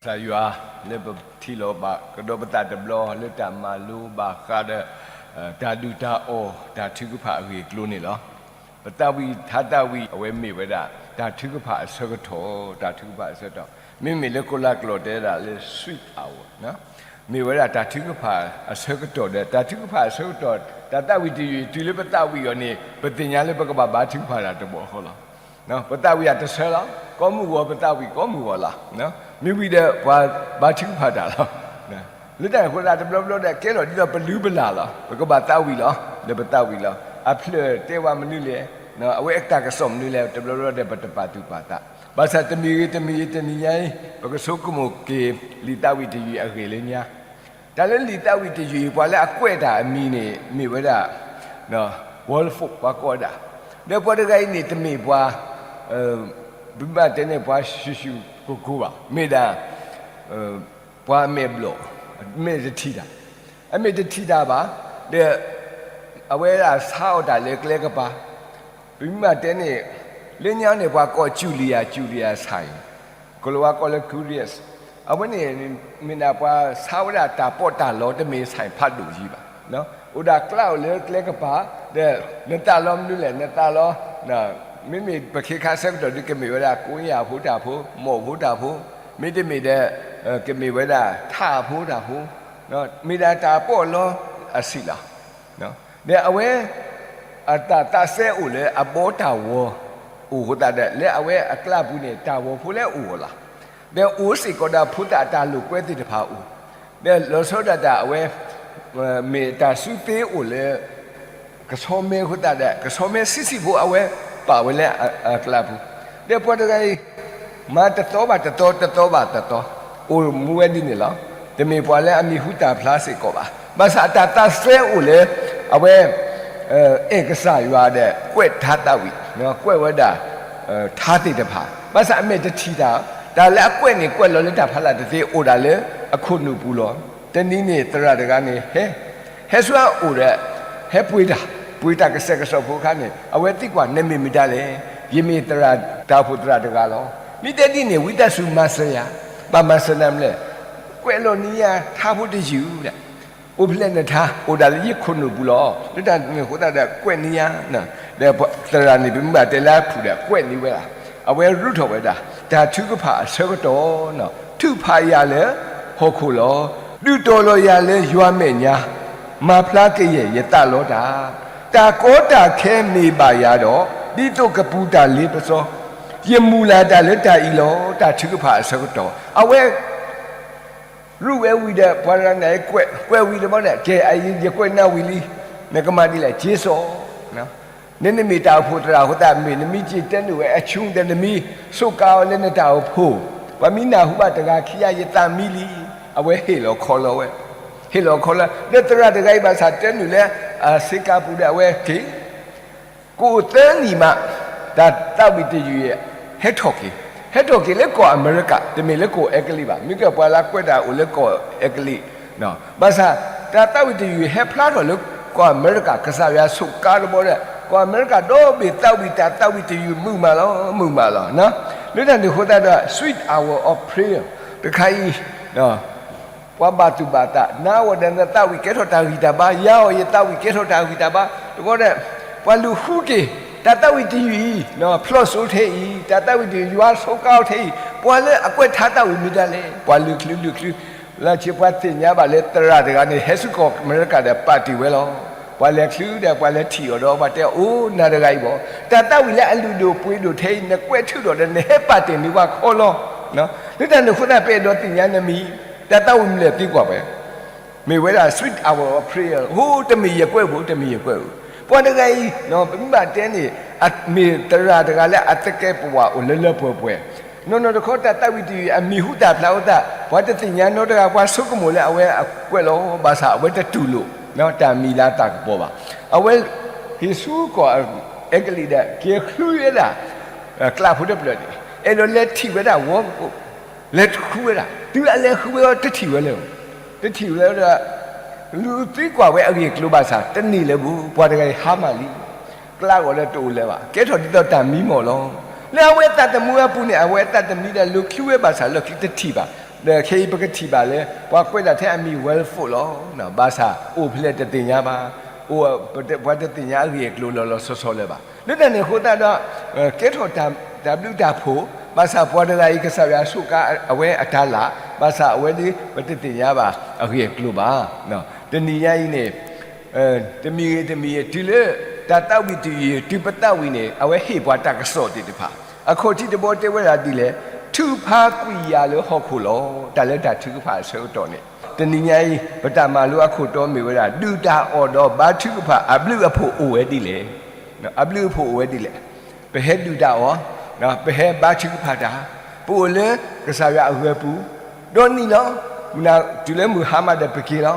ကစၢ်ယွၤလၢပထံၣ်လိာ်ဘၣ်ကဒီးပသးတဘျီလၢတၢ်မၤလိဘၣ်ဃးဒီး တၢ်ဒုၣ်တၢ်အီၣ်တၢ်ထုကဖၣ်အဂ့ၢ်အကျိၤန့ၣ်လီၤ. ပသးဝံၣ်ထါသးဝံၣ်အဝဲမ့ၢ်ဝဲဒၣ် တၢ်ထုကဖၣ်အဆၢကတီၢ်, တၢ်ထုကဖၣ်အဆၢကတီၢ်, မ့မ့ၢ်လၢကိးလးကျိာ်တဲဒၣ်လၢ sweet hour မ့ၢ်ဝဲဒၣ်တၢ်ထုကဖၣ်အဆၢကတီၢ်ဒီး တၢ်ထုကဖၣ်အဆၢကတီၢ် တၢ်သးဝံၣ်တယုၢ်အံၤ တုၤလၢပသးဝံၣ်အီၤန့ၣ် ပသ့ၣ်ညါလၢပကဘၣ်ဘါထုကဖၣ်တၢ်တဘျီဃီလီၤ. ပသးဝံၣ်အတဆၢလီၤ. ကိးမုၢ်ဂီၤပသးဝံၣ်ကိးမုၢ်ဂီၤလီၤ. မ့ၢ်ဝံၤဒီးပှၤဘါထုကဖၣ်တၢ်လီၤ. လၢတၢ်န့ၣ်အဃိသတးတဘျီဘျီဒီး ကဲထီၣ်ဒ်သိးပလုၢ်ပလၢ်လီၤ. ပကဘၣ်သးဝံၣ်လီၤ. လၢပသးဝံၣ်လီၤ. အဖျၢၣ်တဲဝဲမနုၤလဲၣ်, အဝဲအတၢ်ကစီၣ်မနုၤလဲၣ် တဘျီဘျီဒီးပတပာ်သူၣ်ပာ်သး. ဘၣ်ဆၣ်တမံၤဂ့ၤတမံၤဂ့ၤ တနံၤညါအံၤ ပကဆိကမိၣ်က့ၤ လံာ်သးဝံၣ်တယုၢ်အဂ့ၢ်လၢညါ တၢ်လၢလံာ်သးဝံၣ်တယုၢ်အံၤ ပှၤလၢအကွဲးတၢ်အမံၤန့ၣ် မ့ၢ်ဝဲဒၣ် Wilberforce ပှၤကိးဝဲဒၣ်, ဒီးပှၤတဂၤအံၤန့ၣ် တမ့ၢ်ပှၤ ပဘၣ်တဲန့ၣ် ပှၤဆူၣ်ဆူၣ်ကိၢ်ကိၢ်ဘၣ်, မ့ၢ်ဒၣ် ပှၤအမဲာ်ဘျီၣ်, အမဲာ်တထံၣ်တၢ်, အမဲာ်တထံၣ်တၢ်ဘၣ်, ဒီး အဝဲဒၣ်ဆါအီၣ်တၢ်လၢကျဲကပၤ, ပမ့ၢ်ဘၣ်တဲန့ၣ် လၢညါန့ၣ် ပှၤကိး Julia, Julia ဆၣ်အံၤ, ကလၤဝါကိးလၢ Curtius, အဝဲန့ၣ် မ့ၢ်ဒၣ်ပှၤဆါဝဲဒၣ်တၢ်ပီးတၢ်လီ တမ့ၢ်ဆၣ်ဖးဒိၣ်ယံၤဘၣ်. အိၣ်ဒၣ်ကျါအိၣ်လၢကျဲကပၤ, ဒီးနသးလီမနုၤလဲၣ်, နသးလီ မ့မ့ၢ်ပခ့ခါဆၢကတီၢ်ဒုးကမ့ၢ်ဝဲဒၣ် ကိယၢ်ဖိတၢ်ဖိ, မိၢ်ဖိတၢ်ဖိ, မ့တမ့ၢ်ဒီး ကမ့ၢ်ဝဲဒၣ်ထးဖိတၢ်ဖိ, မ့ၢ်ဒၣ်တၢ်ပီးလီအဆံးလီၤ. ဒီးအဝဲ အတၢ်သးစဲအိၣ်လၢအဘီတၢ်ဝီအိၣ်အဃိသတးဒီး လၢအဝဲအကျါပူၤန့ၣ် တၢ်ဂီၤဖိလၢအအိၣ်အီၤလီၤ. ဒီးအိၣ်စ့ၢ်ကီးဒီးဖိသၣ်အတၢ်လိာ်ကွဲသ့ၣ်တဖၣ်အိၣ်, ဒီးလီၤဆီဒၣ်တၢ်အဝဲ မ့ၢ်တၢ်စုသ့အိၣ်လၢ ကဆီမဲအဃိသတးဒီး ကဆီမဲဆံးဆံးဖိအဝဲပာ်ဝဲလၢအကျါပူၤ, ဒီးပှၤတဂၤအံၤ မၤတသီဘၣ်တသီ တသီဘၣ်တသီ အိၣ်မူဝဲဒ်န့ၣ်လီၤ. တမ့ၢ်ပှၤလၢအမံၤဟူသၣ်ဖျါစ့ၢ်ကီးဘၣ်. ဘၣ်ဆၣ်အတၢ်သးစဲအိၣ်လၢ အဝဲ အဲၣ်ကစၢ်ယွၤဒီးကွဲးထါသးဝံၣ်, ကွဲးဝဲဒၣ် ထါသ့ၣ်တဖၣ်, ဘၣ်ဆၣ်အမဲာ်တထံၣ်တၢ်, တၢ်လၢအကွဲးန့ၣ် ကွဲးလီၤလၢတၢ်ဖးလၢ်တသ့ အိၣ်ဒၣ်လၢအခိၣ်နူာ်ပူၤလီၤ. တနံၤန့ၣ်သရၣ်တဂၤန့ၣ် ဟဲ ဟဲဆူအအိၣ်ဒီး ဟဲပှ့ၤတၢ်, ပှ့ၤတၢ်ကစဲးကစီၣ်ဖိအခါန့ၣ် အဝဲသံကွၢ် နမ့ၢ်မတၤလဲၣ်. ယမ့ၢ်သရၣ်တၢ်အိၣ်ဖှိၣ်သရၣ်တဂၤလီၤ. မ့ၢ်တဲဒ်န့ၣ် ဝံသးစူၤမၤစၢၤယၤ, ဘၣ်မၤစၢၤနၤမနုၤလဲၣ်, ကွဲးလီၤန့ၢ်ယၤထါဖိတယုၢ်ဒီး အိၣ်ဖျဲၣ်နထါ အိၣ်ဒၣ်လၢယခိၣ်နူာ်ပူၤလီၤ. လၢတၢ်န့ၣ်အဃိသတးဒီး ကွဲးန့ၢ်ယၤ, ဒီးသရၣ်န့ၣ် ပမ့ၢ်ဘၣ်တဲလၢအဖုၣ်ဒီး ကွဲးန့ၢ်ဝဲဒၣ်, အဝဲရူးထီၣ်ဝဲဒၣ် တၢ်ထုကဖၣ်အဆၢကတီၢ်, ထုးဖးယၤလၢဟီၣ်ခိၣ်လီၤ. ဒုးတီၤလီၤယၤလၢယွၤမဲာ်ညါ, မၤဖျါကယဲၢ်ယသးလီတၢ်, တၢ်ကီတၢ်ခဲမ့ၢ်ဘၣ်ယၤဒီး, ဒ်သိးကပူၤတၢ်လ့ပစီ, ယမုၢ်လၢ်တၢ်လၢတၢ်အံၤလီၤ. တၢ်ထုကဖၣ်အဆၢကတီၢ် အဝဲ ရူးဝဲဝံၤဒီး ပှၤတဂၤန့ၣ် ကွဲးဝံၤတဘျီဒီး ကဲ အအံၤယကွဲးနၤဝံၤလံ, နကမၤဒ်လဲၣ် က့ၤစိာ်, နမ့ၢ်တၢ်အိၣ်ဖှိၣ်သရၣ်အဃိသတး မ့ၢ်နမ့ၢ်က့ၤတဲနုာ်ဝဲအဆူၣ်ဒီး နမ့ၢ်စူးကါအီၤလၢနတၢ်အိၣ်ဖှိၣ်, ပှၤမ့ၢ်နၢ်ဟူဘၣ်တဂၤခံဂၤ ယသးမံလံ, အဝဲဟ့ၣ်လီၤခီလီၤဝဲ, ဟ့ၣ်လီၤခီလီၤ ဒီးသရၣ်တဂၤအံၤဘၣ်ဆၣ်တဲနုာ်လၢ အဆ့ကၤပူၤဒီး အဝဲက့ၤ ကအိၣ်သၢနံၣ်မး တၢ်သးဝံၣ်တယုၢ်အံၤ ဟဲထီၣ်က့ၤ, ဟဲထီၣ်က့ၤလၢကီၢ်အမဲရကၤ, တမ့ၢ်လၢကီၢ်အဲကလံးဘၣ်, မ့ၢ်ကီၢ်ပှၤလၢကွဲးတၢ်အိၣ်လၢကီၢ်အဲကလံး, ဘၣ်ဆၣ် တၢ်သးဝံၣ်တယုၢ်ဟဲဖျါထီၣ်လၢကီၢ်အမဲရကၤ, ကစၢ်ယွၤစူးကါတဘျီဒီး ကီၢ်အမဲရကၤဒီဘ့ၣ်သးဝံၣ်တၢ်သးဝံၣ်တယုၢ်မုာ်မးလီၤ, မုာ်မးလီၤ. လၢတၢ်န့ၣ်အဃိသတးဒီး sweet hour of prayer တခါအံၤ ပှၤဘၣ်သူၣ်ဘၣ်သး နၤအဂီၢ်ဒီးနသးဝံၣ်ကဲထီၣ်တၢ်ဂံၢ်တၢ်ဘါ, ယၤအဂီၢ်ယသးဝံၣ်ကဲထီၣ်တၢ်ဂံၢ်တၢ်ဘါ, တဘျီဒီး ပှၤလူၤဃုက့ၤ တၢ်သးဝံၣ်တယုၢ်အံၤ ဖျီၣ်စိထဲအံၤ, တၢ်သးဝံၣ်တယုၢ်ယွၤစူးကါအီၤထဲအံၤ, ပှၤလၢအကွဲးထါသးဝံၣ်မ့ၢ်ဒ်လဲၣ်, ပှၤလူၤချုးလူၤချုး, လၢဆံးပှၤသ့ၣ်ညါဘၣ်လၢသရၣ်တဂၤန့ၣ် ဟဲဆူကီၢ်အမဲရကၤဒီးပာ်တ့ၢ်ဝဲလီၤ. ပှၤလဲၤချုးဒီးပှၤလဲၤထံၣ်အီၤဒီး ပှၤတဲအီၤ နၤတဂၤအံၤဘၣ်, တၢ်သးဝံၣ်လၢအလုၢ်ဒိၣ်ပှ့ၤဒိၣ်ထဲအံၤ နကွဲးထုးထီၣ်ဒီးနဟဲပာ်တ့ၢ်န့ၢ်ပှၤခီလီၤ. လၢတၢ်န့ၣ်အဃိသတး ပအဲၣ်ဒိးသ့ၣ်ညါနမံၤ, တၢ်သးဝံၣ်မနုၤလဲၣ်သံကွၢ်ဝဲ, မ့ၢ်ဝဲဒၣ် sweet hour of prayer, အိၣ်တမ့ၢ်ယကွဲးဘၣ်, တမ့ၢ်ယကွဲးဘၣ်. ပှၤတဂၤအံၤ ပမ့ၢ်ဘၣ်တဲန့ၣ် မ့ၢ်သရၣ်တဂၤလၢအသကဲးပဝးအိၣ်လၢလၢပှဲၤပှဲၤ, နီၢ်နီၢ်တခီ တၢ်သးဝံၣ်တယုၢ်အမံၤဟူသၣ်ဖျါအဃိသတး ပှၤတသ့ၣ်ညါနီတဂၤ, ပှၤဆိကမိၣ်လၢအဝဲအကွဲးလီၤ, ဘၣ်ဆၣ်အဝဲတတူၢ်လိာ် တၢ်မံၤလၢအသးကပီၤဘၣ်. အဝဲဟ့ၣ်ဆူကီၢ်အဲကလံးဒီး က့ၤဃုဝဲဒၣ် ကျးဖိတဖျၢၣ်န့ၣ် အဲၣ်ဒိးလဲၤထံၣ်ဝဲဒၣ်ဝီကပိာ်, လဲၤဃုဝဲဒၣ်, တုၤအလဲၤဃုဝဲအီၤ တထံၣ်ဝဲလၢၤ, တထံၣ်ဝဲလၢၤဒီး လူၤသံကွၢ်ဝဲအဂ့ၢ်အကျိၤဘၣ်ဆၣ် တန့ၢ်လၢၤဘၣ်, ပှၤတဂၤအံၤဟါမၢ်လံ, ကျးဂီၤလၢတအိၣ်လၢၤဘၣ်, ကဲထီၣ်ဒ်သိးတၢ်မံမီၢ်လီၤ. လၢအဝဲအသးသမူအပူၤန့ၣ် အဝဲအသးတမံဒီး လူၤချုးဝဲဘၣ်ဆၣ်လၢခံတထံၣ်ဘၣ်. ဒီးခဲအံၤပကထံၣ်ဘၣ်လၢ ပှၤကွဲးဒၣ်ထဲအမံၤ World Food လီၤ. ဘၣ်ဆၣ်အိၣ်ဖဲလဲၣ်တသ့ၣ်ညါဘၣ်, အိၣ် ပှၤတသ့ၣ်ညါအဂ့ၢ်အကျိၤလီၤလီၤဆီဆီလၢၤဘၣ်. လၢတၢ်န့ၣ်အဃိသတးဒီး ကဲထီၣ်တၢ်ဘျုးတၢ်ဖှိၣ်, ဘၣ်ဆၣ်ပှၤတဂၤအံၤ ကစၢ်ယွၤစူးကါအဝဲအတၢ်လၢ်, ဘၣ်ဆၣ်အဝဲဒၣ် ပတသ့ၣ်ညါဘၣ်အဂ့ၢ်အကျိၤဘၣ်. တနံၤညါအံၤန့ၣ် တမံၤဂ့ၤတမံၤဂ့ၤ တုၤလၢတၢ်သးဝံၣ်တယုၢ် တုၤပသးဝံၣ်န့ၣ် အဝဲဟ့ၣ်ပှၤတၢ်ကစီၣ်သ့ၣ်တဖၣ်, အခီၣ်ထံးတဘီတဲဝဲဒၣ်ဒ်လဲၣ်, ထုကဖၣ်ကွံာ်ယာ်လၢဟီၣ်ခိၣ်လီၤ. တၢ်လၢတၢ်ထုကဖၣ်အဆၢကတီၢ်န့ၣ် တနံၤညါအံၤ ပတၢ်မၤလိအခိၣ်တီမ့ၢ်ဝဲဒၣ် ဒုၣ်တၢ်အီၣ်ဒီးဘါထုကဖၣ်အဘျုးအဖှိၣ်အိၣ်ဝဲဒ်လဲၣ်. အဘျုးအဖှိၣ်အိၣ်ဝဲဒ်လဲၣ်. ပဟဲဒုၣ်တၢ်အီၣ်, ပဟဲဘါထုကဖၣ်တၢ်, ပအိၣ်လၢကစၢ်ယွၤအဂၢၤပူၤ ဒီနံၤလီၤ. မုၢ်နၤတုၤလၢမုၢ်ဟါမးဒီးပက့ၤလီ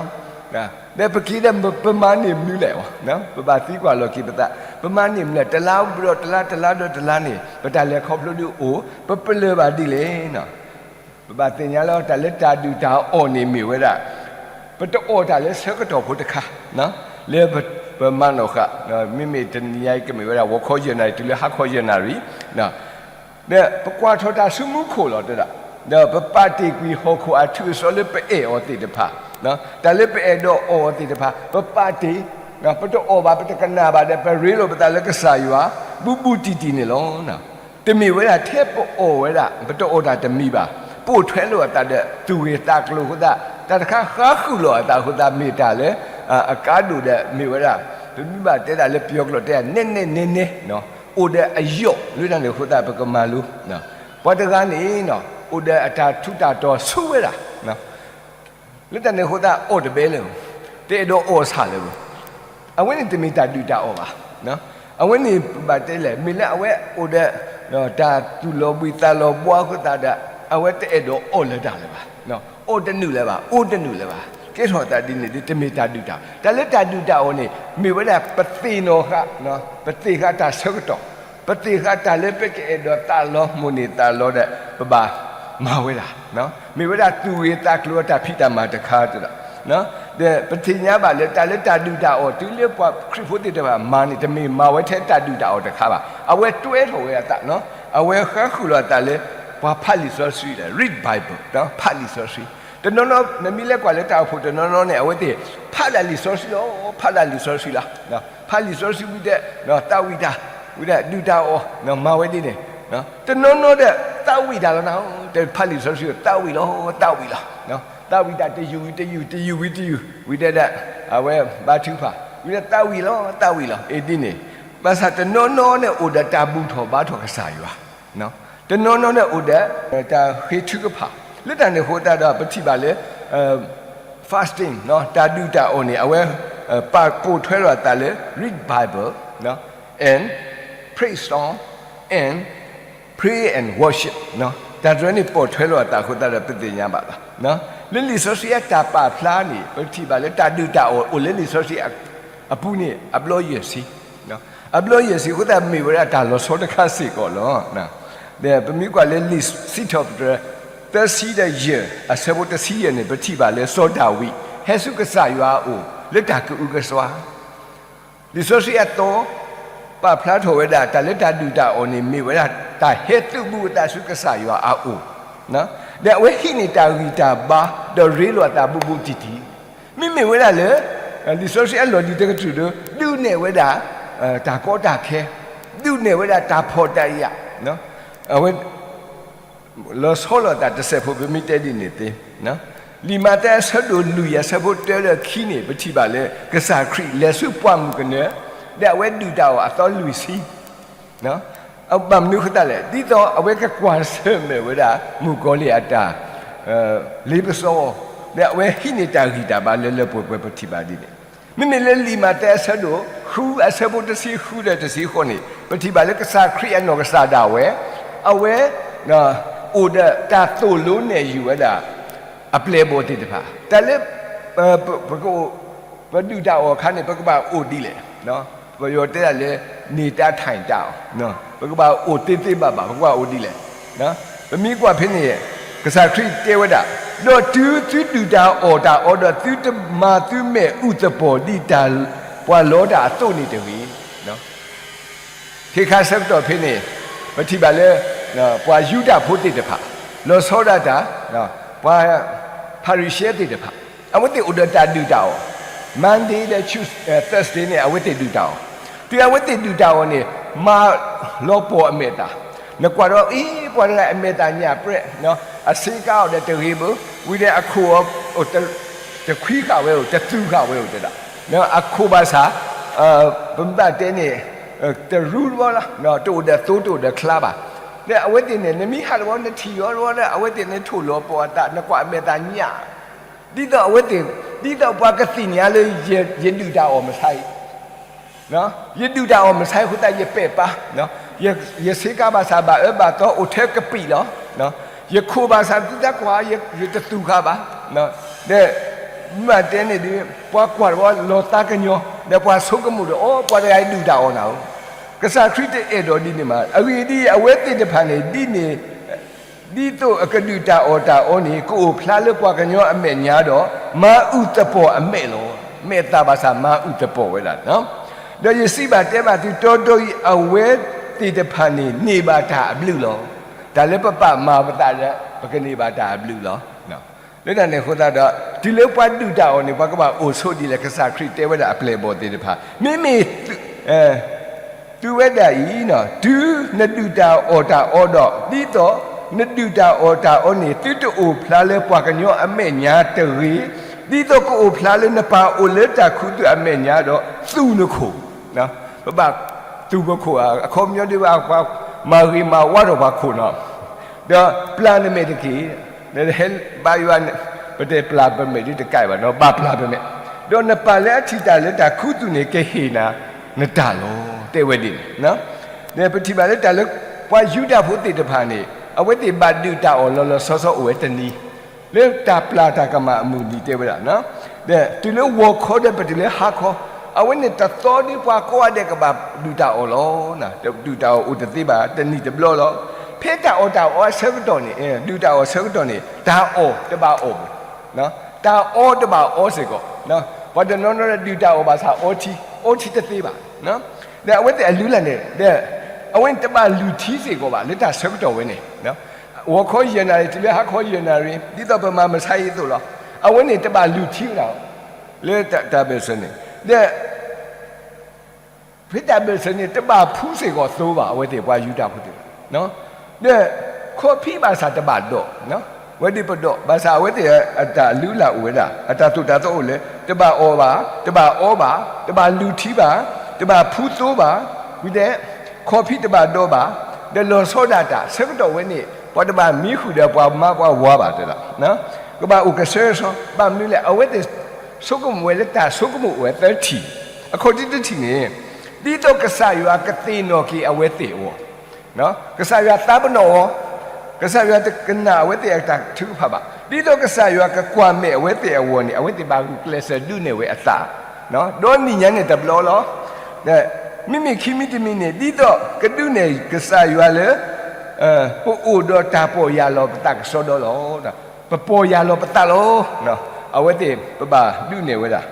ၤ. ဒီးပက့ၤဒီးပမၤန့ၢ်မနုၤလဲၣ်, ပဘၣ်သံကွၢ်လီၤက့ၤပသး, ပမၤန့ၢ်မနုၤလဲၣ်, တလါဒီးတလါ တလါဒီးတလါန့ၣ် ပတၢ်လဲၤခီဖျိဒုးအိၣ်, ပပလၢၢ်ဘၣ်ဒ်လဲၣ်. ပဘၣ်သ့ၣ်ညါလၢတၢ်လၢတၢ်ဒုၣ်တၢ်အီၣ်န့ၣ်မ့ၢ်ဝဲဒၣ် ပတအီၣ်တၢ်လၢဆၢကတီၢ်ဖိတခါ လၢပမၤနီၣ်ဃာ်, မ့မ့ၢ်တနံၤညါအံၤကမ့ၢ်ဝဲဒၣ် ဂီၤခီယဲၢ်နၣ်ရံၣ် တုၤလၢဟါခီယဲၢ်နၣ်ရံၣ်, ဒီးပကွၢ်ထီၣ်တၢ်ဆူမူခိၣ်လီၤတဲဒၣ်, ဒီးပပာ်တ့ၢ်ကွံာ်ဟီၣ်ခိၣ်အထူးအစီၤလၢပအဲၣ်အီၤသ့ၣ်တဖၣ်, တၢ်လၢပအဲၣ်ဒိးအီၣ်အီၤသ့ၣ်တဖၣ် ပပာ်တ့ၢ်, ပတအီၣ်ဘၣ် ပတကနၣ်ဘၣ်ဒီး ပရ့လိာ်ပသးလၢကစၢ်ယွၤ ဘူးဘူးတံၢ်တံၢ်န့ၣ်လီၤ. တမ့ၢ်ဝဲဒၣ်ထဲပအီၣ်ဝဲဒၣ် ပတအီၣ်တၢ်တမံၤဘၣ်, ပိာ်ထွဲလိာ်အသးဒီးသူၣ်ဂ့ၤသးကျိၤအဃိသတး, တၢ်တခါဃါဃုာ်လိာ်အသးအဃိသတး မ့ၢ်တၢ်လၢအကါဒိၣ်ဒီး မ့ၢ်ဝဲဒၣ် ပမ့ၢ်ဘၣ်တဲဒၣ်လၢပယီၤကျိာ်တဲဒၣ် နဲနဲနဲနဲ အိၣ်ဒီးအယိာ်လၢတၢ်န့ၣ်အဃိသတး ပကမၤလိ, ပှၤတဂၤန့ၣ် အိၣ်ဒီးအတၢ်ထူးတၢ်တီၤဆူဝဲဒၣ် လၢတၢ်န့ၣ်အဃိသတး အီၣ်တဘဲလၢၤ, တအဲၣ်ဒိးအီၣ်ဆၣ်လၢၤဘၣ်. အဝဲန့ၣ်တမ့ၢ်တၢ်ဒုၣ်တၢ်အီၣ်ဘၣ်. အဝဲန့ၣ်ပဘၣ်တဲလဲၣ်, မ့ၢ်လၢအဝဲအိၣ်ဒီး တၢ်သူၣ်လီၤဘှံးသးလီၤဘှါအဃိသတးဒီး အဝဲတအဲၣ်ဒိးအီၣ်လၢၤတၢ်လၢၤဘၣ်. အီၣ်တနုာ်လၢၤဘၣ်, အိၣ်တနုာ်လၢၤဘၣ်, ကဲထီၣ်သးဒ်န့ၣ်ဒီး တမ့ၢ်တၢ်ဒုၣ်တၢ်အီၣ်, တၢ်လၢတၢ်ဒုၣ်တၢ်အီၣ်န့ၣ် မ့ၢ်ဝဲဒၣ်ပသ့ၣ်နီၣ်ဃာ်, ပသ့ၣ်ဃာ်တၢ်ဆၢကတီၢ်, ပသ့ၣ်ဃာ်တၢ်လၢပကအဲၣ်ဒိးသးလီ မိၣ်န့ၢ်သးလီဒီး ပဘၣ်မၤဝဲဒၣ်, မ့ၢ်ဝဲဒၣ်သူၣ်ဂ့ၤသးကျိၤအတၢ်ဖံးတၢ်မၤတခါတဲဒၣ်, ဒီးပသ့ၣ်ညါဘၣ်လၢတၢ်လၢတၢ်ဒုၣ်တၢ်အီၣ် တုၤလၢပှၤခရံာ်ဖိသ့ၣ်တဖၣ်မၤန့ၣ် တမ့ၢ်မၤဝဲထဲတၢ်ဒုၣ်တၢ်အီၣ်တခါဘၣ်. အဝဲတွဲထီၣ်ဝဲအသး, အဝဲဃါဃုာ်လီၤအသးလၢ ပှၤဖးလံာ်စီဆှံလီၤ, read Bible, ဖးလံာ်စီဆှံ. တနီၤနီၤ နမ့ၢ်လဲၤကွၢ်လၢတၢ်အိၣ်ဖှိၣ်တနီၤနီၤန့ၣ် အဝဲသ့ၣ် ဖးဒၣ်လံာ်စီဆှံလီၤ, ဖးဒၣ်လံာ်စီဆှံလီၤ. ဖးလံာ်စီဆှံဝံၤဒီး သးဝံၣ်တၢ်, ဝံၤဒီးဒုၣ်တၢ်အီၣ် မၤဝဲဒ်န့ၣ်, တနီၤနီၤဒီး သးဝံၣ်တၢ်လီၤနၤ, တဖးလံာ်စီဆှံ သးဝံၣ်လီၤ, သးဝံၣ်လီၤ. သးဝံၣ်တၢ်တယုၢ်ဝံၤတယုၢ် တယုၢ်ဝံၤတယုၢ် ဝံၤဒီး အဝဲဘါထုကဖၣ် ဝံၤဒီးသးဝံၣ်လီၤ, သးဝံၣ်လီၤ, အ့ဒ်န့ၣ်. ဘၣ်ဆၣ်တနီၤနီၤန့ၣ်အိၣ်ဒီးတၢ်ဘူၣ်ထီၣ်ဘါထီၣ်ကစၢ်ယွၤ, တနီၤနီၤန့ၣ်အိၣ်ဒီး တၢ်ဃ့ထုကဖၣ်, လၢတၢ်န့ၣ်အဃိသတးဒီး ပထံၣ်ဘၣ်လၢ fasting တၢ်ဒုၣ်တၢ်အီၣ်န့ၣ် အဝဲ ပိာ်ထွဲလိာ်အသးလၢ read Bible and pray song and pray and worship, တၢ်တရၢန့ၣ်ပိာ်ထွဲလိာ်အသးအဃိသတးဒီး ပသ့ၣ်ညါဘၣ်လီၤ. လၢလံာ်စီဆှံအတၢ်ပာ်ဖျါန့ၣ် ပထံၣ်ဘၣ်လၢတၢ်ဒုၣ်တၢ်အီၣ်အိၣ်လၢလံာ်စီဆှံအပူၤန့ၣ် အဘျီယဲၢ်ဆံ, အဘျီယဲၢ်ဆံအဃိသတး မ့ၢ်ဝဲဒၣ်တၢ်လီၤဆီတခါစ့ၢ်ကီးလီၤ. ဒီးပမ့ၢ်ကွၢ်လၢလံာ်စံးထီၣ်ပတြၢၤ သၢဆံဒီးယဲၢ် အဆၢဖိတဆံယဲၢ်န့ၣ် ပထံၣ်ဘၣ်လၢစီၤဒၤဝံး ဟဲဆူကစၢ်ယွၤအအိၣ် လၢတၢ်ကအုကစွါ လံာ်စီဆှံအသီ ပာ်ဖျါထီၣ်ဝဲဒၣ် တၢ်လၢတၢ်ဒုၣ်တၢ်အီၣ်န့ၣ် မ့ၢ်ဝဲဒၣ်တၢ်ဟဲသုးဘူးအသးဆူကစၢ်ယွၤအအိၣ်, ဒီးအဝဲဟံးန့ၢ်တၢ်ဂံၢ်တၢ်ဘါ ဒီးရ့လိာ်အသးဘူးဘူးတံၢ်တံၢ်, မ့မ့ၢ်ဝဲဒၣ်လၢ လံာ်စီဆှံအလီၢ်လံၤတကတြူၢ်ဒီး ဒုးနဲၣ်ဝဲဒၣ် တၢ်ကီတၢ်ခဲ, ဒုးနဲၣ်ဝဲဒၣ်တၢ်ဖှီၣ်တၢ်ယာ်, အဝဲ လီၤဆီလိာ်သးတစဲးဖိ ပမ့ၢ်တဲဒ်န့ၣ်သ့, လံာ်မးသဲအဆၢဒိၣ်လွံၢ်အဆၢဖိတၢဒီးခံန့ၣ် ပထံၣ်ဘၣ်လၢ ကစၢ်ခရံာ်လဲၤဆူပှၢ်မုၢ်ကနၢ, ဒီးအဝဲဒုၣ်တၢ်အီၣ်အသီလွံၢ်ဆံ, ဘၣ်မနုၤအဃိသတးလဲၣ်, ဒ်သိးအဝဲကကွၢ်ဆၢၣ်မဲာ်ဝဲဒၣ် မုၣ်ကီၤလံၢ်အတၢ် လ့ပစီ, ဒီးအဝဲဟံးန့ၢ်တၢ်ဂံၢ်တၢ်ဘါလၢလၢပှဲၤပှဲၤ ပထံၣ်ဘၣ်ဒ်န့ၣ်, မ့မ့ၢ်လၢလံာ်မးသဲအဆၢဒိၣ်ဃုအဆၢဖိတဆံဃုဒီးတဆံဃိးန့ၣ် ပထံၣ်ဘၣ်လၢကစၢ်ခရံာ်အနီၢ်ကစၢ်ဒၣ်ဝဲ, အဝဲ အိၣ်ဒီးတၢ်သိၣ်လိနဲၣ်ယုာ်ဝဲဒၣ် အပျဲၢ်အဘီၣ်သ့ၣ်တဖၣ်, တၢ်လၢ ပကအိၣ် ပဒုၣ်တၢ်အီၣ်အခါန့ၣ် ပကဘၣ်အိၣ်ဒ်လဲၣ်, ပယီၤတဲဒၣ်လၢ နေတတ်ထိုင်တတ်အောင်, ပကဘၣ်အိၣ်သ့သ့ဘၣ်ဘၣ် ပကဘၣ်အိၣ်ဒ်လဲၣ်, ပမ့ၢ်ကွၢ်ဖဲန့ၣ် ကစၢ်ခရံာ်တဲဝဲဒၣ်, ဒီးတုၤသုဒုၣ်တၢ်အီၣ်တၢ်အီဒီး သုတမၤသုမဲာ်အုၣ်သပှီၤဒ်တၢ်ပှၤလီတၢ်အသိးန့ၣ်တဂ့ၤ. ခဲခါဆၢကတီၢ်ဖဲန့ၣ် ပထံၣ်ဘၣ်လၢ ပှၤယူဒၤဖိသ့ၣ်တဖၣ် လီၤဆီဒၣ်တၢ် ပှၤဖၤရံၤၡဲသ့ၣ်တဖၣ်, အဝဲသ့ၣ်အိၣ်ဒီးတၢ်ဒုၣ်တၢ်အီၣ်, Monday ဒီး Tues-, အဲ Thursday န့ၣ် အဝဲသ့ၣ်ဒုၣ်တၢ်အီၣ်, တုၤအဝဲသ့ၣ်ဒုၣ်တၢ်အီၣ်န့ၣ် မၤလီၤပှီၢ်အမဲာ်သၣ်, နကွၢ်ဒီး အံၤ ပှၤတဂၤအမဲာ်သၣ်ညၣ်ပြဲး, အဆ့ကၤအီၤဒီးတဂ့ၤဘၣ်, ဝံၤဒီးအခိၣ်အီၤ တခွံဃာ်ဝဲဧိၤ တသူၣ်ဃာ်ဝဲဧိၤတဲဒၣ်, အခိၣ်ဘၣ်ဆၣ် ပမ့ၢ်ဘၣ်တဲန့ၣ် တရူးတဘျီလီၤ, တအိၣ်ဒီးသိတအိၣ်ဒီးချါဘၣ်, ဒီးအဝဲသ့ၣ်န့ၣ် နမ့ၢ်ဟးတဘျီ နထံၣ်အီၤတဘျီဒီး အဝဲသ့ၣ်န့ၣ်ထိၣ်လီၤပှီၢ်အသး နကွၢ်အမဲာ်သၣ်ညၣ်, ဒ်သိးအဝဲသ့ၣ်, ဒ်သိးပှၤကသ့ၣ်ညါလၢ ယဒုၣ်တၢ်အီၣ်မဆါအံၤ ယဒုၣ်တၢ်အီၣ်မဆါအဃိသတး ယပဲာ်ပာ်, ယဆ့ကၤဘၣ်ဆၣ်ဘၣ်အၢဘၣ်သီအိၣ်ထဲကပံာ်လီၤ, ယခိၣ်ဘၣ်ဆၣ်သုသးကွၢ် ယတသူၣ်ဃာ်ဘၣ်, ဒီး မ့ၢ်တဲန့ၣ်ဒီး ပှၤကွၢ်တဘျီလီၤသးကညီၤ ဒီးပှၤဆိကမိၣ်ဒီး အိ ပှၤတဂၤအံၤဒုၣ်တၢ်အီၣ်နၤဧိၤ, ကစၢ်ခရံာ်တအဲၣ်ဒိးဒ်န့ၣ်မး, အဂ့ၢ်ဒ်အံၤ အဝဲသ့ၣ်တဖၣ်န့ၣ် ဒ်န့ၣ် ဒ်သိးအကဒုၣ်တၢ်အီၣ်တၢ်အီန့ၣ် ကအိၣ်ဖျါလၢပှၤကညီအမဲာ်ညါဒီး မၤအုၣ်သပှီၤအမဲာ်လီၤ. မဲာ်သၣ်ဘၣ်ဆၣ်မၤအုၣ်သပှီၤဝဲဒၣ်, ဒီးယစံးဘၣ်တဲဘၣ်သုတီတီအံၤ အဝဲသ့ၣ်တဖၣ်န့ၣ် န့ၢ်ဘၣ်တၢ်အဘျုးလီၤ. တၢ်လၢပပာ်မၤပသးဒီး ပကန့ၢ်ဘၣ်တၢ်အဘျုးလီၤ. လၢတၢ်န့ၣ်အဃိသတးဒီး တုၤလၢပှၤဒုၣ်တၢ်အီၣ်န့ၣ် ပှၤကဘၣ်အိၣ်ဆိးဒ်လဲၣ်, ကစၢ်ခရံာ်တဲဝဲဒၣ်အပျဲၢ်အဘီၣ်သ့ၣ်တဖၣ်, မ့မ့ၢ် သုဝဲဒၣ်အံၤ, တုၤနဒုၣ်တၢ်အီၣ်တၢ်အီဒီး ဒ်သိးနဒုၣ်တၢ်အီၣ်တၢ်အီန့ၣ် သုတအိၣ်ဖျါလၢပှၤကညီအမဲာ်ညါတဂ့ၤ, ဒ်သိးကအိၣ်ဖျါလၢနပၢ်အိၣ်လၢတၢ်ခူသူၣ်အမဲာ်ညါဒီး သူၣ်နခိၣ်, ပဘၣ်သူၣ်ပခိၣ်, အခီပညီဒ်ဘၣ်ပှၤမၤဂ့ၤမၤဝါထီၣ်ပှၤခိၣ်နီၤ, ဒီးပျၢ်နမဲာ်တက့ၢ်. ဟဲဘါယွၤ, ပတဲပျၢ်ပမဲာ်ဒ်တကးဘၣ်နီၤ, ဘၣ်ပျၢ်ပမဲာ်, ဒီးနပၢ်လၢအထံၣ်တၢ်လၢတၢ်ခူသူၣ်န့ၣ် ကဟ့ၣ်နၤနတၢ်လီၤ, တဲဝဲဒ်န့ၣ်. ဒီးပထံၣ်ဘၣ်လၢတၢ်လၢပှၤယူဒၤဖိသ့ၣ်တဖၣ်န့ၣ် အဝဲသ့ၣ်ဘၣ်ဒုၣ်တၢ်အီၣ်လီၤလီၤဆီဆီအိၣ်ဝဲတနံၤ လၢတၢ်ပျၢ်တၢ်ကမၣ်အမုၢ်နံၤတဲဝဲဒၣ်, ဒီးတုၤလၢဂီၤခီဒီးပတုၤလၢဟါခီ, အဝဲန့ၣ်တသီဒ်ပှၤကိးဂၤဒဲးကဘၣ်ဒုၣ်တၢ်အီၣ်လီၤ. ဒုၣ်တၢ်အီၣ်အိၣ်တသ့ဘၣ် တနံၣ်တဘျီလီၤ. ဖဲတၢ်အီၣ်တၢ်အီအဆၢကတီၢ်န့ၣ်, ဒုၣ်တၢ်အီၣ်ဆၢကတီၢ်န့ၣ် တၢ်အီၣ်တဘၣ်အီၣ်ဘၣ်, တၢ်အီတဘၣ်အီစ့ၢ်ကီး, ပှၤတနီၤနီၤဒီးဒုၣ်တၢ်အီၣ်ဘၣ်ဆၣ်အီထံ, အီထံတသ့ဘၣ်. ဒီးအဝဲသ့ၣ်အလုၢ်အလၢ်န့ၣ်, ဒီးအဝဲန့ၣ်တဘၣ်လုၢ်ထံစ့ၢ်ကီးဘၣ် လၢတၢ်ဆၢကတီၢ်ဝဲန့ၣ်, ဂီၤခီယဲၢ်နၣ်ရံၣ် တုၤလၢဟါခီယဲၢ်နၣ်ရံၣ် ဒ်သိးပမၤမဆါအံၤအသိးလီၤ. အဝဲန့ၣ်တဘၣ်လုၢ်ထံဝဲဒၣ်, လၢတၢ်ဘၢၣ်စၢၤန့ၣ်, ဒီး ဖဲတၢ်ဘၢၣ်စၢၤန့ၣ် တဘၣ်ဖှူစ့ၢ်ကီးသိဘၣ် အဝဲသ့ၣ်ပှၤယူဒၤဖိသ့ၣ်, ဒီးခီဖံးဘၣ်ဆၣ်တဘၣ်ဒီး, ဝဲဒၣ်ပဒီး ဘၣ်ဆၣ်အဝဲသ့ၣ်အတၢ်လုၢ်လၢ်အိၣ်ဝဲဒၣ် အတၢ်သိၣ်တၢ်သီအိၣ်လၢ တဘၣ်အီၣ်ဘၣ်, တဘၣ်အီဘၣ်, တဘၣ်လုၢ်ထံဘၣ်, တဘၣ်ဖှူသိဘၣ်, ဝံၤဒီး ခီဖံးတဘၣ်ဒီးဘၣ်, ဒီးလီၤဆီဒၣ်တၢ်ဆၢကတီၢ်ဝဲန့ၣ် ပှၤတဘၣ်မံဃုာ်ဒီးပှၤမါပှၤဝၤဘၣ်တဲဒၣ်, ကဘၣ်အိၣ်ကဆှဲဆှီ, ဘၣ်မနုၤလဲၣ် အဝဲသ့ၣ်ဆိကမိၣ်ဝဲလၢတၢ်ဆိကမိၣ်အိၣ်ဝဲသၢထံၣ်, အခီၣ်ထံးတထံၣ်န့ၣ်, ဒ်သိးကစၢ်ယွၤကသ့ၣ်နီၣ်က့ၤအဝဲသ့ၣ်အဂီၢ်, ကစၢ်ယွၤသးပ့ၤနီၣ်အီၤ, ကစၢ်ယွၤတကနၣ်အဝဲသ့ၣ်အတၢ်ထုကဖၣ်ဘၣ်, ဒ်သိးကစၢ်ယွၤကကွၢ်မဲာ်အဝဲသ့ၣ်အဂီၢ်န့ၣ် အဝဲသ့ၣ်ဘၣ်ဂုာ်ကျဲးစၢးဒုးနဲၣ်ဝဲအသး, ဒီနံၣ်ညါန့ၣ်တဘျီလီၤ. မ့မ့ၢ်ခံမံၤတမံၤန့ၣ် ဒ်သိးကဒုးနဲၣ်ကစၢ်ယွၤလၢ ပအိၣ်ဒီးတၢ်ပီၢ်ယၢ်လီၤပသးကစီဒီလီၤ. ပပီၢ်ယၢ်လီၤပသးလီၤ. အဝဲသ့ၣ်ပဘၣ်ဒုးနဲၣ်ဝဲဒၣ်,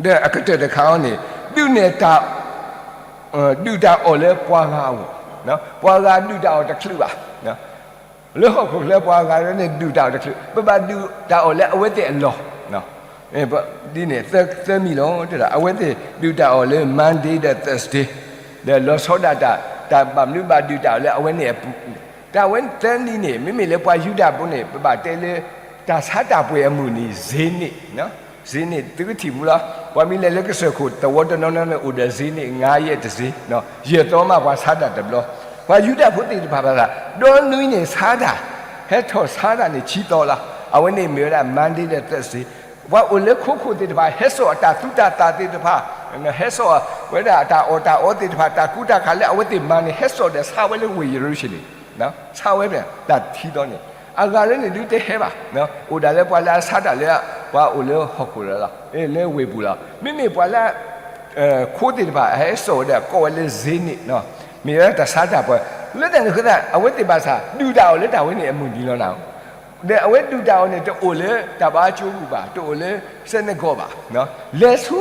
ဒီးအကတၢၢ်တခါအံၤန့ၣ် ဒုးနဲၣ်တၢ် ဒုၣ်တၢ်အီၣ်လၢပှၤဂၤအဂီၢ်, ပှၤဂၤဒုၣ်တၢ်အီၣ်တချုးဘၣ်, လၢဟီၣ်ခိၣ်ချၢပှၤဂၤန့ၣ်ဒုၣ်တၢ်အီၣ်တချုး, ပဘၣ်ဒုၣ်တၢ်အီၣ်လၢအဝဲသ့ၣ်အလီၢ်, ဒ်န့ၣ်သၢမံၤလီၤ. အဝဲသ့ၣ်ဒုၣ်တၢ်အီၣ်လၢ Monday ဒီး Thursday, ဒီးလီၤဆီဒၣ်တၢ် တၢ်ဘၣ်မနုၤဘၣ်ဒုၣ်တၢ်အီၣ်လၢအဝဲန့ၣ်အပူၤ, တၢ်ဝဲသၢနံၤန့ၣ် မ့မ့ၢ်လၢပှၤယူဒၤဖိန့ၣ် ပဘၣ်တဲလၢ တၢ်ဆါတၢ်ပှ့ၤအမုၢ်နံၤ ဈေးနေ့, ဈေးနေ့ သုကထံၣ်မူလီၤ. ပှၤမ့ၢ်လဲၤလၢကစၢၢ်ခိၣ်သဝီတနီၤနီၤန့ၣ် အိၣ်ဒီး ဈေးနေ့ ငါးရက်တဈေး, ယဲၢ်သီမးပှၤဆါတၢ်တဘျီ, ပှၤယူဒၤဖိသ့ၣ်တဖၣ်ဘၣ်သး ဒီနွံန့ၣ်ဆါတၢ်, ဟဲထီၣ်ဆါတၢ်န့ၣ် ဆံသီလီၤ. အဝဲန့ၣ်မ့ၢ်ဝဲဒၣ် Monday ဒီး Thursday, ပှၤအိၣ်လၢခိခိၣ်သ့ၣ်တဖၣ် ဟဲစိာ်အတၢ်သူတၢ်သၣ်သ့ၣ်တဖၣ်, ဟဲစိာ်ဝဲဒၣ်အတၢ်အီၣ်တၢ်အီသ့ၣ်တဖၣ် တၢ်ကူတၢ်ကၤလၢအဝဲသ့ၣ်မၤန့ၣ် ဟဲစိာ်ဒီးဆါဝဲလၢဝ့ၢ်ယရူၤၡလ့ၣ်, ဆါဝဲတၢ်ဆံသီန့ၣ်, အဂၤလၢန့ၣ်ဒုးတဟဲဘၣ်, အိၣ်ဒၣ်လၢပှၤလၢအဆါတၢ်လၢ ပှၤအိၣ်လၢဟီၣ်ခိၣ်လီၤ, လၢဝ့ၢ်ပူၤလီၤ. မ့မ့ၢ်ပှၤလၢ ခိသ့ၣ်တဖၣ် ဟဲစိာ်ဝဲဒီးကိးဝဲလၢ ဈေးနေ့, မ့ၢ်ဝဲဒၣ်တၢ်ဆါတၢ်ပှ့ၤ, လၢတၢ်န့ၣ်အဃိသတး အဝဲသ့ၣ်ဘၣ်ဆၣ် ဒုၣ်တၢ်အီၣ်လၢတၢ်ဝဲန့ၣ်အမုၢ်နံၤလီၤနၤ, ဒီးအဝဲဒုၣ်တၢ်အီၣ်န့ၣ် တအိၣ်လၢတၢ်ဘါကၠိပူၤဘၣ်, တအိၣ်လၢ synagogue ဘၣ်, လဲၤဆူ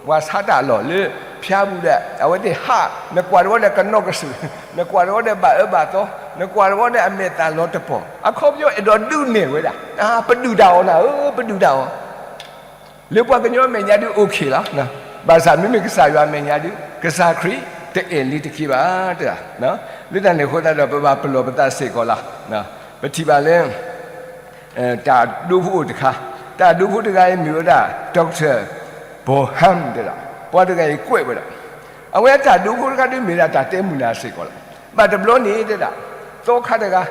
ပှၤဆါတၢ်အလီၢ်လၢဖၠါပူၤဒီး အဝဲသ့ၣ်ဟး, နကွၢ်တဝီဒီးကနီၢ်ကစၢၢ်, နကွၢ်တဝီဒီးဘၣ်အၢဘၣ်သီ နကွၢ်တဘျီဒီးအမဲာ်သၣ်လီၤတပီၢ်, အခီပညီအဲၣ်ဒိးဒုးနဲၣ်ဝဲဒၣ်, ပဒုၣ်တၢ်အီၣ်နၤဧၢ, ပဒုၣ်တၢ်အီၣ်, လၢပှၤကညီအမဲာ်ညါဒုး okay လီၤ. ဘၣ်ဆၣ်မ့မ့ၢ်ကစၢ်ယွၤအမဲာ်ညါဒုး ကစၢ်ခရံာ်တအဲၣ်လံတက့ၢ်ဘၣ်, လၢတၢ်န့ၣ်အဃိသတးဒီး ပဘၣ်ပလီၢ်ပသးစ့ၢ်ကီးလီၤ. ပထံၣ်ဘၣ်လၢ တၢ်ဒိဖိအိၣ်တခါ, တၢ်ဒိဖိတဂၤအံၤမ့ၢ်ဝဲဒၣ် Doctor Bonham တဲဒၣ်, ပှၤတဂၤအံၤကွဲးဝဲဒၣ်, အဝဲအတၢ်ဒိဖိတခါဒုးမ့ၢ်ဒၣ်တၢ်တဲမုာ်နၤစ့ၢ်ကီးလီၤ. ဘၣ်တဘျီန့ၣ်တဲဒၣ်, သီခါတဂၤ,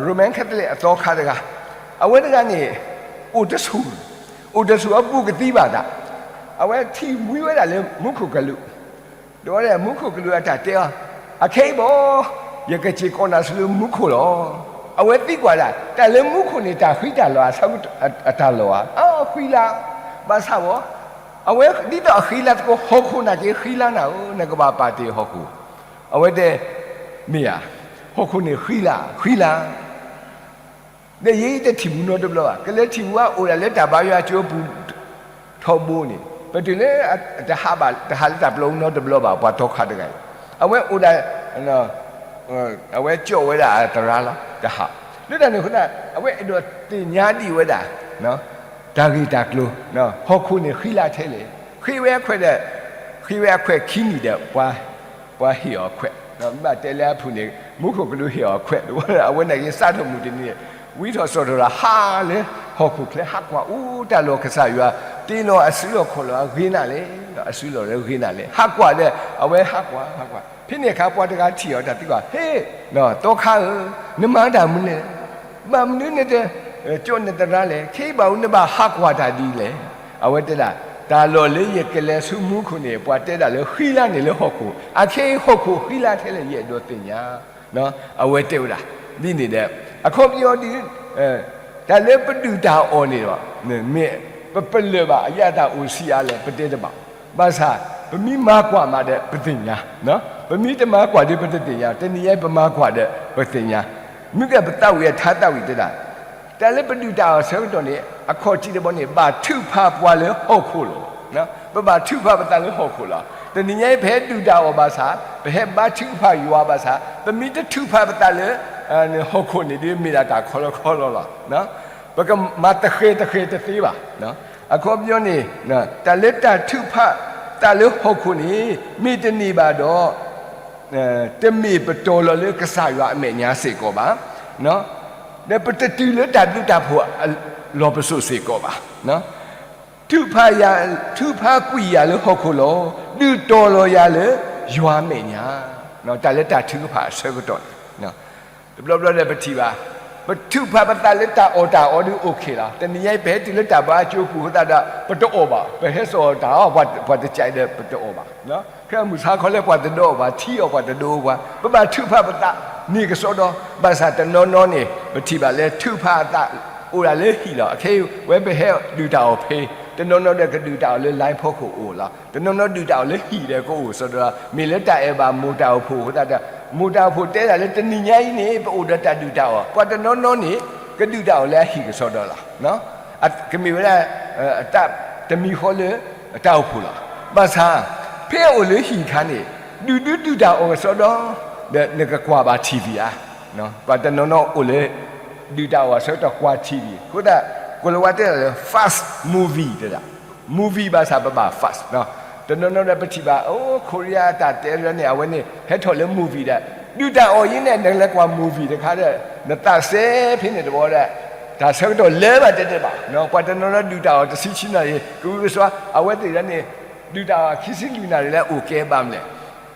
Roman Catholic အသီခါတဂၤ, အဝဲတဂၤန့ၣ် အိၣ်တဆူၣ်, အိၣ်တဆူၣ်အပူၤကသံဘၣ်သး, အဝဲထံၣ်ဝံဝဲဒၣ်လၢမူခိၣ်ကလူး ဒီးမူခိၣ်ကလူးအတၢ်တဲအီၤ, အခဲအံၤဘၣ်, ယကစ့ၢ်ကီးနၤဆူလၢမူခိၣ်လီၤ. အဝဲသံကွၢ်ဒၣ် တၢ်လၢမူခိၣ်န့ၣ် တၢ်ဃံတၢ်လၤအဆၢကတီၢ်အတၢ်လီၢ်ဧါ, အဃံလၤ, ဘၣ်ဆၣ်ဘၣ်, အဝဲဒ်သိးအဃံလၤသကိး ဟီၣ်ခိၣ်နာ်က့ဃံလၤနၤဧၢ, နကဘၣ်ပာ်တ့ၢ်ဟီၣ်ခိၣ်, အဝဲတဲ, မ့ၢ်ဧါ, ဟီၣ်ခိၣ်န့ၣ်ဃံလၤ, ဃံလၤ ဒီးယဲတထံၣ်ပူၤနီတဘျီဘၣ်, ကလဲၤထံၣ်ပူၤဘၣ် အိၣ်ဒၣ်လၢတၢ်ဘါယွၤကၠိပူၤထီဘိန့ၣ်, ပတုၤလၢ တဟးဘၣ် တဟးလၢတၢ်ပျီပူၤနီတဘျီဘၣ် ပှၤသီခါတဂၤအံၤ, အဝဲအိၣ်ဒၣ် အဝဲကၠီၣ်ဝဲဒၣ်အသရၣ်လီၤ တဟး, လၢတၢ်န့ၣ်အဃိသတး အဝဲအဲၣ်ဒိးသ့ၣ်ညါဒံးဝဲဒၣ် တၢ်ဂ့ၢ်တၢ်ကျိၤ, ဟီၣ်ခိၣ်န့ၣ်ဃံလၤထဲလဲၣ်, ဃ့ဝဲအခွဲးဒီး, ဃ့ဝဲအခွဲးခံနံၣ်ဒီး ပှၤဟ့ၣ်အီၤခွဲး, မ့ၢ်ဘၣ်တဲလၢအဖုၣ်န့ၣ် မူခိၣ်ကလူးဟ့ၣ်အီၤခွဲး, အဝဲန့ၣ်က့ၤစးထီၣ်မုၢ်တနံၤန့ၣ်, ဝံထီၣ်စီၣ်ထီၣ်ဒီးဟးလၢဟီၣ်ခိၣ်ချၢ ဟးကွၢ်အူတၢ်လီၢ် ကစၢ်ယွၤတ့လီၤအစုလီၢ်ခီၣ်လီၢ်အဂ့ၤနၤလဲၣ်, အစုလီၢ်လၢဂ့ၤနၤလဲၣ် ဟးကွၢ်ဒီး အဝဲဟးကွၢ် ဟးကွၢ်, ဖဲန့ၣ်အခါပှၤတဂၤထံၣ်အီၤတၢ်သံကွၢ်, ဟ့ၣ်, သီခါဧၢ, နမၤတၢ်မနုၤလဲၣ်, ဘၣ်မနုၤနတကၠီၣ်နသရၣ်လဲၣ်, ခဲအံၤဘၣ်အူနဘၣ်ဟးကွၢ်တၢ်ဒ်လဲၣ်, အဝဲတဲဒၣ်, တၢ်လီၢ်လၢယကလဲၤဆူမူခိၣ်န့ၣ် ပှၤတဲဒၣ်လၢဃံလၤန့ၣ်လၢဟီၣ်ခိၣ်, အခဲအံၤဟီၣ်ခိၣ်ဃံလၤထဲလဲၣ် ယအဲၣ်ဒိးသ့ၣ်ညါ, အဝဲတဲဝဲဒၣ်, ဒ်န့ၣ်ဒီး, အခီပညီဒ် တၢ်လၢပဒုၣ်တၢ်အီၣ်န့ၣ်ဒီး, မ့ၢ်ပပလၢၢ်ဘၣ် အယတၢ်အိၣ်ဆံးအါလဲၣ် ပတဲတဘၣ်, ဘၣ်ဆၣ် ပမ့ၢ်မၤကွၢ်မးဒီးပသ့ၣ်ညါ, ပမ့ၢ်တမၤကွၢ်ဒီးပတသ့ၣ်ညါ, တနံၤညါပမၤကွၢ်ဒီးပသ့ၣ်ညါ, မ့ၢ်ကဲပသးဝံၣ်အထါသးဝံၣ်တဲဒၣ်, တၢ်လၢပဒုၣ်တၢ်အီၣ်ဆၢကတီၢ်န့ၣ် အခီၣ်ထံးတဘီန့ၣ် ဘၣ်ထုကဖၣ်ပှၤလၢဟီၣ်ခိၣ်လီၤ. ပဘၣ်ထုကဖၣ်ပသးလၢဟီၣ်ခိၣ်လီၤ. တနံၤညါအံၤ ပဟဲဒုၣ်တၢ်အီၣ်ဘၣ်ဆၣ်, ပဟဲဘါထုကဖၣ်ယွၤဘၣ်ဆၣ်, ပမ့ၢ်တထုကဖၣ်ပသးလၢ ဟီၣ်ခိၣ်န့ၣ်ဒ်မ့ၢ်ဒၣ်တၢ်ခီလီခီလီလီၤ. ပကမၤတဃဲၤတဃဲၤတသ့ဘၣ်. အခီပညီန့ၣ် တၢ်လၢတၢ်ထုကဖၣ်သးလၢဟီၣ်ခိၣ်န့ၣ် မ့ၢ်တန့ၢ်ဘၣ်ဒီး တမ့ၢ်ပတီၤလီၤလၢကစၢ်ယွၤအမဲာ်ညါစ့ၢ်ကီးဘၣ်. ဒီးပတတုၤလၢတၢ်ဘျုးတၢ်ဖှိၣ်အလီၢ်ပစိာ်စ့ၢ်ကီးဘၣ်. ထုကဖၣ်ယၤ, ထုကဖၣ်ကွံာ်ယၤလၢဟီၣ်ခိၣ်လီၤ. ဒုးတီၤလီၤယၤလၢယွၤအမဲာ်ညါ. တၢ်လၢတၢ်ထုကဖၣ်အဆၢကတီၢ်န့ၣ် တဘျီဘျီဒီးပထံၣ်ဘၣ်, ပထုကဖၣ်ပသးလၢတၢ်အီၣ်တၢ်အီဒီး okay လီၤ. တနံၤညါအံၤ ပဟဲတုၤလၢတၢ်ဘါအကၠိပူၤအဃိသတးဒီး ပတအီၣ်ဘၣ်, ပဟဲစိာ်တၢ်အီၣ် ပှၤတကးဒီး ပတအီၣ်ဘၣ်. ခဲအံၤမုၢ်ဆါခီလၢပှၤတဒိးအီၣ်ပှၤ, ထံအီၣ်ပှၤတဒိးအီၣ်ပှၤ, ပဘၣ်ထုကဖၣ်ပသးန့ၣ်ကစီဒီ, ဘၣ်ဆၣ်တနီၤနီၤန့ၣ် ပထံၣ်ဘၣ်လၢထုကဖၣ်အသးအိၣ်ဒၣ်လၢဟံၣ်လီၤ. အခဲအံၤဝဲပဟဲဒုၣ်တၢ်အီၣ်ဖဲ, တနီၤနီၤဒီးကဒုၣ်တၢ်အီၣ်လၢ line ဖီခိၣ်အိၣ်လီၤ. တနီၤနီၤဒုၣ်တၢ်အီၣ်လၢဟံၣ်ဒီးကအိၣ်ကစီဒီ, မ့ၢ်လၢတၢ်အဲၣ်ဘၣ်မိၢ်တၢ်အိၣ်ဖှိၣ်အဃိသတးဒီး, မိၢ်တၢ်အိၣ်ဖှိၣ်တဲဒၣ်လၢတနံၤညါအံၤန့ၣ် ပအိၣ်ဒီးတၢ်ဒုၣ်တၢ်အီၣ်, ပှၤတနီၤနီၤန့ၣ် ကဒုၣ်တၢ်အီၣ်လၢအဟံၣ်ကစီဒီလီၤ. ကမ့ၢ်ဝဲဒၣ် တၢ်တမံၤဃီလၢတၢ်အိၣ်ဖှိၣ်လီၤ. ဘၣ်ဆၣ် ဖဲအအိၣ်လၢဟံၣ်အခါန့ၣ် ဒုးဒုးဒုၣ်တၢ်အီၣ်ကစီဒီ, ဒီးနကကွၢ်ဘၣ် TV ဧါ. ပှၤတနီၤနီၤအိၣ်လၢ ဒုၣ်တၢ်အီၣ်အဆၢကတီၢ်ကွၢ် TV အဃိသတး ကိၤလၤဝါတဲဒၣ်လၢ fast movie တဲဒၣ်, movie ဘၣ်ဆၣ်ပဘၣ် fast တနီၤနီၤဒီးပထံၣ်ဘၣ် အိၣ် Korea တၢ်တဲလၢန့ၣ် အဝဲန့ၣ် ဟဲထီၣ်လၢ movie ဒီး ဒုၣ်တၢ်အီၣ်အံၤန့ၣ် နလဲၤကွၢ် movie တခါဒီး နသးစဲဖဲန့ၣ်တဘျီဒီး တၢ်ဆၢကတီၢ်လၢဘၣ်တဲတဘၣ်, ပှၤတနီၤနီၤဒုၣ်တၢ်အီၣ်တဆံခံနၣ်ရံၣ် ကဝံကစွါ အဝဲသ့ၣ်ဒီးန့ၣ် ဒုၣ်တၢ်အီၣ်ခံဆံလွံၢ်နၣ်ရံၣ်လၢအိၣ်ကဲဘၣ်မလဲၣ်.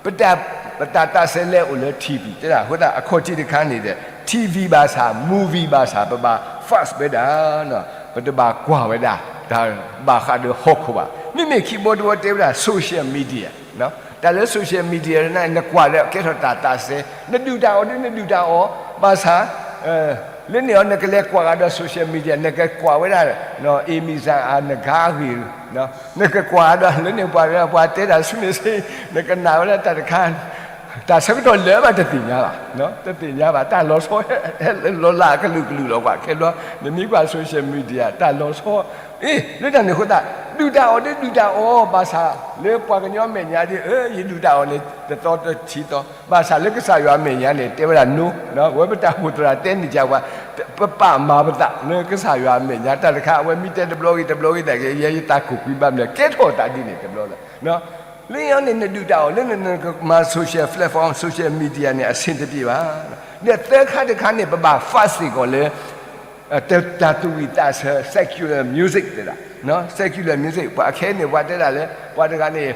ပတၢ်, ပတၢ်သးစဲလဲအိၣ်လၢ TV တဲဒၣ် အဃိသတးအခီၣ်ထံးတခါန့ၣ်ဒီး TV ဘၣ်ဆၣ် movie ဘၣ်ဆၣ် ပဘၣ် fast ဝဲဒၣ်, ပတဘၣ်ကွၢ်ဝဲဒၣ် တၢ်ဘၣ်ဃးဒီးဟီၣ်ခိၣ်ဘၣ်. မ့မ့ၢ်ခံဘီတဝီတဲဝဲဒၣ် social media တၢ်လၢ social media န့ၣ် နကွၢ်ဒီးကဲထီၣ်တၢ်သးစဲ, နဒုၣ်တၢ်အီၣ်ဒီးနဒုၣ်တၢ်အီၣ်, ဘၣ်ဆၣ် လၢန့ၣ်အီၤ နကလဲၤကွၢ်ဂၤဒီး social media နကကွၢ်ဝဲဒၣ် အ့မံစၣ်အနဂါအဂ့ၢ်, နကကွၢ်ဂၤဒီးလၢန့ၣ် ပှၤတဲတၢ်ဆူန့ၣ်စ့ၢ် နကနၣ်ဝဲဒၣ်တၢ်တခါ တၢ်ဆၢကတီၢ်လၢာ်ဘၣ်တသ့ၣ်ညါဘၣ်, တသ့ၣ်ညါဘၣ်, တၢ်လီၤဆီဟဲလီၤလးအကလုာ်ကလုာ်လီၤ. ပှၤခဲဘျီ နမ့ၢ်ကွၢ် social media တၢ်လီၤဆီ, အ့ လၢတၢ်န့ၣ်အဃိသတး ဒုၣ်တၢ်အီၣ်ဒ်ဒုၣ်တၢ်အီၣ် ဘၣ်ဆၣ်လၢပှၤကညီအမဲာ်ညါဒ် ယဒုၣ်တၢ်အီၣ်န့ၣ် တသီတဆံသီ, ဘၣ်ဆၣ်လၢကစၢ်ယွၤအမဲာ်ညါန့ၣ် တဲဝဲဒၣ် no, ဝဲပတၢ်အိၣ်ဖှိၣ်သရၣ်တဲန့ၢ်ကပှၤ, ပပာ်မၤပသးလၢကစၢ်ယွၤအမဲာ်ညါ တၢ်တခါ အဝဲမ့ၢ်တဲတဘျီဂ့ၤတဘျီဂ့ၤသနာ်က့ ယဲယသးကိၢ်ကွံာ်ဘၣ်မနုၤလဲၣ် ကဲထီၣ်သးဒ်န့ၣ်တဘျီလီၤ. လၢန့ၣ်န့ၣ် နဒုၣ်တၢ်အီၣ်လၢနကမၤ social platform, social media န့ၣ် အဆင်တပြေဘၣ်. ဒီးသၢခါတခါန့ၣ် ပဘၣ် fast စ့ၢ်ကီးလၢ တၢ်သူၣ်ဝံၣ်သးဆၢ secular music တဲဒၣ်, secular music ပှၤအခဲအံၤန့ၣ် ပှၤတဲဒၣ်လၢ ပှၤတဂၤန့ၣ်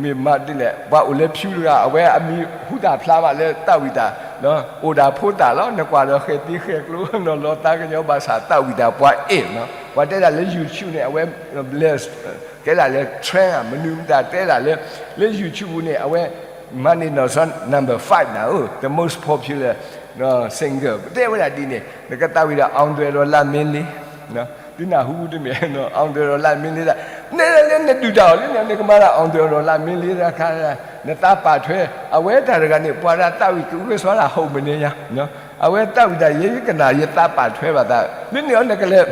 မ့ၢ်မၤဒ်လဲၣ် ပှၤအိၣ်လၢဖၠူတဂၤ အဝဲအမံၤဟူသၣ်ဖျါဘၣ်လၢသးဝံၣ်တၢ်, အိၣ်ဒၣ်ဖိသၣ်လီၤ နကွၢ်ဒီးဃဲၤသံဃဲၤကျိ နီၤလီၤသးကညီၤဘၣ်ဆၣ်သးဝံၣ်တၢ်ပှၤအဲၣ်နီၤ ပှၤတဲဒၣ်လၢ YouTube န့ၣ် အဝဲ တဲဒၣ်လၢ trend မနုၤမတၤတဲဒၣ်လၢ လၢ YouTube ပူၤန့ၣ် အဝဲမၤန့ၢ်နီၢ်စီ number five နၤဧၢ the most popular singer ပတဲဝဲဒၣ်ဒ်န့ၣ် နကသးဝံၣ်ဒီး Andrew Dollar Mele သုနၢ်ဟူတမ့ၢ် Andrew Dollar Mele ဒၣ် နဲဒၣ်လၢနဒုၣ်တၢ်အီၣ်လၢန့ၣ် နကမၤဒၣ် Andrew Dollar Mele တခါ နသးပာ်ထွဲ အဝဲတၢ်တဂၤန့ၣ် ပှၤဒၣ်သးဝံၣ်ကအုကစွါဒၣ် ဟီၣ်မနုၤညါ အဝဲသးဝံၣ်တၢ်ယဲယကနၣ် ယသးပာ်ထွဲဘၣ်သး လၢန့ၣ်အီၤနကလဲၤ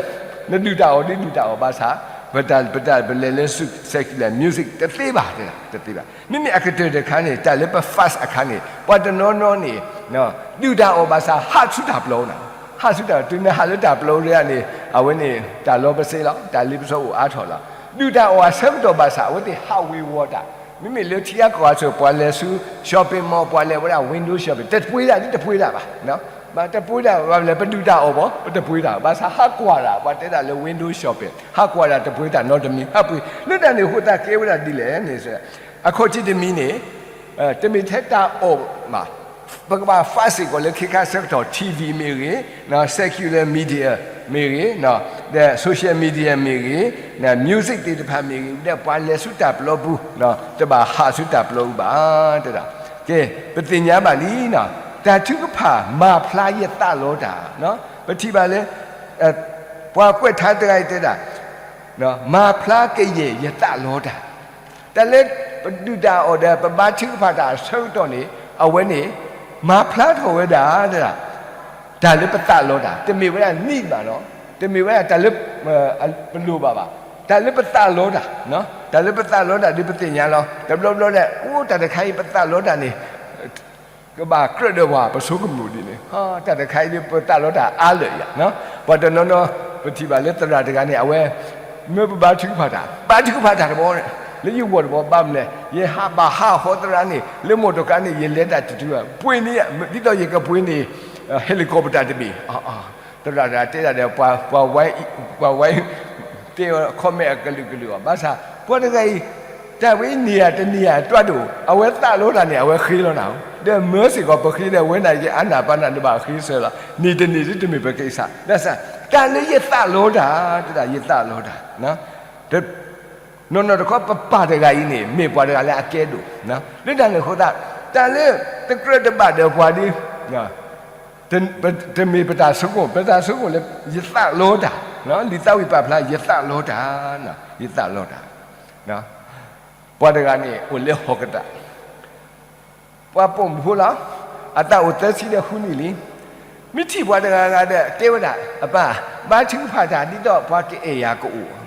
နဒုၣ်တၢ်အီၣ်ဒ်ဒုၣ်တၢ်အီၣ်ဘၣ်ဆၣ် ပတၢ် ပတၢ်ပလဲၤလၢ secular music တသ့ဘၣ် တသ့ဘၣ်. မ့မ့ၢ်အကတၢၢ်တခါန့ၣ် တၢ်လၢပ fast အခါန့ၣ် ပှၤတနီၤနီၤန့ၣ် ဒုၣ်တၢ်အီၣ်ဘၣ်ဆၣ် ဟးဆူတၢ်ပျီနၤ, ဟးဆူတၢ် တုၤနဟးလၢတၢ်ပျီတဂၤန့ၣ် အဝဲန့ၣ် တၢ်လီၤပစ့လီၤ တၢ်လ့ပစီအိၣ်အါထီၣ်လီၤ. ဒုၣ်တၢ်အီၣ်အဆၢကတီၢ်ဘၣ်ဆၣ် အဝဲသ့ၣ်ဟးဝ့ၤဝီၤတၢ် မ့မ့ၢ်လၢထံဂၤကီၢ်ဂၤဆိ ပှၤလဲၤဆူ shopping mall ပှၤလဲၤဝဲဒၣ် window shopping တပှ့ၤဒၣ်ဒ်တပှ့ၤဒၣ်ဘၣ်, တပှ့ၤဒၣ်ဘၣ်လဲၣ် ပဒုၣ်တၢ်အီၣ်ဘၣ် ပတပှ့ၤတၢ် ဘၣ်ဆၣ်ဟးကွၢ်တၢ် ပှၤတဲဒၣ်လၢ window shopping ဟးကွၢ်တၢ်တပှ့ၤတၢ်နီတမံၤ ဟးပှ့ၤ လၢတၢ်န့ၣ်အဃိသတးကဲဝဲဒၣ်ဒ်လဲၣ်န့ၣ် အခီၣ်ထံးတမံၤန့ၣ် တမ့ၢ်ထဲတၢ်အီၣ်ဘၣ် ပကဘၣ် fast စ့ၢ်ကီးလၢခ့ခါဆၢကတီၢ် ထံၣ်ဝံၣ် မ့ၢ်ဂ့ၤ, secular media မ့ၢ်ဂ့ၤ, ဒီး social media မ့ၢ်ဂ့ၤ, music သ့ၣ်တဖၣ်မ့ၢ်ဂ့ၤ ဒီးပှၤလဲၤဆူတၢ်ပျီပူၤ တဘၣ်ဟးဆူတၢ်ပျီပူၤဘၣ် တဲဒၣ်. ကဲ ပသ့ၣ်ညါဘၣ်လံ, တၢ်ထုကဖၣ်မၤဖျါယသးလီတၢ်, ပထံၣ်ဘၣ်လၢ ပှၤကွဲးထါတဂၤအံၤတဲဒၣ် မၤဖျါကယဲၢ်ယသးလီတၢ် တၢ်လၢပဒုၣ်တၢ်အီၣ်ဒီး ပဘါထုကဖၣ်တၢ်အဆၢကတီၢ်န့ၣ် အဝဲန့ၣ် မၤဖျါထီၣ်ဝဲဒၣ် တၢ်လၢပသးလီတၢ် တမ့ၢ်ဝဲဒၣ် need ဘၣ်နီၤ တမ့ၢ်ဝဲဒၣ်တၢ်လၢ ပလိၣ်ဘၣ်ဘၣ် တၢ်လၢပသးလီတၢ် တၢ်လၢပသးလီတၢ်ဒ်ပသ့ၣ်ညါလီၤ တဘျီဘျီဒဲး အိၣ်တၢ်တခါအံၤပသးလီတၢ်န့ၣ် ကဘၣ်ကြၢးဒီးပှၤပဆိကမိၣ်ဒ်န့ၣ် တၢ်တခါအံၤဒ်ပသးလီတၢ်အါလၢာ်ယၤ ပှၤတနီၤနီၤ ပထံၣ်ဘၣ်လၢသရၣ်တဂၤန့ၣ် အဝဲ မ့ၢ်ပဘါထုကဖၣ်တၢ် ဘါထုကဖၣ်တၢ်တဘျီ လၢယဂီၢ်တဘျီဘၣ်မနုၤလဲၣ် ယဟးဘၣ်ဟးဟီသရၣ်န့ၣ် လၢမိၢ်တကါန့ၣ် ယလဲၤတၢ်တတုၤဘၣ် ပှ့ၤန့ၢ် ဒ်သိးယကပှ့ၤန့ၢ် helicopter တဘ့ၣ် သရၣ်တဂၤတဲဒၣ်ဒီး ပှၤဝဲ ပှၤဝဲ တဲ comment အကလုာ်ကလုာ်အီၤ ဘၣ်ဆၣ် ပှၤတဂၤအံၤ တၢ်ဝဲန့ၢ်ဧါတန့ၢ်ဧါတွၢ်ဒိၣ် အဝဲသးလီတၢ်န့ၣ် အဝဲဃ့လီၤနၤဧိၤ ဒီးမၢစ့ၢ်ကီးပဃ့ဒီးဝဲန့ၣ် ယအါနၢ်ပၢ်နၢ်ဒိၣ်ဘၣ်ဃ့စၢၤလီၤ န့ၢ်တန့ၢ်ဒ်တမ့ၢ်ပကစၢ် ဘၣ်ဆၣ် တၢ်လၢယသးလီတၢ် တဒၣ်ယသးလီတၢ် နီၢ်နီၢ်တခီ ပပၢ်တဂၤအံၤန့ၣ် မ့ၢ်ပှၤတဂၤလၢအကဲဒိၣ် လၢတၢ်န့ၣ်အဃိသတး တၢ်လၢတကြၢးတဘၣ်ဒီးပှၤဒ် တမ့ၢ်ပတၢ်ဆိကမိၣ် ပတၢ်ဆိကမိၣ်လၢ ယသးလီတၢ် လံာ်သးဝံၣ်ပာ်ဖျါ ယသးလီတၢ် ယသးလီတၢ် ပှၤတဂၤန့ၣ် အိၣ်လၢဟီၣ်ကတၢၢ် ပှၤပိာ်မုၣ်ဖိလီၤ အသးအိၣ်သၢဆံဒီးဃုနံၣ်လံ မ့ၢ်ထံၣ်ပှၤတဂၤဂၤဒီး တဲဝဲဒၣ် အပၢ် ဘါထုကဖၣ်တၢ် ဒ်သိးပှၤကအဲၣ်ယၤကအိၣ်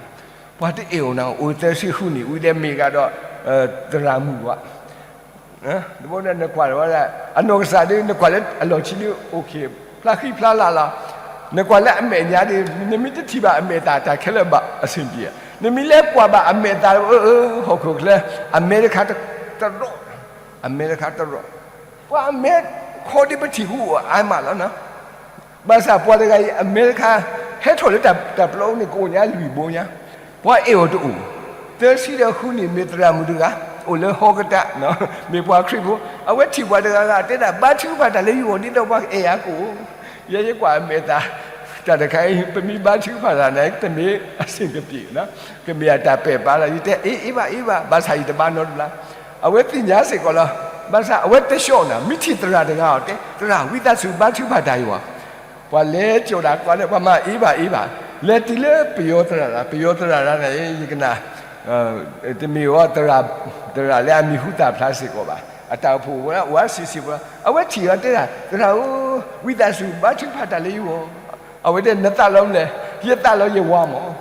ပှၤတအဲၣ်အိၣ်နၤ အိၣ်သၢဆံဃုနံၣ် ဝံၤဒီးမ့ၢ်ဂၤဒီး သရၣ်မုၣ်ဘၣ် တဘျီဒီးနကွၢ်ဝဲဒၣ် အနီၢ်ကစၢ်ဒ် နကွၢ်လၢအလီၢ်ခံဒ် okay ဖျါဃံဖျါလၤလီၤ နကွၢ်လၢအမဲာ်ညါဒ် နမ့ၢ်တထံၣ်ဘၣ်အမဲာ်သၣ် တၢ်ခဲလၢာ်ဘၣ်အဆင်ပြေ နမ့ၢ်လဲၤကွၢ်ဘၣ်အမဲာ်သၣ် အၢ အၢ ဟီၣ်ခိၣ်ချၢ အမဲတခါတရီ အမဲတခါတရီ ပှၤအမဲခီဒ်ပထံၣ်ပူၤအိၣ်အါမးလီၤ ဘၣ်ဆၣ်ပှၤတဂၤအံၤ အမဲတခါ ဟဲထီၣ်လၢတၢ်ပျီန့ၣ် ကအိၣ်ညါလွံၢ်ဘိညါ ပှၤအဲၣ်အီၤတအိၣ် သၢဆံဒီးဃုနံၣ် မ့ၢ်သရၣ်မုၣ်တဂၤ အိၣ်လၢဟီၣ်ကတၢၢ် မ့ၢ်ပှၤခရံာ်ဖိ အဝဲထံၣ်ပှၤတဂၤဂၤတဲဒၣ် ဘါထုကဖၣ်တၢ်လၢယဂီၢ် ဒ်သိးပှၤကအဲၣ်ယၤကအိၣ် ယဲယကွၢ်အမဲာ်သၣ် တၢ်တခါအံၤ ပမ့ၢ်ဘါထုကဖၣ်တၢ်န့ၣ် တမ့ၢ်အဆင်တပြေ ကမ့ၢ်အတၢ်ပဲာ်ပါလီၤ ယတဲ အ့ အ့ဘၣ် အ့ဘၣ် ဘၣ်ဆၣ်ယတဘါနီတဘျီ အဝဲသ့ၣ်ညါစ့ၢ်ကီးလီၤ ဘၣ်ဆၣ်အဝဲတဆှီၣ်နၤ မ့ၢ်ထံၣ်သရၣ်တဂၤအီၤတဲ သရၣ် ဝံသးစူၤဘါထုကဖၣ်တၢ်ယဂီၢ် ပှၤလဲၤကၠီၣ်တၢ်ကွၢ်လၢ ပှၤမၤအ့ဘၣ်အ့ဘၣ် လဲၤတုၤလၢပယီၤသရၣ် ပယီၤသရၣ်တဂၤန့ၣ် ယကနၣ် တမ့ၢ်ဝဲ သရၣ်လၢအမံၤဟူသၣ်ဖျါစ့ၢ်ကီးဘၣ် အတၢ်အိၣ်ဖှိၣ်ဝဲအိၣ်အါဆံးဆံးပှၤ, အဝဲထံၣ်အီၤတဲဒၣ် သရၣ်ဧၢ, ဝံသးစူၤ ဘါထုကဖၣ်တၢ်လၢယဂီၢ်. အဝဲတဲ နသးလီမလဲၣ်, ယသးလီယဝၤမၢ်.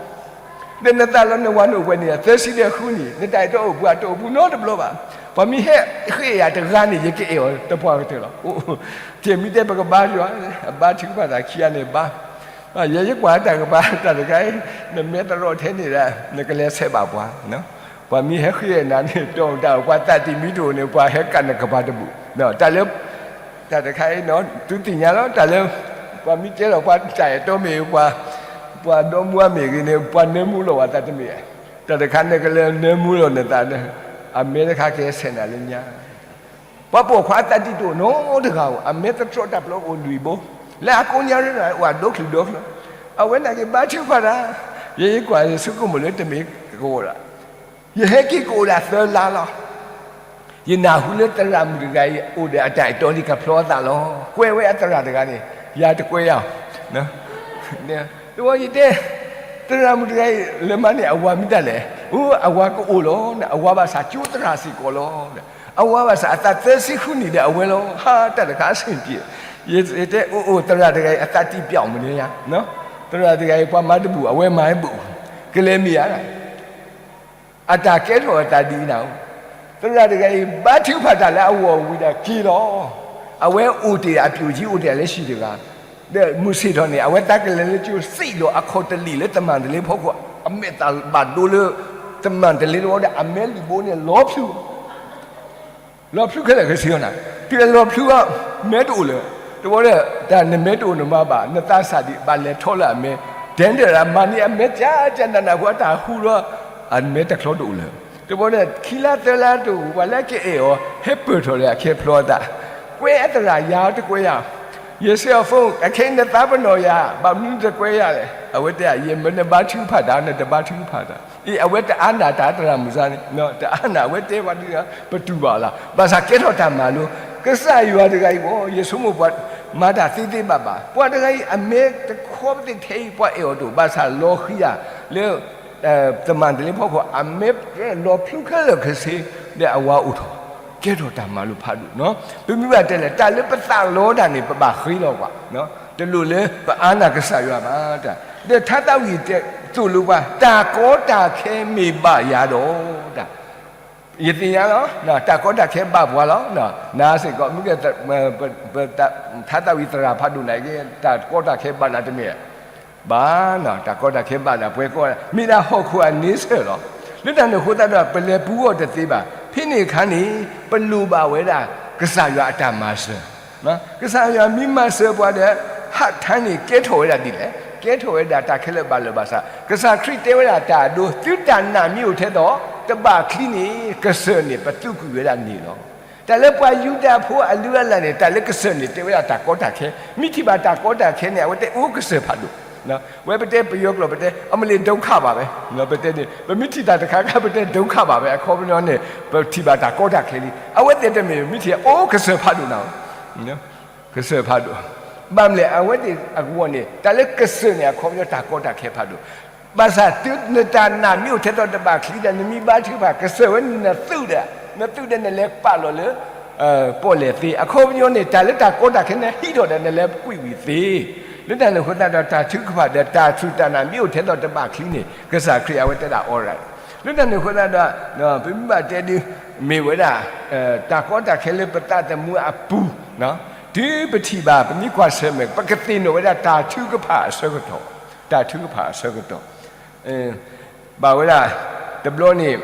ဒီးနသးလီနဝၤန့ၣ်အိၣ်ပှဲၤနံၣ်လဲၣ်, သၢဆံဒီးဃုနံၣ်, နတၢ်အဲၣ်တီအိၣ်ပှဲၤ, တအိၣ်ပှဲၤနီတဘျီဘၣ်. ပှၤမ့ၢ်ဟဲဃ့ယၤတဂၤန့ၣ် ယကအဲၣ်အီၤတပှၢ်ကတၢၢ်လီၤ. ကဲမ့ၢ်တဲပကဘါယွၤ, ဘါထုကဖၣ်တၢ်ခံဂၤန့ၣ်ဘါ ယဲယကွၢ်တၢ်ကပၤ တၢ်တခါအံၤ နမဲသရိာ်ထဲန့ၣ်ဒီး နကလဲၤဆဲးဘၣ်ပှၤ, ပှၤမ့ၢ်ဟဲဃ့နၤန့ၣ် တီၢ်တၢ်ပှၤသးတံၢ်မံတအိၣ်န့ၣ် ပှၤဟဲကးနကပၤတဘူၣ်, တၢ်လၢ တၢ်တခါအံၤ သုသ့ၣ်ညါလီၤ တၢ်လၢ ပှၤမ့ၢ်ကဲထီၣ်ပှၤတၢ်အဲၣ်တီမ့ၢ်ဂ့ၤ ပှၤ ပှၤဒီမါဝၤမ့ၢ်ဂ့ၤန့ၣ် ပှၤနၢမူလီၤပှၤသးတမ့ၢ်ဧါ. တၢ်တခါနကလဲၤနၢမူလီၤနသး, အမဲတခါကဟဲဆဲးနၤလၢညါ ပှၤပိာ်ခွါအသးတံၢ်တအိၣ်နီတဂၤဧိၤ, အမဲသတြီတၢ်ပျီအိၣ်လွံၢ်ဘိ, လၢအကိးညါရ့ၣ်နၤအိၣ်အဒိချံဒိချၢ, အဝဲန့ၣ်က့ၤဘါထုကဖၣ်တၢ်, ယဲယကွၢ်ယဆိကမိၣ်လၢတမ့ၢ်ကအိၣ်ဒီး, ယဟဲက့ၤကအိၣ်ဒၣ်သၢလါလီၤ. ယနၢ်ဟူလၢသရၣ်မုၣ်တဂၤအံၤ အိၣ်ဒီးအတၢ်အဲၣ်တီလံ ကဖျီအသးလီၤ. ကွဲဝဲအသရၣ်တဂၤန့ၣ် ယၤတကွဲယၤ တဝီယတဲ, သရၣ်မုၣ်တဂၤအံၤ လၢမါန့ၣ် အဝၤမ့ၢ်ဒၣ်လဲာ်, အိ အဝၤကအိၣ်လီၤ, အဝၤဘၣ်ဆၣ်ကၠိသရၣ်စ့ၢ်ကီးလီၤ, အဝၤဘၣ်ဆၣ်အသးသၢဆံဃုနံၣ်ဒီးအဝဲလီၤ, ဟါ တၢ်တခါအဆင်ပြေ, ယတဲအိၣ်အိၣ် သရၣ်တဂၤအံၤ အသးတံၢ်ပျီမနုၤညါ, သရၣ်တဂၤအံၤ ပှၤမၤတဘူၣ် အဝဲမၤဟဲဘူၣ်, ကလဲၤမ့ၢ်ဧါ အတၢ်ကဲထီၣ်အသးဒ်အံၤနၤဧိၤ, သရၣ်တဂၤအံၤ ဘါထုကဖၣ်တၢ်လၢအဂီၢ်ဝံၤဒီးက့ၤလီၤ. အဝဲအိၣ်တ့ၢ်အပျိၢ်ကံ အိၣ်တ့ၢ်လၢဟံၣ်တဂၤ, ဒီးမုၢ်ဆ့ၣ်ထီၣ်န့ၣ် အဝဲသးကလဲၤလၢကၠိ စံၣ်လီၤအခီၣ်တလံာ်လၢတမၣ်တလ့ဖီခိၣ်, အမဲာ်သၣ်ဘၣ်ဒိလၢ တမၣ်တလ့တဝီဒီး အမဲာ်လုၢ်ဘိန့ၣ် လီၤဖျူ လီၤဖျူခဲလၢာ်ခဲဆ့လီၤနၤ, တုၤလီၤဖျူအီၤ မဲတအိၣ်လၢၤ, တဝီဒီး တၢ်နမဲတအိၣ်နမၤဘၣ်, နသးစၢ်ဒံး ဘၣ်လဲၤထီၣ်လၢအမဲ, တဲဒၣ်မၤန့ၢ်အမဲကၠၢ်ကၠၢ်နးနးဃိ အတၢ်ဟူဒီး အမဲတချီတအိၣ်လၢၤ, တဝီဒီး ခံလါသၢလါတအိၣ် ပှၤလၢကအဲၣ်အီၤ ဟဲပၢၢ်ထီၣ်လၢအခဲဖျီအသး, ကွဲအသရၣ် ယၤတကွဲယၤ, ယဆဲးအီၤ phone အခဲအံၤနသးပ့ၤနီၣ်ယၤ ဘၣ်မနုၤတကွဲယၤလဲၣ်, အဝဲတဲ ယမ့ၢ်နဘါထုကဖၣ်တၢ် နတဘါထုကဖၣ်တၢ်, အံၤ အဝဲတအါနၢ်တၢ်သရၣ်မုၣ်စါန့ၣ်, တအါနၢ် အဝဲတဲပှၤဒ် ပတူၢ်ဘၣ်လီၤ, ဘၣ်ဆၣ်ကဲထီၣ်တၢ်မၤလိ, ကစၢ်ယွၤတဂၤအံၤအဂီၢ် ယဆိကမိၣ်ပှၤ မၤတၢ်သ့သ့ဘၣ်ဘၣ်, ပှၤတဂၤအံၤ အမဲတခီပသ့ၣ်ထဲအံၤ ပှၤအဲၣ်အီၤတအိၣ် ဘၣ်ဆၣ်လီၤဃံၤဧါ လၢ တမၣ်တလ့ဖီခိၣ် အမဲလီၤဖျူခဲလၢာ်ခဲဆ့ ဒီးအဝၤအိၣ်ထီၣ်, ကဲထီၣ်တၢ်မၤလိဖးဒိၣ်နီၤ, ပမ့ၢ်ဘၣ်တဲလဲၣ် တၢ်လၢပသးလီတၢ်န့ၣ် ပဘၣ်ဃ့လီၤကွၢ်, တလိၣ်လၢပအါနၢ်ကစၢ်ယွၤဘၣ်, ဒီးထါသးဝံၣ်သိၣ်လိပှၤ တၢ်ကီတၢ်ခဲမ့ၢ်ဘၣ်ယၤဒီး ယသ့ၣ်ညါလီၤ, တၢ်ကီတၢ်ခဲဘၣ်ပှၤလီၤ, နၤစ့ၢ်ကီး မ့ၢ်ကဲ ထါသးဝံၣ်သရၣ်ဖးဒိၣ်နၤက့ၤ တၢ်ကီတၢ်ခဲဘၣ်နၤတမ့ၢ်, ဘၣ်နီၤ တၢ်ကီတၢ်ခဲဘၣ်နၤ ပှဲၤကီၢ် မ့ၢ်ဒၣ်ဟီၣ်ခိၣ်အန့ဆၢၣ်လီၤ, လၢတၢ်န့ၣ်အဃိသတးဒီး ပလဲၤပူၤအီၤတသ့ဘၣ်, ဖဲန့ၣ်အခါန့ၣ် ပလိၣ်ဘၣ်ဝဲဒၣ် ကစၢ်ယွၤအတၢ်မၤစၢၤ ကစၢ်ယွၤမ့ၢ်မၤစၢၤပှၤဒီး ဟးထါန့ၣ် ကဲထီၣ်ဝဲဒၣ်ဒ်လဲၣ်, ကဲထီၣ်ဝဲဒၣ်တၢ်ခဲလၢာ်ဘၣ်လၢၤဘၣ်ဆၣ် ကစၢ်ခရံာ်တဲဝဲဒၣ်တၢ်အဒိ သုတၢ်နာ်မ့ၢ်အိၣ်ထဲသိး တဘၣ်ချံန့ၣ် ကစၢၢ်န့ၣ် ပသူကွံာ်ဝဲဒၣ်န့ၣ်လီၤ. တၢ်လၢပှၤယူဒၤဖိအလုၢ်အလၢ်န့ၣ် တၢ်လၢကစၢၢ်န့ၣ် တဲဝဲဒၣ်တၢ်ကီတၢ်ခဲ, မ့ၢ်ထံၣ်ဘၣ်တၢ်ကီတၢ်ခဲန့ၣ် အဝဲတဲအိၣ်ကစၢၢ်ဖးဒိၣ် ဝဲပတဲပယီၤကျိာ်ပတဲ အမလ့ၤဒုက္ခပါပဲ, ပတဲန့ၣ် ပမ့ၢ်ထံၣ်တၢ်တခါခါ ပတဲဒုက္ခပါပဲ, အခီပညီန့ၣ် ပထံၣ်ဘၣ်တၢ်ကီတၢ်ခဲလံ, အဝဲသ့ၣ်တမ့ၢ် မ့ၢ်ထံၣ်အိၣ်ကစၢၢ်ဖးဒိၣ်နၤ ကစၢၢ်ဖးဒိၣ်, ဘၣ်မလဲၣ် အဝဲသ့ၣ်အဂီၢ်န့ၣ် တၢ်လၢကစၢၢ်န့ၣ် အခီပညီတၢ်ကီတၢ်ခဲဖးဒိၣ်, ဘၣ်ဆၣ်တုၤ နတၢ်နာ်မ့ၢ်အိၣ်ထဲသိးတဘၣ်ချံဒီး နမ့ၢ်ဘါထုကဖၣ် ကစၢၢ်ဝဲန့ၣ်နသုးဒီး နသုးဒီးနလဲၤပာ်လီၤလၢ ပီၣ်လဲၣ်သ့, အခီပညီန့ၣ် တၢ်လၢတၢ်ကီတၢ်ခဲန့ၣ် ဟံးထီၣ်ဒီးနလဲၤကွံာ်ဝံၤသ့, လၢတၢ်န့ၣ်အဃိသတးဒီး တၢ်ထုကဖၣ်ဒီးတၢ်စူၢ်တၢ်နာ်မ့ၢ်အိၣ်ထဲသိးတဘၣ်ချံန့ၣ် ကစၢ်ခရံာ်အဝဲတဲဒၣ် alright, လၢတၢ်န့ၣ်အဃိသတးဒီး ပမ့ၢ်ဘၣ်တဲဒုး မ့ၢ်ဝဲဒၣ် တၢ်ကီတၢ်ခဲလၢပသးသမူအပူၤ, တုၤပထံၣ်ဘၣ် ပမ့ၢ်ကွၢ်ဆၢၣ်မဲာ် ပကသ့ၣ်နီၣ်ဝဲဒၣ်တၢ်ထုကဖၣ်အဆၢကတီၢ်, တၢ်ထုကဖၣ်အဆၢကတီၢ်, ဘၣ်ဝဲဒၣ် တဘျီန့ၣ်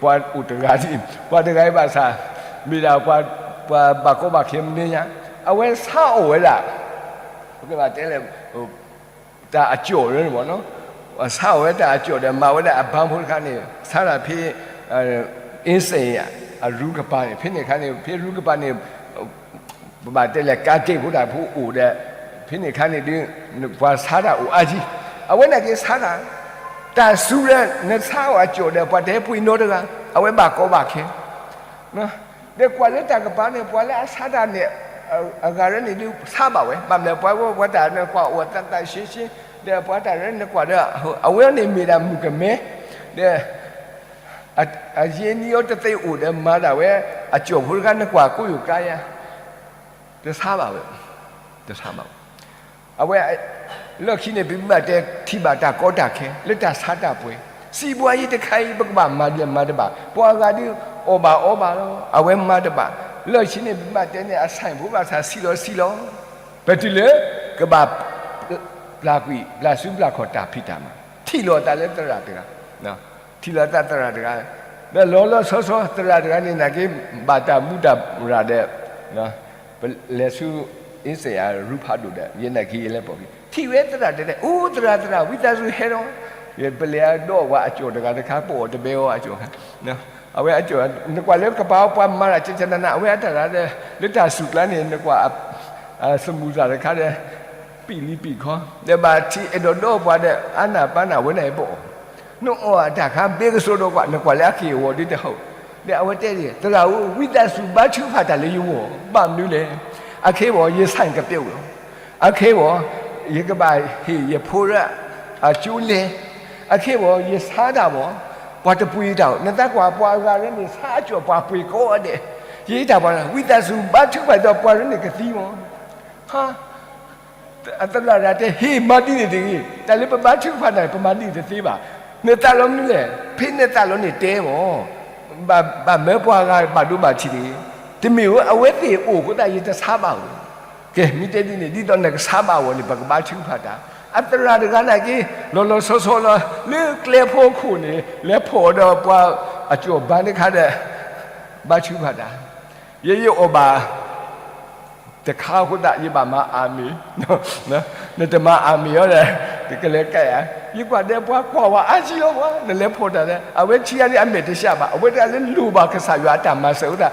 ပှၤအိၣ်တဂၤဒ် ပှၤတဂၤအံၤဘၣ်ဆၣ် မ့ၢ်ဒၣ်ပှၤ ပှၤဘၣ်ကီဘၣ်ခဲမနုၤညါ, အဝဲဆါအီၣ်ဝဲဒၣ် ပကဘၣ်တဲလဲၣ် တၢ်အကၠီၣ်လၢန့ၣ်မ့ၢ်နီၤ, ဆါအီၣ်ဝဲတၢ်အကၠီၣ်ဒီး မၤဝဲဒၣ်အဘါဖိတခါန့ၣ် ဆါတၢ်ဖဲ အင်းစိန် အရူးကပၤန့ၣ် ဖဲန့ၣ်အခါန့ၣ် ဖဲရူးကပၤန့ၣ် ပဘၣ်တဲလဲၣ် ကးက့ၣ်ဖိတၢ်ဖိအိၣ်ဒီး ဖဲန့ၣ်အခါန့ၣ်ဒုး ပှၤဆါတၢ်အိၣ်အါကံ, အဝဲန့ၣ်က့ၤဆါတၢ်, တၢ်စူၤဒီး နဆါအီၣ်အကၠီၣ်ဒီး ပှၤတဟဲပှ့ၤနီတဂၤ, အဝဲဘၣ်ကီဘၣ်ခဲ ဒီးကွၢ်လၢတၢ်ကပၤန့ၣ် ပှၤလၢအဆါတၢ်န့ၣ် အဂၤရၢန့ၣ်ဒုးဆါဘၣ်ဝဲ, ဘၣ်မနုၤလဲၣ် ပှၤဝဲပှၤတၢ်န့ၣ်ကွၢ်အိၣ်သးသးရှဲရှဲ, ဒီးပှၤတၢ်ရၢန့ၣ်ကွၢ်ဒီး အဝဲန့ၣ်မ့ၢ်ဒၣ်မုၣ်ကမဲ, ဒီး အယဲၢ်နံၣ်အံၤတသ့အိၣ်ဒီးမၤဒၣ်ဝဲ အကၠီၣ်ဖိတခါ နကွၢ်ကိးယိာ်ကျါယါ, တဆါဘၣ်ဝဲ, တဆါဘၣ်ဝဲ. အဝဲ, လၢခံန့ၣ် ပမ့ၢ်ဘၣ်တဲထံၣ်ဘၣ်တၢ်ကီတၢ်ခဲ လၢတၢ်ဆါတၢ်ပှ့ၤ, စံးဘှါယံၤတခါအံၤ ပကဘၣ်မၤဒ်လဲၣ်မၤတဘၣ်, ပှၤဂၤဒုးအီၣ်ဘၣ်အီဘၣ်လီၤ, အဝဲမၤတဘၣ်. လၢခံန့ၣ် ပမ့ၢ်ဘၣ်တဲန့ၣ် အဆိုင်ဖိဘၣ်ဆၣ် စံးလီၤစံးလီၤ, ပတုၤလၢ ကဘၣ် ပျၢ်ကွံာ် ပျၢ်စုပျၢ်ခီၣ်တၢ်ဖံးတၢ်မၤ, ထံၣ်လီၤသးလၢသရၣ်တဂၤ ထံၣ်လီၤသးသရၣ်တဂၤ, ဒီးလီၤလီၤဆီဆီ သရၣ်တဂၤန့ၣ် နာ်က့ ဘၣ်တၢ်မူတၢ်ရၢ်ဒီး ပလဲၤဆူ အ့စဲယၤရူဖးဒိၣ်ဒီး ယဲနာ်က့ယလဲၤပိာ်က့ၤ ထံၣ်ဝဲသရၣ်တဲတဲ အိၣ်သရၣ်သရၣ် ဝံသးစူၤဟဲဒီး ပလဲၤဒီးပှၤအကၠီၣ်တဂၤတခါ ပအီၣ်တဘဲအီၤအကၠီၣ်ခါ, အဝဲအကၠီၣ် နကွၢ်လၢကပၤပှၤမၤတၢ်ကကနန အဝဲအတၢ်ရၢ်ဒီး လၢတၢ်စူၢ်ကျါန့ၣ် နကွၢ် စမူၤသၣ်တခါဒီး ပံာ်လံပံာ်ခီ ဒီးဘၣ်ထံးအဲၣ်ဒိးဒီးပှၤဒီး အါနၢ်ပၢ်နၢ်ဝဲန့ၣ်ပအီၣ်, နအီၣ်အတၢ်ခါဘ့ကစိဒီးကွၢ် နကွၢ်လၢအက့ၢ်အဂီၤဒ်တဟီၣ်, ဒီးအဝဲတဲဒ် သရၣ်ဧၢ ဝံသးစူၤဘါထုကဖၣ်တၢ်လၢယဂီၢ် ဘၣ်မနုၤလဲၣ်, အခဲအံၤ ယဆိုင်ကပျိလီၤ, အခဲအံၤ ယကဘၣ်ဟ့ၣ်ယဖိရၣ် အကၠိလဲၤ, အခဲအံၤ ယဆါတၢ်ဘၣ်, ပှၤတပှ့ၤတၢ်ဘၣ်, နသးကွၢ်ပှၤဂၤလၢန့ၣ် ဆါအကၠီၣ်ပှၤပှ့ၤကိးဂၤဒဲး, ယတၢ်ပှၤ ဝံသးစူၤဘါထုကဖၣ်ဒီးပှၤလၢန့ၣ်ကသံမး ဟါ, အသရၣ်တဂၤတဲ ဟ့ၣ်မၤဒ်န့ၣ်တဂ့ၤ, တၢ်လၢပဘါထုကဖၣ်တၢ်န့ၣ် ပမၤဒ်န့ၣ်တသ့ဘၣ်, နသးလီမနုၤလဲၣ်, ဖဲနသးလီန့ၣ်တဲမး, ဘၣ်မၢပှၤဂၤဘၣ်ဒိဘၣ်ထံးတဂ့ၤ, တမ့ၢ်ဧိၤ အဝဲသ့ၣ်အိၣ်အဃိသတး ယတဆါဘၣ်ဧိၤ, ကဲ မ့ၢ်တဲဒ်န့ၣ် ဒ်သိးနကဆါဘၣ်အဂီၢ်န့ၣ် ပကဘါထုကဖၣ်တၢ်, အသရၣ်တဂၤနာ်က့ လီၤလီၤဆီဆီလီၤ လၢကျဲဖိခိၣ်န့ၣ် လဲၤဖီၣ်ဒီးပှၤအကၠီၣ်ဘါတခါဒီး ဘါထုကဖၣ်တၢ်, ယဲယအီၣ်ဘၣ် တခါအဃိသတး ယဘၣ်မၤအၤမ့ၣ်, နတမၤအၤမ့ၣ်အီၤဒီး ကလဲၤကဲဧါ, ယကွၢ်ဒီးပှၤကွၢ်ဝဲအါကံလီၤပှၤ နလဲၤဖီၣ်တၢ်ဒီး အဝဲထံဂၤန့ၣ် အမဲာ်တဆှးဘၣ်, အဝဲတဂၤလၢလိၣ်ဘၣ်ကစၢ်ယွၤအတၢ်မၤစၢၤအဃိသတး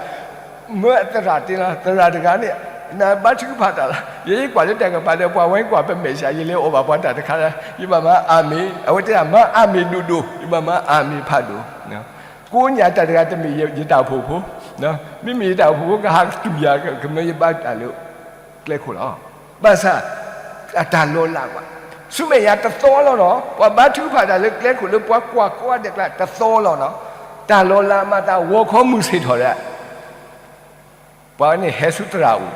မၢအသရၣ်တဲလီၤ သရၣ်တဂၤန့ၣ် နဘါထုကဖၣ်တၢ်လီၤ, ယဲယကွၢ်လၢတၢ်ကပၤဒီး ပှၤဝဲကွၢ်ပမဲာ်ဆှး ယလဲၤအီၣ်ဘၣ်ပှၤတၢ်တခါဒီး ယဘၣ်မၤအၤမ့ၣ်, အဝဲတဲဒၣ် မၤအၤမ့ၣ်ဒိၣ်ဒိၣ်, ယဘၣ်မၤအၤမ့ၣ်ဖးဒိၣ် ကိးညါတၢ်တဂၤတမ့ၢ်ယတၢ်အိၣ်ဖှိၣ်ဖိ, မ့မ့ၢ်ယတၢ်အိၣ်ဖှိၣ်ဖိ ကဟးတူၢ်ယၤ ကမၢယဘါတၢ်လၢကျဲခိၣ်လီၤ. ဘၣ်ဆၣ် အတၢ်လီၤလးကွၢ်, ဆူမဲာ်ညါတသီလီၤနီၤ, ပှၤဘါထုကဖၣ်တၢ်လၢကျဲခိၣ်လၢပှၤကွၢ်ကိးဂၤဒဲးကျါ တသီလီၤနီၤ, တၢ်လီၤလးမၤသးဂီၤခီမုၢ်ဆ့ၣ်ထီၣ်ဒီး ပှၤန့ၣ်ဟဲဆူသရၣ်အိၣ်,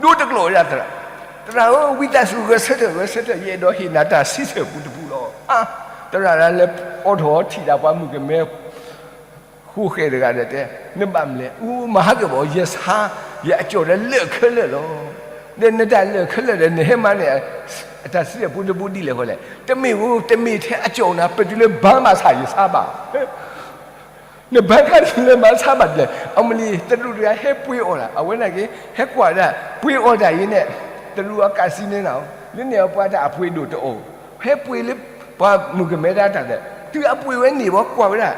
ဒိတကျိာ်ဝဲဒၣ်သရၣ်, သရၣ်ဧၢ ဝံသးစူၤဂဲၤဆၢထၢၣ် ဂဲၤဆၢထၢၣ် ယအဲၣ်ဒိးဟ့ၣ်နၤတၢ်ဆံဆၢၣ်ပူတပူလီၤ. အါ, သရၣ်ဒၣ်လဲၤအိးထီၣ်ထံၣ်ဒၣ်ပှၤမုၣ်ကမဲ ဃိဃဲၣ်တဂၤဒီးတဲ, နဘၣ်မလဲၣ်, အူ မၤဟးဂီၤဘၣ် ယဆါ ယအကၠီၣ်ဒီးလၢာ်ခဲလၢာ်လီၤ. ဒီးနတၢ်လၢာ်ခဲလၢာ်ဒီး နဟဲမၤန့ၢ် အတၢ်ဆံဆၢၣ်ပူတပူဒ်လဲၣ်ဃီလဲၣ်, တမ့ၢ်ဧိၤ တမ့ၢ်ထဲအကၠီၣ်နၤ ပတုၤလၢဘါဘၣ်ဆၣ်ယဆါဘၣ် နဘါခါလဲၤမၤဆါဘၣ်ဒ်လဲၣ်, အမလံၤ တရူးတဂၤဟဲပှ့ၤအီၣ်တၢ်, အဝဲနာ်က့ ဟဲကွၢ်ဒၣ် ပှ့ၤအီၣ်တၢ်အံၤန့ၣ်, တရူးအကးစံးန့ၢ်နၤ, လၢန့ၣ်အပှၤတၢ်အပှ့ၤဒိၣ်တအိၣ်, ဟဲပှ့ၤလၢ ပှၤမုၣ်ကမဲတၢ်တၢ်ဒီး, တုၤအပှ့ၤဝဲန့ၣ်ဘၣ်ကွၢ်ဝဲဒၣ်,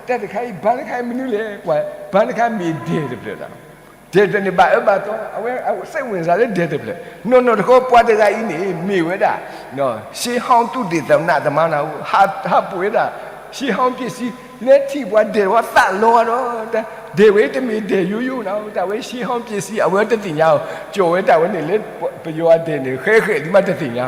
တၢ်တခါအံၤ ဘါတခါအံၤမနုၤလဲၣ်, ကွၢ် ဘါတခါမ့ၢ်ဒဲးတဖျၢၣ်လီၤ. ဒဲးတဖျၢၣ်န့ၣ်ဘၣ်အၢဘၣ်သီ, အဝဲစဲးဝ့ၢ်စၢ်လၢဒဲးတဖျၢၣ်, နီၢ်နီၢ်တခီပှၤတဂၤအံၤန့ၣ် မ့ၢ်ဝဲဒၣ် ရှေးဟောင်းသုတေသနသမါနၢ်, ဟးပှ့ၤဝဲဒၣ် ရှေးဟောင်းပစ္စည်း, လဲၤထံၣ်ပှၤဒဲးဝဲသးလီၤဒီး, ဒဲးဝဲတမ့ၢ်ဒဲးယိယိနၢ်, တၢ်ဝဲရှေးဟောင်းပစ္စည်း အဝဲတသ့ၣ်ညါအီၤ, ကၠီၣ်ဝဲတၢ်ဝဲန့ၣ်လၢပယီၤအဒဲးန့ၣ် ဃဲဃဲလံမးတသ့ၣ်ညါ,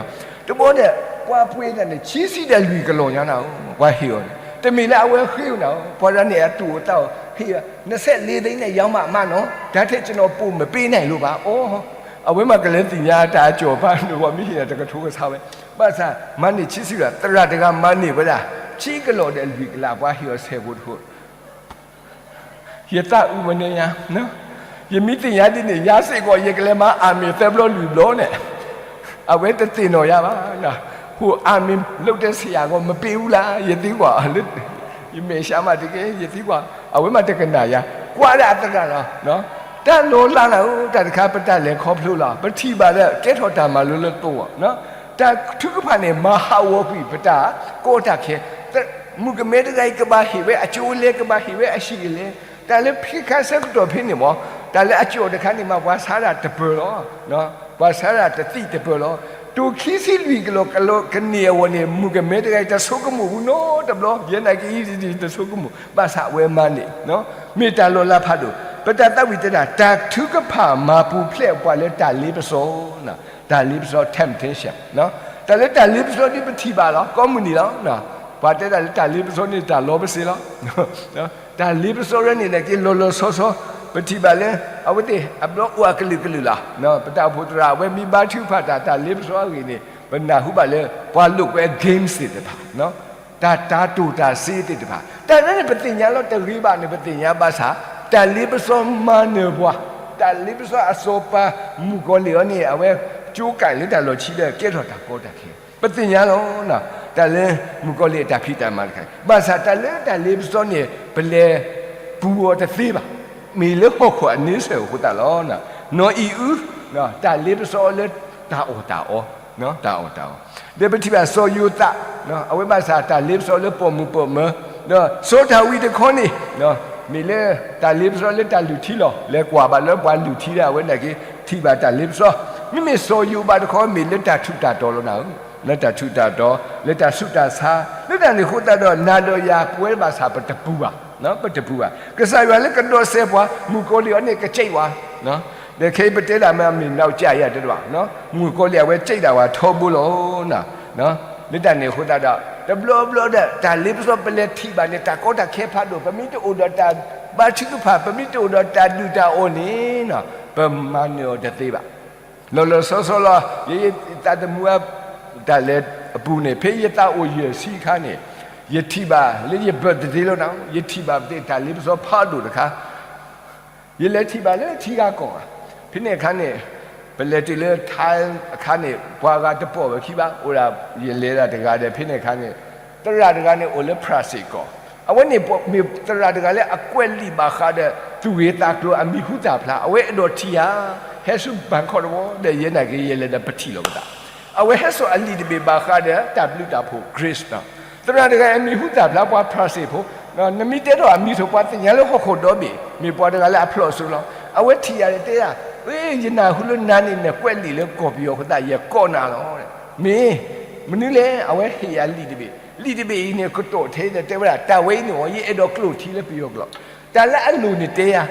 တဘျီဒီး ပှၤပှ့ၤတၢ်န့ၣ် ခံဆံဒီးလွံၢ်ကလီၢ်ညါနၢ်, ပှၤဟ့ၣ်အီၤန့ၣ် တမ့ၢ်လၢအဝဲဃ့အီၤနၢ်, ပှၤတဂၤန့ၣ်အသူၣ်အသးအီၤ ဟ့ၣ် နှစ်ဆယ့်လေးသိန်းနဲ့ ရောင်းမှ အမ နော်, ဒါထက်ကျွန်တော်ပိုမပေးနိုင်လို့ပါ, အိ အဝဲမ့ၢ်ကလဲၤသ့ၣ်ညါတၢ်အကၠီၣ်ပှၤန့ၣ် ပှၤမ့ၢ်ဟ့ၣ်န့ၣ် တကထိကဆါဝဲ, ဘၣ်ဆၣ် မၤန့ၢ်ခံဆံလွံၢ်, သရၣ်တဂၤမၤန့ၢ်ဝဲဒၣ် ခံကလီၢ်ဒီးလွံၢ်ကလး ပှၤဟ့ၣ်အီၤဆဲးဖိတဖိ, ယသးအုးဝဲန့ၣ်ယါ, ယမ့ၢ်သ့ၣ်ညါဒ်န့ၣ် ယၤစ့ၢ်ကီး ယကလဲၤမၤအၤမ့ၣ်သၢဘျီလွံၢ်ဘျီန့ၣ်, အဝဲတသ့ၣ်နီၣ်ယၤဘၣ်, ဟိၣ်အၤမ့ၣ်လုပ်တဲ့ဆရာက မပေးဘူးလား ယသံကွၢ်, ယမဲာ်ဆှးမးတက့ၢ် ယသံကွၢ်, အဝဲမးတကနၣ်ယၤ, ကွၢ်ဒၣ်အသရၣ်လီၤ, တၢ်လီၤလးနၢ်ဧၢ, တၢ်တခါပတၢ်လဲၤခီဖျိလီၤ, ပထံၣ်ဘၣ်လၢ ကဲထီၣ်တၢ်မၤလိလၢသိအီၤ, တၢ်ထုကဖၣ်န့ၣ် မၤဟးဂီၤကွံာ်ပတၢ်ကီတၢ်ခဲ, မုၣ်ကမဲတဂၤအံၤ ကဘၣ်ဟ့ၣ်ဝဲအကၠိလဲၣ်, ကဘၣ်ဟ့ၣ်ဝဲအဟံၣ်လဲၣ်, တၢ်လၢဖံခါဆၢကတီၢ်ဖဲန့ၣ်မး, တၢ်လၢအကၠီၣ်တခါန့ၣ်မး ပှၤဆါဒၣ်တပၢၢ်လီၤ, ပှၤဆါဒၣ်တသံၣ်တပၢၢ်လီၤ, တိၢ်ခံဆံလွံၢ်ကလီၢ်ကလီၢ်ကန့ၢ်အဂီၢ်န့ၣ် မုၣ်ကမဲတဂၤအံၤ တဆိကမိၣ်ဘူးနီတဘျီ, ယဲနာ်က့ တဆိကမိၣ်, ဘၣ်ဆၣ်အဝဲမၤန့ၢ်, မ့ၢ်တၢ်လီၤလးဖးဒိၣ်, ပတၢ်သးဝံၣ်တဲဒၣ် တၢ်ထုကဖၣ်မၤပူၤဖျဲးပှၤလၢတၢ်လ့ပစီ တၢ်လ့ပစီ temptation, တၢ်လၢတၢ်လ့ပစီဒ်ပထံၣ်ဘၣ်လီၤ, ကိးမုၢ်နံၤလီၤ, ပှၤတဲဒၣ်လၢတၢ်လ့ပစီန့ၣ် တၢ်လီပစ့လီၤ, တၢ်လ့ပစီရၢန့ၣ်နာ်က့ လီၤလီၤဆီဆီ ပထံၣ်ဘၣ်လၢ အဝဲသ့ၣ်အဘျီအိၣ်အကလုာ်ကလုာ်လီၤ. ပတၢ်အိၣ်ဖှိၣ်သရၣ် အဝဲမ့ၢ်ဘါထုကဖၣ်တၢ် တၢ်လ့ပစီအဂ့ၢ်န့ၣ် ပနၢ်ဟူဘၣ်လၢ ပှၤလိာ်ကွဲ games သ့ၣ်တဖၣ်, တၢ်တၤတိၢ်တၤစ့သ့ၣ်တဖၣ်, တၢ်န့ၣ်န့ၣ် ပသ့ၣ်ညါလီၤ. တဂ့ၤဘၣ်န့ၣ် ပသ့ၣ်ညါဘၣ်ဆၣ် တၢ်လ့ပစီမၤနၢၤပှၤ, တၢ်လ့ပစီအစီၤပၤ မုၣ်ကီၤလံၢ်အံၤန့ၣ် အဝဲကၠိကၣ်လၢတၢ်လီၢ်ခံဒီး ကဲထီၣ်တၢ်ကီတၢ်ခဲ, ပသ့ၣ်ညါလီၤ. တၢ်လၢမုၣ်ကီၤလံၢ်အတၢ်ဖံးတၢ်မၤတခါ, ဘၣ်ဆၣ်တၢ်လၢတၢ်လ့ပစီန့ၣ် ပလဲၤပူၤအီၤတသ့ဘၣ်. မ့ၢ်လၢဟီၣ်ခိၣ်အန့ဆၢၣ်အဃိသတးလီၤ. နီၢ်အံၤအု, တၢ်လ့ပစီအီၤလၢတၢ်အီၣ်တၢ်အီ, တၢ်အီၣ်တၢ်အီ, ဒီးပထံၣ်ဘၣ်စီၤယိၤသး, အဝဲဘၣ်ဆၣ်တၢ်လ့ပစီလၢပိာ်မုၣ်ပိာ်မၢၤ, ဒီးစီၤဒၤဝံးတခီန့ၣ် မ့ၢ်လၢတၢ်လ့ပစီလၢတၢ်လုၢ်ထံလီၤ. လဲၤကွၢ်ဘၣ်လၢပှၤလုၢ်ထံဒီး အဝဲနာ်က့ ထံၣ်ဘၣ်တၢ်လ့ပစီ, မ့မ့ၢ်စီၤယိၤဘးတခီ မ့ၢ်လၢတၢ်ထူးတၢ်တီၤလီၤနၤဧၢ, လၢတၢ်ထူးတၢ်တီၤ, လၢတၢ်ဆူးတၢ်ဆါ, လၢတၢ်န့ၣ်အဃိသတးဒီး နၤဒီးယၤပဝဲဘၣ်ဆၣ်ပတပူၤဘၣ်, ပတပူၤဘၣ်. ကစၢ်ယွၤလၢကဒီးစဲးပှၤ, မုၣ်ကီၤလံၢ်အီၤန့ၣ်ကစံးဝဲ, ဒီးခဲအံၤပတဲဒၣ်မ့ၢ် အမ့ၢ်နီၢ်ကၠးယၤတဲတဘၣ်, မုၣ်ကီၤလံၢ်အဝဲစံးဒၣ်ဝဲထီဘိလီၤ. လၢတၢ်န့ၣ်အဃိသတးဒီး တဘျီဘျီဒီး တၢ်လ့ပစီပလဲၤထံၣ်ဘၣ်န့ၣ် တၢ်ကီတၢ်ခဲဖးဒိၣ်, ပမ့ၢ်တအိၣ်ဒီးတၢ်ဘါထုကဖၣ်, ပမ့ၢ်တအိၣ်ဒီးတၢ်ဒုၣ်တၢ်အီၣ်န့ၣ် ပမၤနၢၤအီၤတသ့ဘၣ်. လီၤလီၤဆီဆီလီၤ. ယသးသမူအတၢ်လဲၤအပူၤန့ၣ် ဖဲယသးအိၣ်ယဲၢ်ဆံအခါန့ၣ် ယထံၣ်ဘၣ်လၢယ birthday လီၤနၤ, ယထံၣ်ဘၣ်ပသ့ၣ်တၢ်လ့ပစီဖးဒိၣ်တခါ, ယလဲၤထံၣ်ဘၣ်လၢထံဂၤကီၢ်ဂၤ, ဖဲန့ၣ်အခါန့ၣ် ပလဲၤတုၤလၢ Thai အခါန့ၣ် ပှၤဂၤတပိာ်ဝဲခံဘၣ်, အိၣ်ဒၣ်ယလဲၤဒၣ်တဂၤဒီး ဖဲန့ၣ်အခါန့ၣ် သရၣ်တဂၤန့ၣ်အိၣ်လၢ France ကီၢ်, အဝဲန့ၣ်မ့ၢ်သရၣ်တဂၤလၢအကွဲးလံာ်ဘၣ်ဃးဒီး သူၣ်ဂ့ၤသးကျိၤအမံၤဟူသၣ်ဖျါ, အဝဲအဲၣ်ဒိးထံၣ်ယၤ, ဟဲဆူ Bangkok တဝီဒီး ယဲနာ်က့ၤ ယလဲၤဒီးပထံၣ်လိာ်ပသး, အဝဲဟဲစိာ်အလံာ်တဘ့ၣ်ဘၣ်ဃးဒီးတၢ်ဘျုးတၢ်ဖှိၣ် Grace သရၣ်တဂၤအမံၤဟူသၣ်ဖျါ ပှၤ France ဖိ, နမ့ၢ်တဲထီၣ်အမံၤအသိး ပှၤသ့ၣ်ညါလၢဟီၣ်ခိၣ်ဒီဘ့ၣ် မ့ၢ်ပှၤတဂၤလၢအဖျိးစိလီၤ. အဝဲထံၣ်ယၤဒီးတဲဒၣ်, ယနၢ်ဟူလၢနၤန့ၣ် နကွဲးလံာ်လၢကီၢ်ပယီၤအဃိသတး ယကိးနၤလီၤ. မ့ၢ်မနုၤလဲၣ်, အဝဲဟ့ၣ်ယၤလံာ်တဘ့ၣ်, လံာ်တဘ့ၣ်အံၤန့ၣ် ကတီၢ်ထဲဒီးတဲဝဲဒၣ် တၢ်ဝဲအံၤန့ၣ် ယအဲၣ်ဒိးကျိၣ်ထံလၢပယီၤကျိာ်, တၢ်လၢအလိၣ်န့ၣ်တဲယၤ,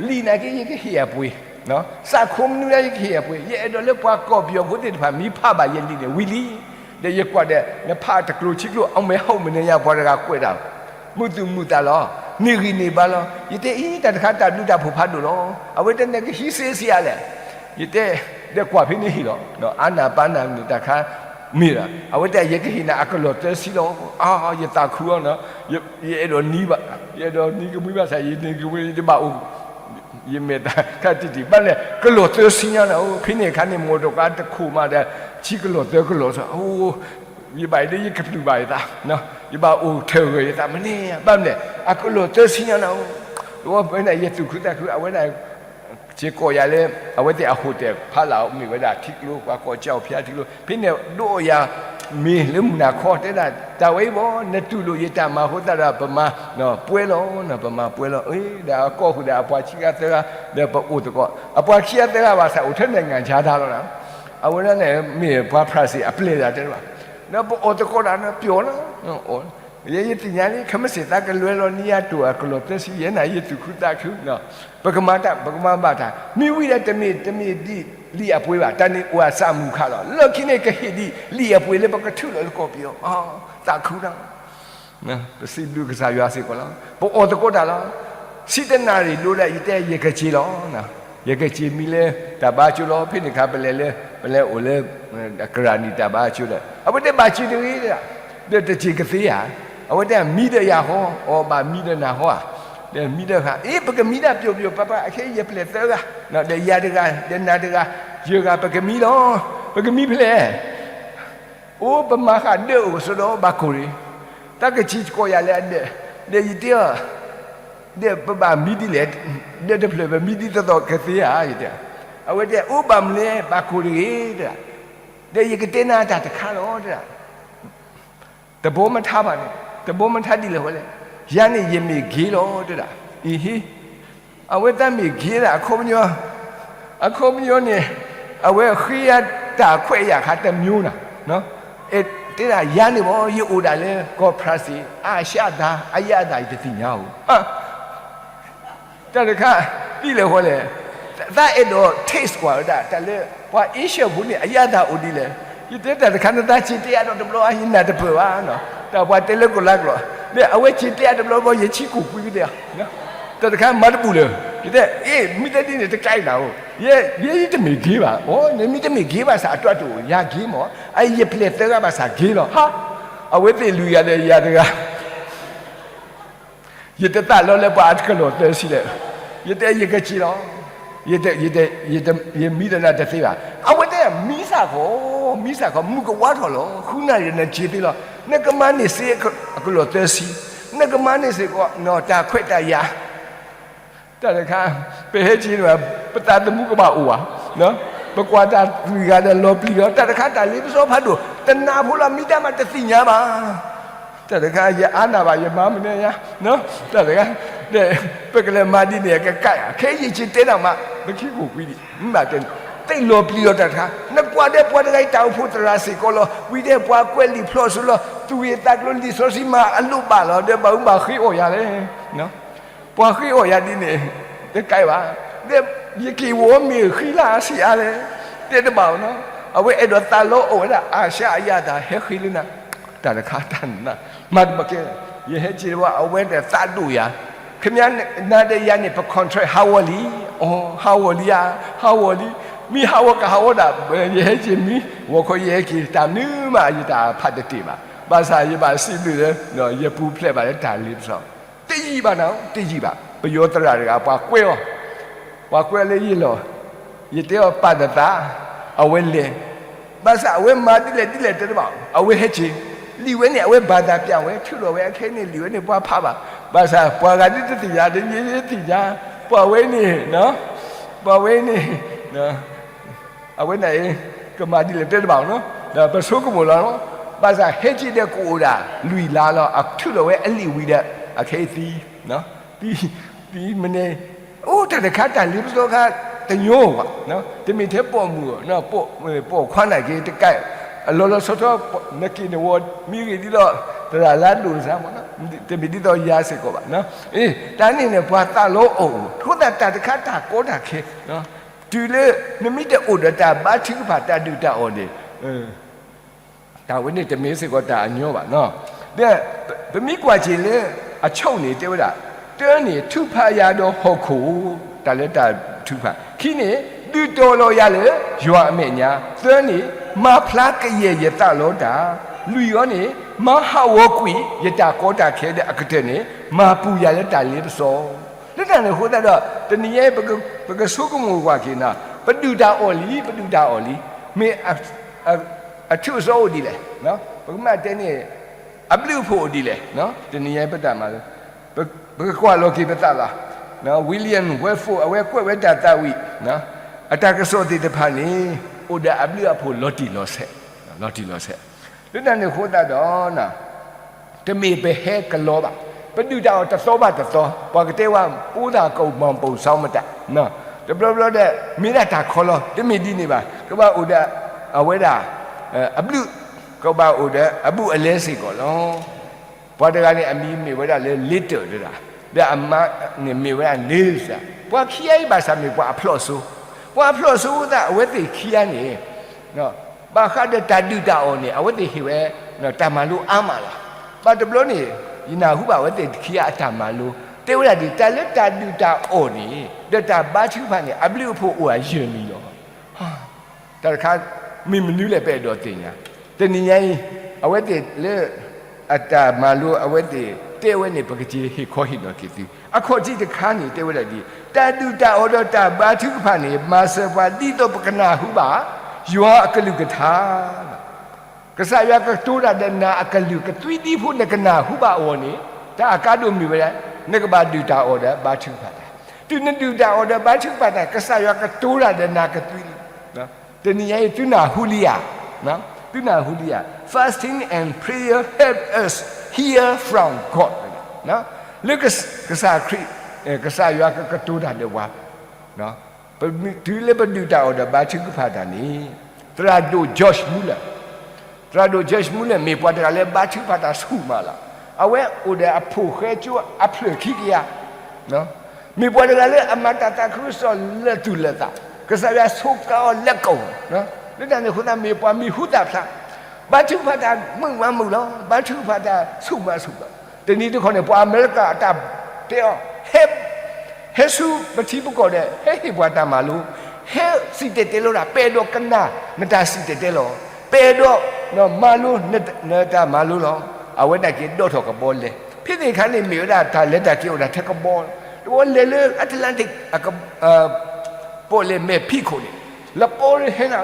လံာ်နာ်က့ ယကဟ့ၣ်အပှ့ၤ, စးခိမနုၤလၢယကဟ့ၣ်အပှ့ၤ, ယအဲၣ်ဒိးလၢပှၤကီၢ်ပယီၤဖိသ့ၣ်တဖၣ် မ့ၢ်ဖးဘၣ်ယလံာ်န့ၣ် ဝံၤလံ, ဒီးယကွၢ်ဒီး နဖးတကျိၤဆံကျိၤ အမဲာ်ဟီၣ်မနုၤညါ ပှၤတဂၤကွဲးတၢ်, မုာ်သူၣ်မုာ်သးလီၤ, န့ၢ်ဂံၢ်န့ၢ်ဘါလီၤ. ယတဲအံၤ တၢ်တခါတၢ်ဘျုးတၢ်ဖှိၣ်ဖးဒိၣ်လီၤ. အဝဲတဲ နကဟံးစ့စ့အါလဲၣ်. ယတဲ, ဒီးကွၢ်ဖဲန့ၣ်ဟ့ၣ်လီၤ, အါနၢ်ပၢ်နၢ်န့ၣ်တၢ်ခါမ့ၢ်ဒီး အဝဲတဲ ယကဟ့ၣ်နၤအကလီၢ်သၢဆံလီၤ. အါ, ယသးခုအီၤနီၤ, ယအဲၣ်ဒိးနံၤဘၣ်, ယအဲၣ်ဒိးနံၤကမှံဘၣ်ဆၣ် ယနံၤကမှံယတဘၣ်အိၣ် ယမဲာ်တၢ်ခါတံၢ်တံၢ် ဘၣ်လဲၣ် ကလီၢ်သၢဆံညါနၤဧၢ, ဖဲန့ၣ်အခါန့ၣ် မိၢ်တကါတခိၣ်မးဒီး ဆံကလီၢ်သၢကလီၢ်, ယဘၣ်အံၤဒီး ယကပျုၢ်ဘၣ်ယသး, ယဘၣ်အိၣ်ထၢၣ်ဂၢၢ်ယသး မနုၤ, ဘၣ်မနုၤလဲၣ် အကလီၢ်သၢဆံညါနၤဧၢ, ဝဲဖဲန့ၣ် ယသူၣ်ခုသးခု အဝဲဒၣ် စ့ၢ်ကီးယၤလၢ အဝဲသ့ၣ်အ hotel ဖးလၢ် မ့ၢ်ဝဲဒၣ်ထံကျိ ပှၤကိးကၠီဖၠါထံကျိ ဖဲန့ၣ်ဒိးယၤ မ့ၢ်လၢမုၢ်နၤခီ တဲဒၣ် တၢ်ဝဲအံၤဘၣ် နတူၢ်လိာ်ယတၢ်မၤအဃိသတးဒီး ပမၤပှဲၤလီၤ, ပမၤပှဲၤလီၤ, ဒီးအကိးဃုာ်ဒီးအပှၤခံဂၤသၢဂၤ ဒီးပအိၣ်သကိး, အပှၤခံဂၤသၢဂၤဘၣ်ဆၣ် အိၣ်ထဲနံၣ်ဂၤဆါတၢ်လီၤနၤ, အဝဲဒၣ်န့ၣ် မ့ၢ်ပှၤဖြၣ်စ့ၣ်အပျဲၢ်တၢ်တဲဘၣ်, ဒီးပအိၣ်သကိးတၢ်န့ၣ် ပျီလီၤ ယဲယသ့ၣ်ညါလံ ခဲမုၢ်ဆ့ၣ်သးကလွဲလီၤနံၤယၤတိၢ်အကလီၢ်သၢဆံ ယဲနၤယသူၣ်ခုသးခု, ပကမၤတၢ် ပကမၤဘၣ်တၢ် မ့ၢ်ဝံၤဒီးတမ့ၢ် တမ့ၢ်ဒ်လံာ်အပှ့ၤဘၣ်, တၢ်န့ၣ်အိၣ်အစးမုၢ်ခးလီၤ, လၢခံန့ၣ်ကဟ့ၣ်ဒ်လံာ်အပှ့ၤလၢပကထုးလီၤလၢကီၢ်ပယီၤ, သးခုတၢ် ပစံးဘျုးကစၢ်ယွၤစ့ၢ်ကီးလီၤ, ပအိၣ်သကိးတၢ်လီၤ, ဆံတနၣ်ရံၣ်ဒိဒီး ယတဲယကက့ၤလီၤ, ယကက့ၤမံလၢတၢ်ဘါကၠိလီၤ, ဖဲန့ၣ်အခါ ပလဲၤလၢ ပလဲၤအိၣ်လၢ ကရၣ်နံၣ်တၢ်ဘါကၠိဒီး အဝဲတဲဘၣ်က့ၤတဂ့ၤ, ဒီးတက့ၤကသ့ဧါ, အဝဲတဲမံဒီးယၤဃီ, အီ ဘၣ်မံဒီးနၤဃီဧါ, ဒီးမံဒီးဃါ အ့ ပကမံဒၣ်ပျီပျီ ပၢ်ပၢ် အခဲအံၤယပျဲၢ်သၢဂၤ, ဒီးယၤတဂၤ ဒီးနၤတဂၤ ယဲၢ်ဂၤ ပကမံလီၤ, ပကမံဖဲလဲၣ် အိၣ် ပမၤဃာ်ဒၢးအိၣ်ကစီဒီ ဘၣ်ကိၢ်ရ့ၣ်, တၢ်ကစံးကိးယၤလၢအဒၢး, ဒီးယတဲအီၤ, ဒီးပဘၣ်မံဒ်လဲၣ်, ဒၢးတဖျၢၣ်ပမံဒ်သိးသိးကသ့ဧါ, ယတဲ, အဝဲတဲ အိၣ် ဘၣ်မနုၤလဲၣ် ဘၣ်ကိၢ်တဂ့ၤ, ဒီးယကတဲနၤတၢ်တခါလီၤ, တဲဒၣ် တဘီမထါဘၣ်န့ၣ်, တဘီမထါဒ်လဲၣ်ဃီလဲၣ်, ယၤန့ၣ်ယမ့ၢ် gay လီၤ တဲဒၣ်, အံၤဟ့, အဝဲသးမ့ၢ် gay ဒၣ် အခီပညီ, အခီပညီန့ၣ်, အဝဲဃ့ယၤတၢ်ခွဲးယာ်ခါတမျိုးနၤ, တဲဒၣ်ယၤန့ၣ်ဘၣ် ယအိၣ်ဒၣ်လၢကီၢ်ဖြၣ်စ့ၣ် အါရှါတၢ် အယါအသၣ်ယတသ့ၣ်ညါဧိၤ တၢ်တခါ, ဒ်လဲၣ်ဃီလဲၣ်, သးအဲၣ်ဒိး taste ကွၢ်ဝဲဒၣ် တၢ်လၢ ပှၤအ့ရှၢၣ်ဖိန့ၣ် အယါသၣ်အိၣ်ဒ်လဲၣ်, ယတဲတၢ်တခါ နသးစံးတဲအါဒီးတဘျီ ယနၢ်တပၢၢ်ဘၣ်, တၢ်ပှၤတဲလၢကီၢ်လါကျိာ်, ဒီးအဝဲစံးတဲအါတဘျီဘၣ် ယဆံးကိာ်ကွံာ်ကတဲ, တၢ်တခါမၤတဘူၣ်လၢၤ ယတဲ အ့ၣ် မ့ၢ်တဲဒ်န့ၣ် တကဲနၤဧိၤ, ယဲ ယဲယတမ့ၢ် gay ဘၣ်. အိ နမ့ၢ်တမ့ၢ် gay ဘၣ်ဆၣ် အတၢ်တအိၣ် ယၤ gay မး, အယပျဲၢ်သၢဂၤဘၣ်ဆၣ် gay လီၤ. ဟါ, အဝဲသ့ၣ်လွံၢ်ဂၤဒီးယၤတဂၤ ယတသးလီလၢပှၤအကလီၢ်သၢဆံလဲၣ်. ယတဲယကစ့လီၤ. ယတဲ, ယတဲ, ယမံဒီးနၤတသ့ဘၣ်. အဝဲတဲ မံစ့ၢ်ကီး, မံစ့ၢ်ကီး, မုၢ်ကဝါထီၣ်လီၤ. ဃုနၣ်ရံၣ်နစ့သ့လီၤ. နကမၤန့ၢ်စ့အကလီၢ်သၢဆံ, နကမၤန့ၢ်စ့ၢ်ကီး တၢ်ခွဲးတၢ်ယာ် တၢ်တခါ, ပဟဲက့ၤန့ၣ်ဘၣ်, ပသးသမူကဘၣ်အိၣ်ဘၣ်, ပကွၢ်တၢ်လွံၢ်ဂၤဒီးလီၤပျံၤလီၤ. တၢ်တခါ တၢ်လ့ပစီဖးဒိၣ် တနၢ်ဖိလီၤ မံတၢ်မးတသ့ၣ်ညါဘၣ်. တၢ်တခါ ယအါနၢ်ဘၣ် ယမၤမနုၤညါ, တၢ်တခါ, ပကလဲၤမၤဒ်န့ၣ် ကကးယၤ ခဲအံၤယကတဲနၤမး, ပခံကိၣ်ကွံဒံး မ့ၢ်ဘၣ်တဲန့ၣ်, သ့ၣ်လီၤပျံၤလီၤတၢ်တခါ, နကွၢ်ဒီးပှၤတဂၤအံၤ တၢ်အိၣ်ဖှိၣ်သရၣ်စ့ၢ်ကီးလီၤ, ဝံၤဒီးပှၤကွဲးလံာ်ဖျိးစိလီၤ, သူၣ်ဂ့ၤသးကျိၤလံာ်စီဆှံမၤအလိၣ်ဘၣ်လီၤ, ဒီးဘၣ်အူဘၣ်ဃ့အီၣ်ယၤလဲၣ် ပှၤဃ့အီၣ်ယၤဒ်န့ၣ် တကဲဘၣ်. ဒီးယက့ၤဝီမ့ၢ်ဃံလၤဆံးအါလဲၣ်, တဲတဘၣ်နီၤ. အဝဲအဲၣ်ဒိးသးလီအီၣ်ဝဲဒၣ် အၤၡါအယၤတၢ်ဟဲဃ့လၢနၤ, တၢ်တခါတၢ်နး, မၤတဘၣ်ကဲ, ယဟဲက့ၤဝဲ အဝဲတသးဒိၣ်ယၤ, ခမၢနၤဒီးယၤန့ၣ် ပ contract ဟးဂီၤလံ, အီ ဟးဂီၤလံဧါ, ဟးဂီၤလံ, မ့ၢ်ဟးဂီၤကဟးဂီၤဒၣ်, ယဟဲက့ၤမံ, ဂီၤခီယဟဲက့ၤ တၢ်မနုၤမး ယတၢ်ဖးတတ့ၢ်ဘၣ်, ဘၣ်ဆၣ်ယဘၣ်စံးဘျုးလၢ ယပူၤဖျဲးဘၣ်လၢတၢ်လ့ပစီ တယံာ်ဘၣ်နၤ, တယံာ်ဘၣ်. ပယီၤသရၣ်တဂၤ ပှၤကွဲအီၤ, ပှၤကွဲအီၤလၢယလီၢ်, ယတဲအီၤပာ်နသး, အဝဲလဲၤ, ဘၣ်ဆၣ်အဝဲမၤဒ်လဲၣ်ဒ်လဲၣ်တဲတဘၣ်, အဝဲဟဲက့ၤ, လံာ်ဝဲန့ၣ် အဝဲဘၣ်သးပျၢ်ဝဲ ထုးလီၤဝဲအခဲအံၤန့ၣ် လံာ်ဝဲန့ၣ် ပှၤဖးဘၣ်, ဘၣ်ဆၣ်ပှၤဂၤဒ်တသ့ၣ်ညါ ဒ်ယသ့ၣ်ညါ, ပှၤဝဲန့ၣ်, ပှၤဝဲန့ၣ် အဝဲဒၣ်အံၤ ကမၤဒ်လဲၣ်တဲတဘၣ်နီၤ, ဒီးပဆိကမိၣ်လီၤ, ဘၣ်ဆၣ်ဟဲက့ၤဒီးကအိၣ်ဒၣ်လွံၢ်လါလီၤ, အထုးလီၤဝဲအလံာ်ဝံၤဒီး အခဲအံၤသံ, သံ, သံမ့ၢ်န့ၣ်, အိၣ်တၢ်တခါတၢ်လ့ပစီခါ တညီဘၣ်, တမ့ၢ်ထဲပိာ်မုၣ်, ပိာ်ခွါနာ်က့ၤတကး, အလီၤလီၤဆီဆီ နက့ၤနဝီၤမံဂ့ၤဒ်လီၤ, သရၣ်လၢဒိၣ်စါမး, တမ့ၢ်ဒ်သိးယၤစ့ၢ်ကီးဘၣ်, တၢ်န့ၣ်န့ၣ် ပှၤသးလီအီၣ်အိၣ်, အဃိသတးတၢ်တခါတၢ်ကီတၢ်ခဲ တုၤလၢ နမ့ၢ်တအိၣ်ဒီးတၢ်ဘါထုကဖၣ် တၢ်ဒုၣ်တၢ်အီၣ်န့ၣ်, တၢ်ဝဲန့ၣ်တမ့ၢ်စ့ၢ်ကီးတၢ်အညီဘၣ်နီၤ. ဒီးပမ့ၢ်ကွၢ်က့ၤလၢအဆိန့ၣ် တဲဝဲဒၣ်, တၢန့ၣ် ထုးဖးယၤဒီးဟီၣ်ခိၣ်, တၢ်လၢတၢ်ထုးဖး, ခံန့ၣ် ဒုးတီၤလီၤယၤလၢယွၤအမဲာ်ညါ, သၢန့ၣ် မၤဖျါကယဲၢ်ယသးလီတၢ်, လွံၢ်အီၤန့ၣ် မၤဟးဂီၤကွံာ်ယတၢ်ကီတၢ်ခဲဒီးအကတၢၢ်န့ၣ် မၤပူၤယၤလၢတၢ်လ့ပစီ လၢတၢ်န့ၣ်အဃိသတးဒီး တနံၤညါအံၤ ပကဆိကမိၣ်ကွၢ်က့ၤနီၤ, ပဒုၣ်တၢ်အီၣ်လံ, ပဒုၣ်တၢ်အီၣ်လံ, မ့ၢ်အထုးအစီအိၣ်ဒ်လဲၣ်, ပကမၤတဲန့ၣ် အဘျုးအဖှိၣ်အိၣ်ဒ်လဲၣ်, တနံၤညါအံၤပတၢ်မၤလိ, ပကကွၢ်လီၤက့ၤပသးလီၤ. William Wilberforce အဝဲကွဲးဝဲတၢ်သးဝံၣ်, အတၢ်ကစီၣ်သ့ၣ်တဖၣ်န့ၣ် အိၣ်ဒီးအဘျုးအဖှိၣ်လီၤတံၢ်လီၤဆဲး, လီၤတံၢ်လီၤဆဲး လၢတၢ်န့ၣ်အဃိသတးဒီး တမ့ၢ်ပဟဲကလီဘၣ်, ပဒုၣ်တၢ်အီၣ်တသီဘၣ်တသီ, ပှၤကတဲဝဲ ပိုးသတ်ကိုယ်မှန်ပုံဆောင်မတန်, တဘျီဘျီဒီး မ့ၢ်ဒၣ်တၢ်ခီလီၤ, တမ့ၢ်ဒ်န့ၣ်ဘၣ်, ကဘၣ်အိၣ်ဒီး အဝဲဒၣ် အဘျုး, ကဘၣ်အိၣ်ဒီးအဘူးအလဲစ့ၢ်ကီးလီၤ. ပှၤတဂၤန့ၣ် အမံၤမ့ၢ်ဝဲဒၣ်လၢ Little တဒၣ်, ဒီးအမါန့ၣ်မ့ၢ်ဝဲဒၣ် Nels တဒၣ်, ပှၤခံဂၤအံၤဘၣ်ဆၣ်မ့ၢ်ပှၤအဖျိးစိ, ပှၤအဖျိးစိသး အဝဲသ့ၣ်ခံဂၤန့ၣ် ဘၣ်ဃးဒီးတၢ်ဒုၣ်တၢ်အီၣ်န့ၣ် အဝဲသ့ၣ်ဟ့ၣ်ဝဲ တၢ်မၤလိအါမးလီၤ. ဘၣ်တဘျီန့ၣ် ယနၢ်ဟူဘၣ်အဝဲသ့ၣ်ခံဂၤအတၢ်မၤလိ, တဲဝဲဒၣ်ဒ် တၢ်လၢတၢ်ဒုၣ်တၢ်အီၣ်န့ၣ် ဒီးတၢ်ဘါထုကဖၣ်န့ၣ် အဘျုးအဖှိၣ်အိၣ်အယဲၢ်မံၤလီၤ. တၢ်တခါ မ့ၢ်မနုၤလဲၣ် ပအဲၣ်ဒိးသ့ၣ်ညါ, တနံၤညါအံၤ အဝဲသ့ၣ်လၢ အတၢ်မၤလိ အဝဲသ့ၣ်တဲဝဲန့ၣ် ပကက့ၤဟ့ၣ်ခီဟ့ၣ်နီၤက့ၤသု, အခီၣ်ထံးတခါန့ၣ် တဲဝဲဒၣ်ဒ် တၢ်ဒုၣ်တၢ်အီၣ်ဒီးတၢ်ဘါထုကဖၣ်န့ၣ် မၤစၢၤပှၤဒ်သိးပကနၢ်ဟူဘၣ် ယွၤအကလုၢ်ကထါ ကစၢ်ယွၤကတိၤတၢ်ဒီးနၤအကလုၢ်ကသွံဒံဖိ နကနၢ်ဟူဘၣ်အဂီၢ်န့ၣ်, တၢ်အကါဒိၣ်မ့ၢ်ဝဲဒၣ် နကဘၣ်ဒုၣ်တၢ်အီၣ်ဒီးဘါထုကဖၣ်တၢ်, တုၤနဒုၣ်တၢ်အီၣ်ဒီးဘါထုကဖၣ်တၢ် ကစၢ်ယွၤကတိၤတၢ်ဒီးနၤကသွံလံ. တနံၤညါအံၤ သုနၢ်ဟူလံဧါ, သုနၢ်ဟူလံဧါ, fasting and prayer help us hear from God လၢကစၢ်ခရံာ်, ကစၢ်ယွၤကကတိၤတၢ်ဒီးပှၤ တုၤလၢပဒုၣ်တၢ်အီၣ်ဒီးဘါထုကဖၣ်တၢ်န့ၣ်, သရၣ်ဒိၣ် George Muller, သရၣ်ဒိၣ် George Muller မ့ၢ်ပှၤတဂၤလၢဘါထုကဖၣ်တၢ်ဆူၣ်မးလီၤ. အဝဲအိၣ်ဒီးအဖိၣ်ဃဲကၠိအဖျၢၣ်ခံကယၤ, မ့ၢ်ပှၤတဂၤလၢအမၤတၢ်သးခုကစီၣ်လၢာ်သူၣ်လၢာ်သး, ကစၢ်ယွၤဆိးကါအီၤလၢကီၢ်, လၢတၢ်န့ၣ်အဃိသတး မ့ၢ်ပှၤမံၤဟူသၣ်ဖျါ, ဘါထုကဖၣ်တၢ်မုာ်မးမုာ်လီၤ, ဘါထုကဖၣ်တၢ်ဆူၣ်မးဆူၣ်လီၤ. တနံၤတခီန့ၣ် ပှၤအမဲရကၤအတၢ်တဲအီၤ ဟဲ ဟဲဆူပထံပကီၢ်ဒီး ဟဲဟ့ၣ်ပှၤတၢ်မၤလိ, ဟဲစံၣ်တဲၤတဲလီၤတၢ်, ပအဲၣ်ဒိးကနၣ်နတၢ်စံၣ်တဲၤတဲလီၤ, ပအဲၣ်ဒိးမၤလိနတၢ်မၤလိလီၤ. အဝဲဒၣ်က့ၤဒိးထီၣ်ကဘီလဲၤ, ဖဲန့ၣ်အခါန့ၣ် မ့ၢ်ဝဲဒၣ်တၢ်လဲၤတၢ်က့ၤအိၣ်ဒၣ်ထဲကဘီ, တဘီလဲၤလၢ Atlantic ပီၣ်လဲၣ်မဲာ်ဖံးခိၣ်န့ၣ်, လပီဟဲနၤ,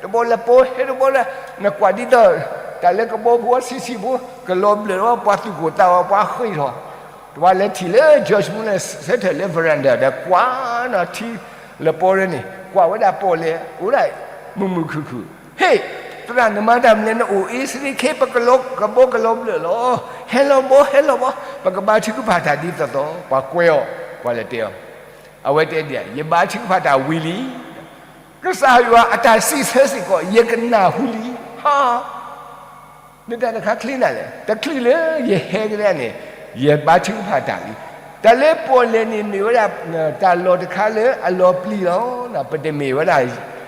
တဘီလပီဟဲတဘီလၢ, နကွၢ်ဒ်သိး တၢ်လၢကဘီဖိဆံးဆံးဖိ ကလီၤဘျၢၣ်ဝဲ ပှၤသူၣ်ကိၢ်သးဂီၤ ပှၤဃ့ၢ်ထီၣ်, တဘျီလဲၤထံၣ်လၢ George Muller ဆၢထၢၣ်လၢ veranda ဒီးကွၢ်နီၤထံလပီရဲန့ၣ် ကွၢ်ဝဲဒၣ်ပီၣ်လဲၣ် အိၣ်ဒၣ်မုာ်မုာ်ခုၣ်ခုၣ်, ဟ့ၣ်, သရၣ်နမၤတၢ်မနုၤလဲၣ် နအိၣ်အ့စရ့ခဲ ပကလီၤကဘီကလီၤဘျၢၣ်လီၤ. ဟဲလီၤဘီ ဟဲလီၤဘီ, ပကဘါထုကဖၣ်တၢ်ဒ်သိးသိး ပှၤကွဲအီၤ, ပှၤလဲၤတဲအီၤ, အဝဲတဲဒ်အံၤ ယဘါထုကဖၣ်တၢ်ဝံၤလံ ကစၢ်ယွၤအတၢ်စံးဆၢစ့ၢ်ကီး ယကနၢ်ဟူလံ. ဟါ, နတၢ်တခါချ့နၤလဲၣ်, တချုးလၢယဟဲကဒါန့ၣ် ယဘါထုကဖၣ်တၢ်လံ. တၢ်လၢပီၣ်လဲၣ်န့ၣ်မ့ၢ်ဝဲဒၣ် တၢ်လီၢ်တခါလၢအလီၤပျံၤလီၤ. ပတမ့ၢ်ဝဲဒၣ်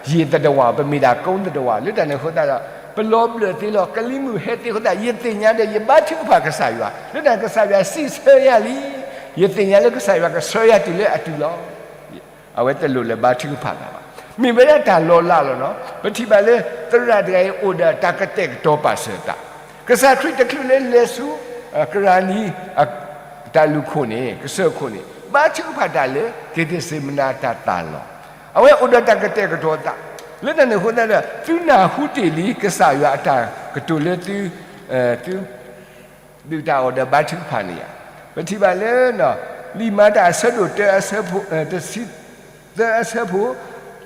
ယံာ်သတ္တဝါ, ပမ့ၢ်ဒၣ်ကိသတ္တဝါ, လၢတၢ်န့ၣ်အဃိသတးဒီး ပလီၤဘျၢၣ်သ့လီၤ, ကလံၤမုၢ်ဟဲသ့အဃိသတး ယသ့ၣ်ညါဒီး ယဘါထုကဖၣ်ကစၢ်ယွၤ, လၢတၢ်ကစၢ်ယွၤစံးဆၢယၤလံ, ယသ့ၣ်ညါလၢကစၢ်ယွၤကဆှၢယၤတုၤလၢအတုၤလီၤ. အဝဲတလိၣ်လၢဘါထုကဖၣ်တၢ်ဘၣ်. မ့ၢ်ဝဲဒၣ်တၢ်လီၤလးလီၤနီၤ. ပထံၣ်ဘၣ်လၢသရၣ်တဂၤအံၤအိၣ်ဒီးတၢ်ကတဲာ်ကတီၤပာ်စၢၤအသး. ကစၢ်ခရံာ်တချုးလၢလဲၤဆူ ကရၤနံ တၢ်လုၢ်ခိၣ်န့ၣ် ကစၢၢ်ခိၣ်န့ၣ် ဘါထုကဖၣ်တၢ်လၢ က့းသ့းစ့မနၤတၢ်သၣ်လီၤ. အဝဲအိၣ်ဒီးတၢ်ကတဲာ်ကတီၤအသး. လၢတၢ်န့ၣ်အဃိသတးဒီး သုနၢ်ဟူတ့ၢ်လံ ကစၢ်ယွၤအတၢ်ကတိၤလၢသု သု ဒုၣ်တၢ်အီၣ်ဒီးဘါထုကဖၣ်န့ၣ်ဧါ. ပထံၣ်ဘၣ်လၢ လံာ်မၤတၢ်အဆၢဒိၣ်တၢ အဆၢဖိ တဆံသၢ အဆၢဖိ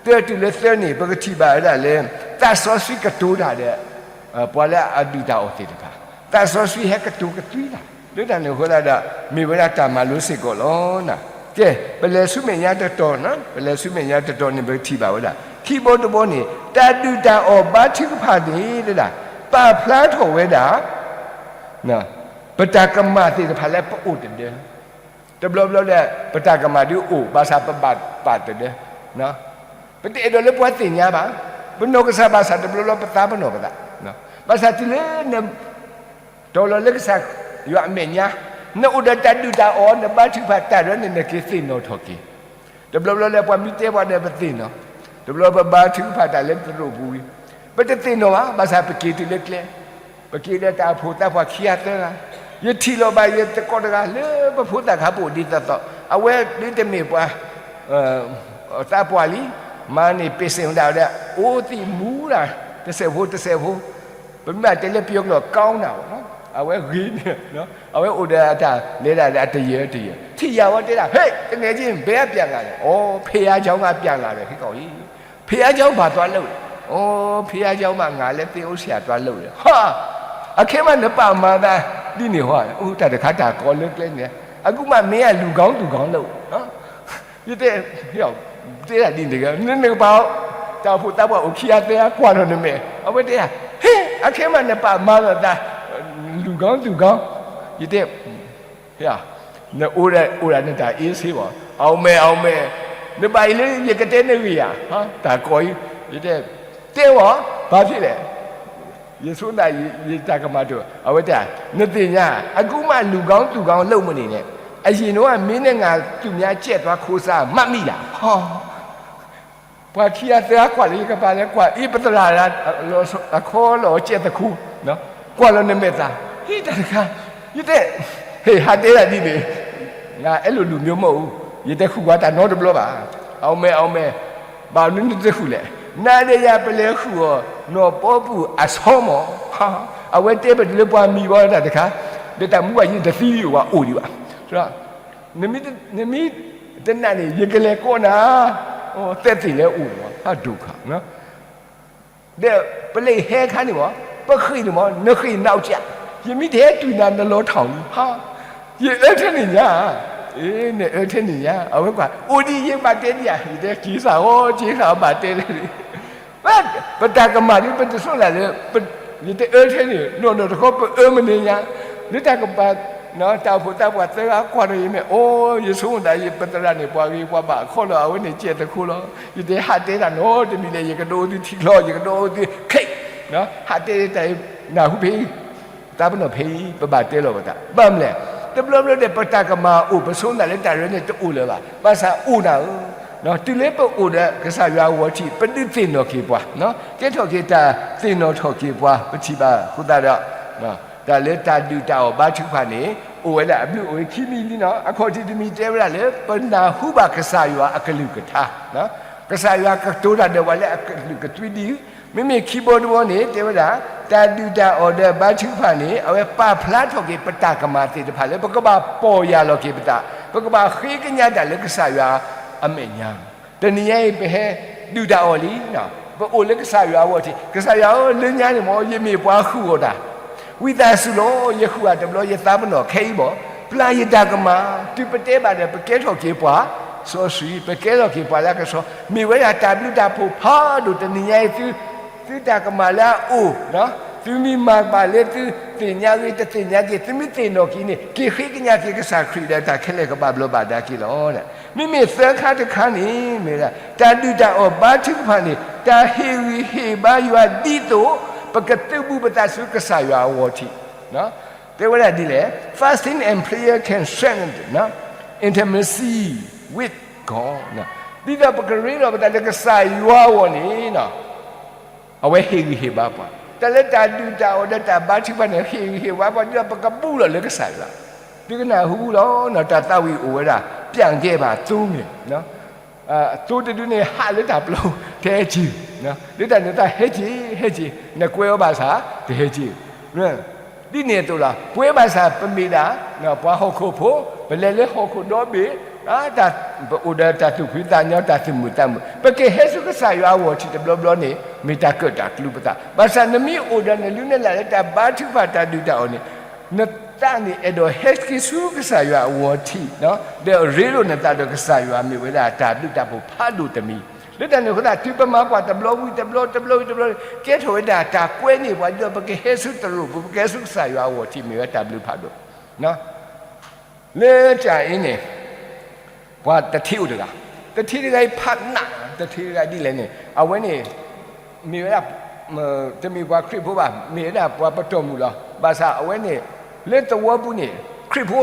တၢတုၤလၢသၢန့ၣ် ပကထံၣ်ဘၣ်ဝဲဒၣ်လၢ သးစီဆှံကတိၤတၢ်ဒီး ပှၤလၢအဒုၣ်တၢ်အီၣ်သ့ၣ်တဖၣ်, သးစီဆှံဟဲကတိၤကသွံတၢ်, လၢတၢ်န့ၣ်အဃိသတးဒီး မ့ၢ်ဝဲဒၣ်တၢ်မၤလိစ့ၢ်ကီးလီၤ. ကဲ, ပလဲၤဆူမဲာ်ညါတတီၤ, ပလဲၤဆူမဲာ်ညါတတီၤန့ၣ် ပကထံၣ်ဘၣ်ဝဲဒၣ် ခံဘီတဘီန့ၣ် တၢ်ဒုၣ်တၢ်အီၣ်ဘါထုကဖၣ်န့ၣ် ပာ်ဖျါထီၣ်ဝဲဒၣ် ပတၢ်ကမၣ်သ့ၣ်တဖၣ်လၢပအိၣ်တဒၢ, တဘျီဘျီဒီး ပတၢ်ကမၣ်ဒုးအိၣ် ဘၣ်ဆၣ်ပဘၣ်ပာ်တဒၢ, ပတအဲၣ်ဒိးလၢပှၤသ့ၣ်ညါဘၣ်, ပနီၢ်ကစၢ်ဘၣ်ဆၣ်တဘျီဘျီပသးပနီၢ်ပသး, ဘၣ်ဆၣ်တုၤလၢန တီၤလီၤလၢကစၢ်ယွၤအမဲာ်ညါ, နအိၣ်ဒီးတၢ်ဒုၣ်တၢ်အီၣ် နဘါထုကဖၣ်တၢ်ဒီးန့ၣ် နက့ၤသ့ၣ်နီၣ်ထီၣ်က့ၤ, တဘျီဘျီလၢပှၤမ့ၢ်တဲပှၤဒီးပသ့ၣ်နီၣ်, တဘျီပဘါထုကဖၣ်တၢ်လၢပသရိာ်ပူၤဝံၤ, ပတသ့ၣ်နီၣ်ဘၣ်, ဘၣ်ဆၣ်ပက့ၤတုၤလၢကျဲ, ပက့ၤဒီးတၢ်အိၣ်ဖှိၣ်သးပှၢ်ခံဂၤသၢဂၤ, ယထံၣ်လီၤဘၣ်ယသကိးတဂၤလၢပဖိသၣ်ခါပအိၣ်ဒ်သိးသိး, အဝဲဒ်တမ့ၢ်ပှၤ သးပှၢ်လံ, မၤန့ၢ်ပ့ၢ်စ့ၣ်ဝဲဒၣ်ဒီး အိၣ်သံးမူဒၣ် တစဲးဖိတစဲးဖိ, ပမ့ၢ်တဲလၢပယီၤကျိာ် ကောင်းတာပေါ့နော်, အဝဲဂ့ၤန့ၣ်, အဝဲအိၣ်ဒီးအတၢ်လဲၤဒၣ်ဒီးအတယၢၤတယၢၤ, ထံၣ်ယၤဝဲတဲဒၣ် ဟဲ, တနံၤက့ ဘယ်ကပြန်လာလဲ, အိ ဖုရားကျောင်းက ပြန်လာတယ် ဟဲကီးအံၤ, ဖုရားကျောင်းဘာသွားလုပ်လဲ, အိ ဖုရားကျောင်းမှာ ငါလည်းသင်းအုပ်ဆရာသွားလုပ်တယ်, ဟာ, အခဲမးနပာ်မၤသးဒ်န့ၣ်ဟီ, အိ တၢ်တခါတၢ်ကီလၢကျဲန့ၣ်, အခုမှမင်းက လူကောင်းသူကောင်းလုပ် ယတဲ, တဲဒၣ်ဒ်န့ၣ်တဂ့ၤ, နနကပၤ, တၢ်အိၣ်ဖှိၣ်သးပှၢ်အိၣ်ခံဂၤသၢဂၤကွၢ်ထီၣ်နမဲာ်, အဝဲတဲဒၣ်, ဟ့, အခဲမးနပာ်မၤလိာ်သး, လူကောင်းသူကောင်း, ယတဲ, နအိၣ်ဒၣ် အိၣ်ဒၣ်နတၢ်အ့စ့ဘၣ်, အောင်မယ် အောင်မယ်, နဘၣ်အံၤလၢယကတဲနဂ့ၢ်ဧါ, တၢ်ကီအံၤ, ယတဲ, တဲဝဲ, ဘာဖြစ်လဲ ယဆိသး ယတၢ်ကမၣ်တအိၣ်, အဝဲတဲ, နသ့ၣ်ညါ, အခုမှ လူကောင်းသူကောင်းလုပ်မနေနဲ့, အရင်တုန်းက မင်းနဲ့ငါ သူများကြက်သွားခိုးစား မှတ်မိလား, ဟီ, ပှၤခံဂၤသၢဂၤကွၢ်လၢယကပၤလဲၤ, ကွၢ်အ့ ပသရၣ် အခီလီၤ ကြက်သခိုး, ကွၢ်လီၤနမဲာ်သၣ်, ဟ့ၣ်တၢ်တခါ, ယတဲ, ဟ့ၣ် ဟးတဲဒၣ်ဒ်န့ၣ်, ငါအဲလိုလူမျိုးမဟုတ်ဘူး, ယတဃုကွၢ်တၢ်နီတဘျီဘၣ်, အောင်မယ် အောင်မယ်, ဘၣ်မနုၤနတဃုလဲၣ်, နၤဒီးယၤပလဲၤဃုအီၤ နီၢ်ပီပူၤအဆီမီၤ, အဝဲတဲပတုၤလၢပှၤမံၤဘီတၢ်တခါ, ဒီးတၢ်မူဘၣ်ယတသံလံ ဝဲအိၣ်ဒံးဘၣ်, နမ့ၢ်တနာ်န့ၣ် ယကလဲၤကိးနၤ, သက်သေလည်းအိၣ်, ဟးဒိၣ်ခါ, ဒီးပလဲၤဟဲခါန့ၣ်မး, ပဃ့ၢ်န့ၣ်မး, နဃ့ၢ်နအိၣ်ကၠး, ယမ့ၢ်တဟဲတုၤနၤ နလီၤထီၣ်လံ, ယအၢထဲန့ၣ်ညါ, အ့ နအၢထဲန့ၣ်ညါ, အဝဲကွၢ် အိၣ်ဒံး ယဘၣ်တဲဒံးဧါ, ယတဲက့ၤစၢ်ဃီ က့ၤစၢ်ဘၣ်တဲလၢ ပတၢ်ကမၣ်ဒ် ပတဆိကမိၣ်လၢ ယတအၢထဲန့ၣ် နီၢ်နီၢ်တခီ ပအၢမန့ၢ်ညါ, လၢတၢ်ကပၤ တၢ်အိၣ်ဖှိၣ်သးပှၢ်သၢဂၤကွၢ်ထီၣ်ယမဲာ်, အိ ယဆိကမိၣ်သး ယပသရၣ်န့ၣ် ပှၤဂ့ၤပှၤဘၣ်အခီလီၤ, အဝဲန့ၣ်ကဲသခိလီၤ, ယတဟးတဲတၢ်နီတမံၤလဲၣ်, ယကဒိးအိၣ်သုထံချီ, ယကဒိးအိၣ်သုခဲ, ဟးတဲတၢ်အံၤ နၢ်ဟူဖဲအံၤ, သးပနီၣ်ဖဲအံၤ ပဘၣ်တဲလီၤပသး, ဘၣ်မနုၤလဲၣ် တဘျီဘျီဒီး ပတၢ်ကမၣ်အိၣ် ပဆိသးလၢတၢ်ရဲၣ်န့ၣ် တအိၣ်လၢၤဘၣ်. ဘၣ်ဆၣ်အိၣ်နၤဧၢ, တုၤလၢပအိၣ်ဒီးကစၢ်ယွၤအဂီၢ်ထံး ပဒုးသ့ၣ်နီၣ်က့ၤပှၤ, ကဲထီၣ်က့ၤတၢ်သ့ၣ်နီၣ်ထီၣ်က့ၤပှၤ ပထံၣ်ဘၣ်အဃိသတးဒီး တၢ်လၢတၢ်ဒုၣ်တၢ်အီၣ်ဘါထုကဖၣ်န့ၣ် အိၣ်ဝဲဒၣ်အဘျုးအိၣ်ဝဲခံမံၤလံနီၤ. အခီၣ်ထံးတမံၤတဲဝဲဒၣ်လၢ ပနၢ်ဟူဘၣ်ကစၢ်ယွၤအကလုၢ်ကထါ, ကစၢ်ယွၤကတိၤတၢ်ဒီးပှၤလၢအကလုၢ်ကသွံဒ်အံၤ, မ့မ့ၢ်ခံဘီတဘီန့ၣ် တဲဝဲဒၣ် တၢ်ဒုၣ်တၢ်အီၣ်ဒီးဘါထုကဖၣ်န့ၣ် အဝဲပာ်ဖျါထီၣ်က့ၤပတၢ်ကမၣ်သ့ၣ်တဖၣ်လၢ ပကဘၣ်ပီၢ်ယၢ်လီၤက့ၤပသး, ပကဘၣ်ဃ့ကညးတၢ်လၢကစၢ်ယွၤအမဲာ်ညါ. တနံၤညါအံၤ ပဟဲဒုၣ်တၢ်အီၣ်လံ, ပအိၣ်လၢကစၢ်ယွၤအဂီၢ်ထံး, ကစၢ်ယွၤဧၢ, လၢညါန့ၣ်မ့ၢ် ယမ့ၢ်ပှၤဃုာ်အီၣ်တၢ်, ဝံသးစူၤလီၤ, ယဃုာ်အီၤတဘျီ ယသးပ့ၤနီၣ်ခဲအံၤဘၣ်, ပျၢ်ယတၢ်ကမၣ်, တုၤပတဲဘၣ်ဒီး ပကဲထီၣ်က့ၤပှၤစီဆှံ, ပကဲထီၣ်က့ၤပှၤလၢအကဆှီ, မ့ၢ်ဝဲဒၣ်တၢ်ဘျုးတၢ်ဖှိၣ်ဖးဒိၣ်. တနံၤညါအံၤ သုတၢ်ကမၣ်လၢအအိၣ်, သုမ့ၢ်မၤဘၣ်လၢသုသ့ၣ်ညါဂ့ၤ တသ့ၣ်ညါဂ့ၤ, သုမ့ၢ်သ့ၣ်နီၣ်က့ၤန့ၣ် က့ၤဃ့ကညးက့ၤကစၢ်ခရံာ်ဒီး တၢ်ခဲလၢာ်ကဘၣ်ဘျီးဘၣ်ဒါက့ၤလီၤ. မ့မ့ၢ်သၢခါတခါန့ၣ် မ့ၢ်ဝဲဒၣ် တၢ်ဒုၣ်တၢ်အီၣ်ဘါထုကဖၣ်န့ၣ် တၢ်ဟ့ၣ်ဂံၢ်ဟ့ၣ်ဘါယွၤဒ်သိး ပကသုးဘူးပသးဆူကစၢ်ယွၤအဂီၢ်ထံး, တဲဝဲဒၣ်ဒ်လဲၣ်, fasting and prayer can strengthen intimacy with God. ဒ်သိးပကရ့လိာ်ပသးလၢကစၢ်ယွၤအဂီၢ်န့ၣ် အဝဲဟ့ၣ်ဂံၢ်ဟ့ၣ်ဘါပှၤ, တၢ်လၢတၢ်ဒုၣ်တၢ်အီၣ်ဒီးတၢ်ဘါထုကဖၣ်န့ၣ် ဟ့ၣ်ဂံၢ်ဟ့ၣ်ဘါပှၤ ဒ်သိးပကဘူးလီၤလၢကစၢ်ယွၤ, ဒုးကနၣ်ဟူလီၤ. တၢ်သးဝံၣ်အိၣ်ဝဲဒၣ် ပျံ့ခဲ့ပါ သိမဲာ်, သိတဒုန့ၣ် ဟးလၢတၢ်ပျီ တဟဲက့ၤ, လၢတၢ်န့ၣ်သး ဟဲက့ၤ ဟဲက့ၤ နကွဲအီၤဘၣ်ဆၣ် တဟဲက့ၤ ဒ်န့ၣ်အသိးလီၤ. ပဝဲဘၣ်ဆၣ် ပမ့ၢ်ဒၣ် ပှၤဟီၣ်ခိၣ်ဖိ, ပလဲၤလၢဟီၣ်ခိၣ်ဒီဘ့ၣ်, ပအိၣ်ဒီးတၢ်သူၣ်ဖှံသးညီ တၢ်သူၣ်မုာ်သးမုာ်, ပကဟဲဆူကစၢ်ယွၤအဂီၢ်ထံးတဘျီဘျီန့ၣ် မ့ၢ်တၢ်ကၢၣ်တၢ်ကျူပသး. ဘၣ်ဆၣ်နမ့ၢ်အိၣ်ဒီးနလုၢ်နလၢ်လၢတၢ်ဘါထုကဖၣ် တၢ်ဒုၣ်တၢ်အီၣ်န့ၣ်, နသးန့ၣ်အဲၣ်ဒိးဟဲက့ၤဆူကစၢ်ယွၤအဂီၢ်ထံး, ဒီးရ့လိာ်နသးဒီးကစၢ်ယွၤ မ့ၢ်ဝဲဒၣ်တၢ်ဘျုးတၢ်ဖှိၣ်ဖးဒိၣ်တမံၤ. လၢတၢ်န့ၣ်အဃိသတး တုၤပမၤကွၢ်တဘျီဝံၤတဘျီ တဘျီဝံၤတဘျီ, ကဲထီၣ်ဝဲဒၣ်တၢ်ကွဲန့ၢ်ပှၤ ဒ်သိးပကဟဲဆူတရူးပူၤ ပကဟဲဆူကစၢ်ယွၤအဂီၢ်ထံး မ့ၢ်ဝဲတၢ်ဘျုးဖးဒိၣ် လၢတၢ်အံၤန့ၣ် ပှၤတထံအိၣ်တဂၤ, တထံတဂၤအံၤဖးနး, တထံတဂၤဒ်လဲၣ်န့ၣ် အဝဲန့ၣ် မ့ၢ်ဝဲဒၣ် တမ့ၢ်ပှၤခရံာ်ဖိဘၣ်, မ့ၢ်ဝဲဒၣ်ပှၤပတီၢ်မုၢ်လီၤ. ဘၣ်ဆၣ်အဝဲန့ၣ် လၢသဝီပူၤန့ၣ် ခရံာ်ဖ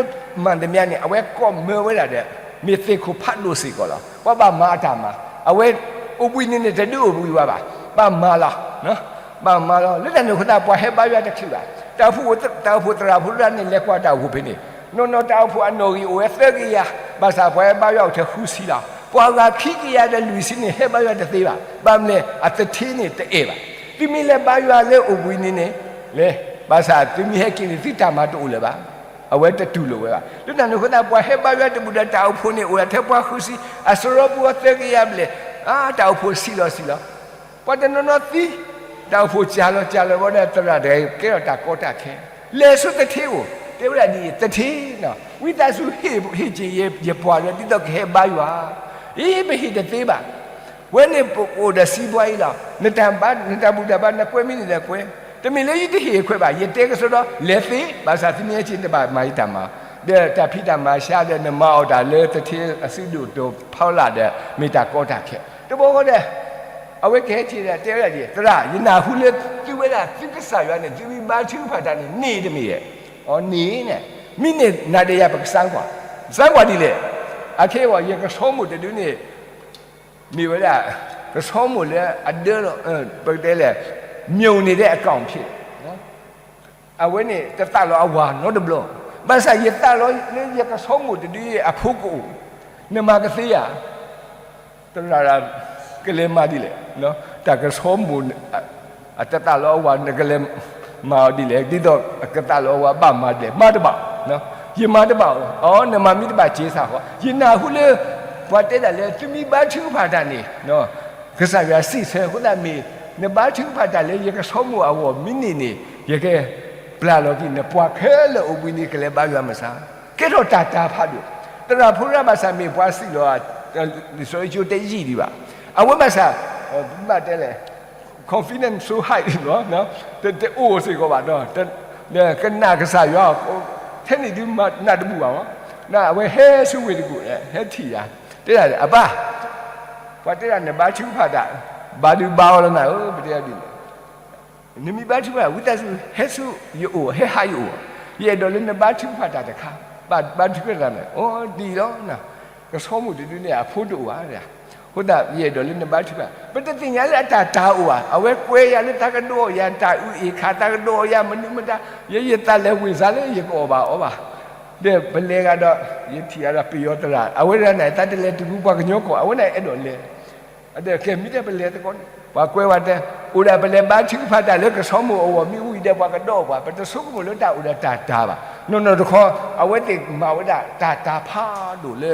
ိမၤသမျၢ်န့ၣ် အဝဲကိးမၢဝဲဒၣ်ဒီး မ့ၢ်သ့ၣ်ခိၣ်ဖးဒိၣ်စ့ၢ်ကီးလီၤ. ပှၤဘၣ်မၤအတၢ်မၤ, အဝဲအိၣ်ဘှံးနံၤန့ၣ် တဒုးအိၣ်ဘှံးဘၣ်ဘၣ်, ဘၣ်မၤလီၤ ဘၣ်မၤလီၤ. လၢတၢ်န့ၣ်အဃိသတး ပှၤဟဲဘါယွၤတချုးဘၣ်. တၢ်အိၣ်ဖှိၣ် တၢ်အိၣ်ဖှိၣ်သရၣ်ဖိတဂၤန့ၣ် လဲၤကွၢ်တၢ်အိၣ်ဖှိၣ်ဖဲန့ၣ်, နီၢ်နီၢ်တၢ်အိၣ်ဖှိၣ်အနီၣ်ဂံၢ်အိၣ်ဝဲသၢကယၤ, ဘၣ်ဆၣ်ပှၤဟဲဘါယွၤအိၣ်ထဲဃုဆံလီၤ. ပှၤဂၤခံကယၤဒီးလွံၢ်ဆံန့ၣ် ဟဲဘါယွၤတသ့ဘၣ်. ဘၣ်မနုၤလဲၣ် အသထ့န့ၣ်တအဲၣ်ဘၣ်. သုမ့ၢ်လဲၤဘါယွၤလၢအိၣ်ဘှံးနံၤန့ၣ် လဲၤ, ဘၣ်ဆၣ်သုမ့ၢ်ဟဲက့ၤန့ၣ် သုတၢ်မၤတအိၣ်လၢၤဘၣ်. အဝဲတတူၢ်လိာ်ဝဲဘၣ်. လၢတၢ်န့ၣ်အဃိသတး ပှၤဟဲဘါယွၤတဘူၣ်ဒီး တၢ်အိၣ်ဖှိၣ်န့ၣ် အိၣ်ထဲပှၤဃုဆံ, အစရီပူၤအီၤသၢကယၤဘျဲၣ်, အါ တၢ်အိၣ်ဖှိၣ်ဆံးလီၤဆံးလီၤ. ပှၤတနီၤနီၤသံ, တၢ်အိၣ်ဖှိၣ်စှၤလီၤစှၤလီၤဘၣ်ဒီး သရၣ်တဂၤကဲထီၣ်တၢ်ကီတၢ်ခဲ, လဲၤဆူသထ့အိၣ်, တဲဝဲဒၣ်ဒ်အံၤ, သထ့, ဝံသးစူၤဟ့ၣ် ဟ့ၣ်က့ၤယပှၤလၢ ဒ်သိးကဟဲဘါယွၤ, အံၤ ပဟ့ၣ်တသ့ဘၣ်. ဝဲန့ၣ်ပအိၣ်ဒီးစံးဘှါအံၤလီၤ. နတၢ်ဘါ နတၢ်ဘူၣ်တၢ်ဘါ နကွဲမ့ၢ်န့ၣ်ဒီးကွဲ, တမ့ၢ်လၢယတဟ့ၣ်အခွဲးဘၣ်. ယတဲကစီဒီ လဲၤသ့, ဘၣ်ဆၣ်သုမ့ၢ်ဟဲက့ၤ တဘၣ်မၤယတၢ်မၤ, ဒီးတၢ်ဖံးတၢ်မၤဆါဒီး နမၤအီၣ်တၢ်လၢသထ့အစုဒိၣ်တိာ်ဖီလာ်ဒီး မ့ၢ်တၢ်ကီတၢ်ခဲ. တဘျီဃီဒီး အဝဲကဟဲက့ၤဒီး တဲဝဲဒၣ်ဒ်အံၤ, သရၣ်, ယနၢ်ဟူလၢသုဝဲဒၣ်သုကစၢ်ယွၤန့ၣ် သုမ့ၢ်ဘါထုကဖၣ်တၢ်န့ၣ် န့ၢ်တမ့ၢ်ဧါ. အီ န့ၢ်န့ၣ်, မ့ၢ်န့ၢ်နၤဒီးယၤ ပကစၢ်ကွၢ်, စၢ်ကွၢ်ဒ်လဲၣ်. အခဲအံၤ ယကဆီမိၣ်တဒုန့ၣ် မ့ၢ်ဝဲဒၣ် ကဆီမိၣ်လၢအဒၢလီၤ, ပကတဲလဲၣ်, မြုပ်နေတဲ့ အကောင့်ဖြစ်, အဝဲန့ၣ် တသးလီၤအဝၤနီတဘျီ, ဘၣ်ဆၣ်ယသးလီၤလၢယကဆီမိၣ်တဒုအံၤအဖိကအိၣ်, နမၤကသ့ဧါ. သရၣ်, ကလဲၤမၤဒ်လဲၣ်, တၢ်ကဆီမိၣ် အတသးလီၤအဝၤ နကလဲၤမၤအီၤဒ်လဲၣ်, ဒ်သိးကသးလီၤအဝၤဘၣ်မၤဒ်လဲၣ်, မၤတဘၣ်, ယမၤတဘၣ်, အီ နမၤမ့ၢ်တဘၣ် က့ၤစၢ်ဃီ, ယနၢ်ဟူလၢ ပှၤတဲဒၣ်လၢ သုမ့ၢ်ဘါထုကဖၣ်တၢ်န့ၣ် ကစၢ်ယွၤစံးဆၢအဃိသတးမ့ၢ် နဘါထုကဖၣ်တၢ်လၢယကဆီမိၣ်အဂီၢ်မ့ၢ်န့ၢ်န့ၣ် ယကပျၢ်လီၤက့ၤ နပှၤခဲလၢာ်အိၣ်ဘှံးနံၤ ကလဲၤဘါယွၤမုၢ်ဆါ, ကဲထီၣ်တၢ်တၤဖးဒိၣ်, သရၣ်ဖိတဂၤဘၣ်ဆၣ်မ့ၢ်ပှၤစံးလီၤ, လံာ်စီဆှံကၠိတဲယံာ်ဒံးဘၣ်, အဝဲဘၣ်ဆၣ် ဘၣ်တဲလဲၣ် confidence so high လီၤ, တအိၣ်စ့ၢ်ကီးဘၣ်ဒီး ကနၣ်ကစၢ်ယွၤ, ထဲန့ၣ်ဒုးနၢ်တဘူၣ်ဘၣ်မး, အဝဲဟဲဆူဝ့ၢ်တကူၣ် ဟဲထံၣ်ယၤ, တဲဒၣ်အဘၣ်, ပှၤတဲဒၣ်နဘါထုကဖၣ်တၢ်, ဘါဒုးဘါအီၤလီၤနၤဧၢ, ပတဲဒ်န့ၣ်, နမ့ၢ်ဘါထုကဖၣ် ဝံသးစူၤ ဟဲဆူယအိၣ် ဟဲဟးယအိၣ်, ယအဲၣ်ဒိးလၢနဘါထုကဖၣ်တၢ်တခါ ဘါထုကဖၣ်တၢ်န့ၣ် အိၣ်ဒ်အံၤလီၤ. ကဆီမိၢ်တဒုန့ၣ် အဖိတအိၣ်ဘၣ်. အဃိသတး ယအဲၣ်ဒိးလၢနဘါထုကဖၣ်, ပတသ့ၣ်ညါလၢအတၢ်တၤအိၣ်ဧါ, အဝဲကွဲယၤလၢသးကဒိးအီၣ်ယၤတၢ်အုၣ်အ့ၣ်ခါ, သးကဒိးအီၣ်ယၤမနုၤမတၤ, ယဲယသးလဲၤဝ့ၢ်စါလၢယကအီၣ်ဘၣ်အီဘၣ်. ဒီးပလဲၤဂၤဒီး ယထံၣ်ဂၤဒီးပယီၤသရၣ်, အဝဲဒၣ်န့ၣ် သးတလဲၤတုၤဘူးပှၤကညီကီၢ်, အဝဲဒၣ်အဲၣ်ဒိးလဲၤ ဒီးကဲမ့ၢ်တဲပလဲၤသကိးန့ၣ် ပှၤကွဲးဝဲတဲ, အိၣ်ဒၣ်ပလဲၤဘါထုကဖၣ်တၢ်လၢကဆီမိၢ်အဂီၢ် မ့ၢ်ဝံၤဒီးပှၤကဒီးပှၤ, ပတဆိကမိၣ်လၢတၢ်အိၣ်ဒီးတၢ်တၤဘၣ်. နီၢ်နီၢ်တခီ အဝဲသ့ၣ်မၤဝဲဒၣ်တၢ်တၤဖးဒိၣ်လၢ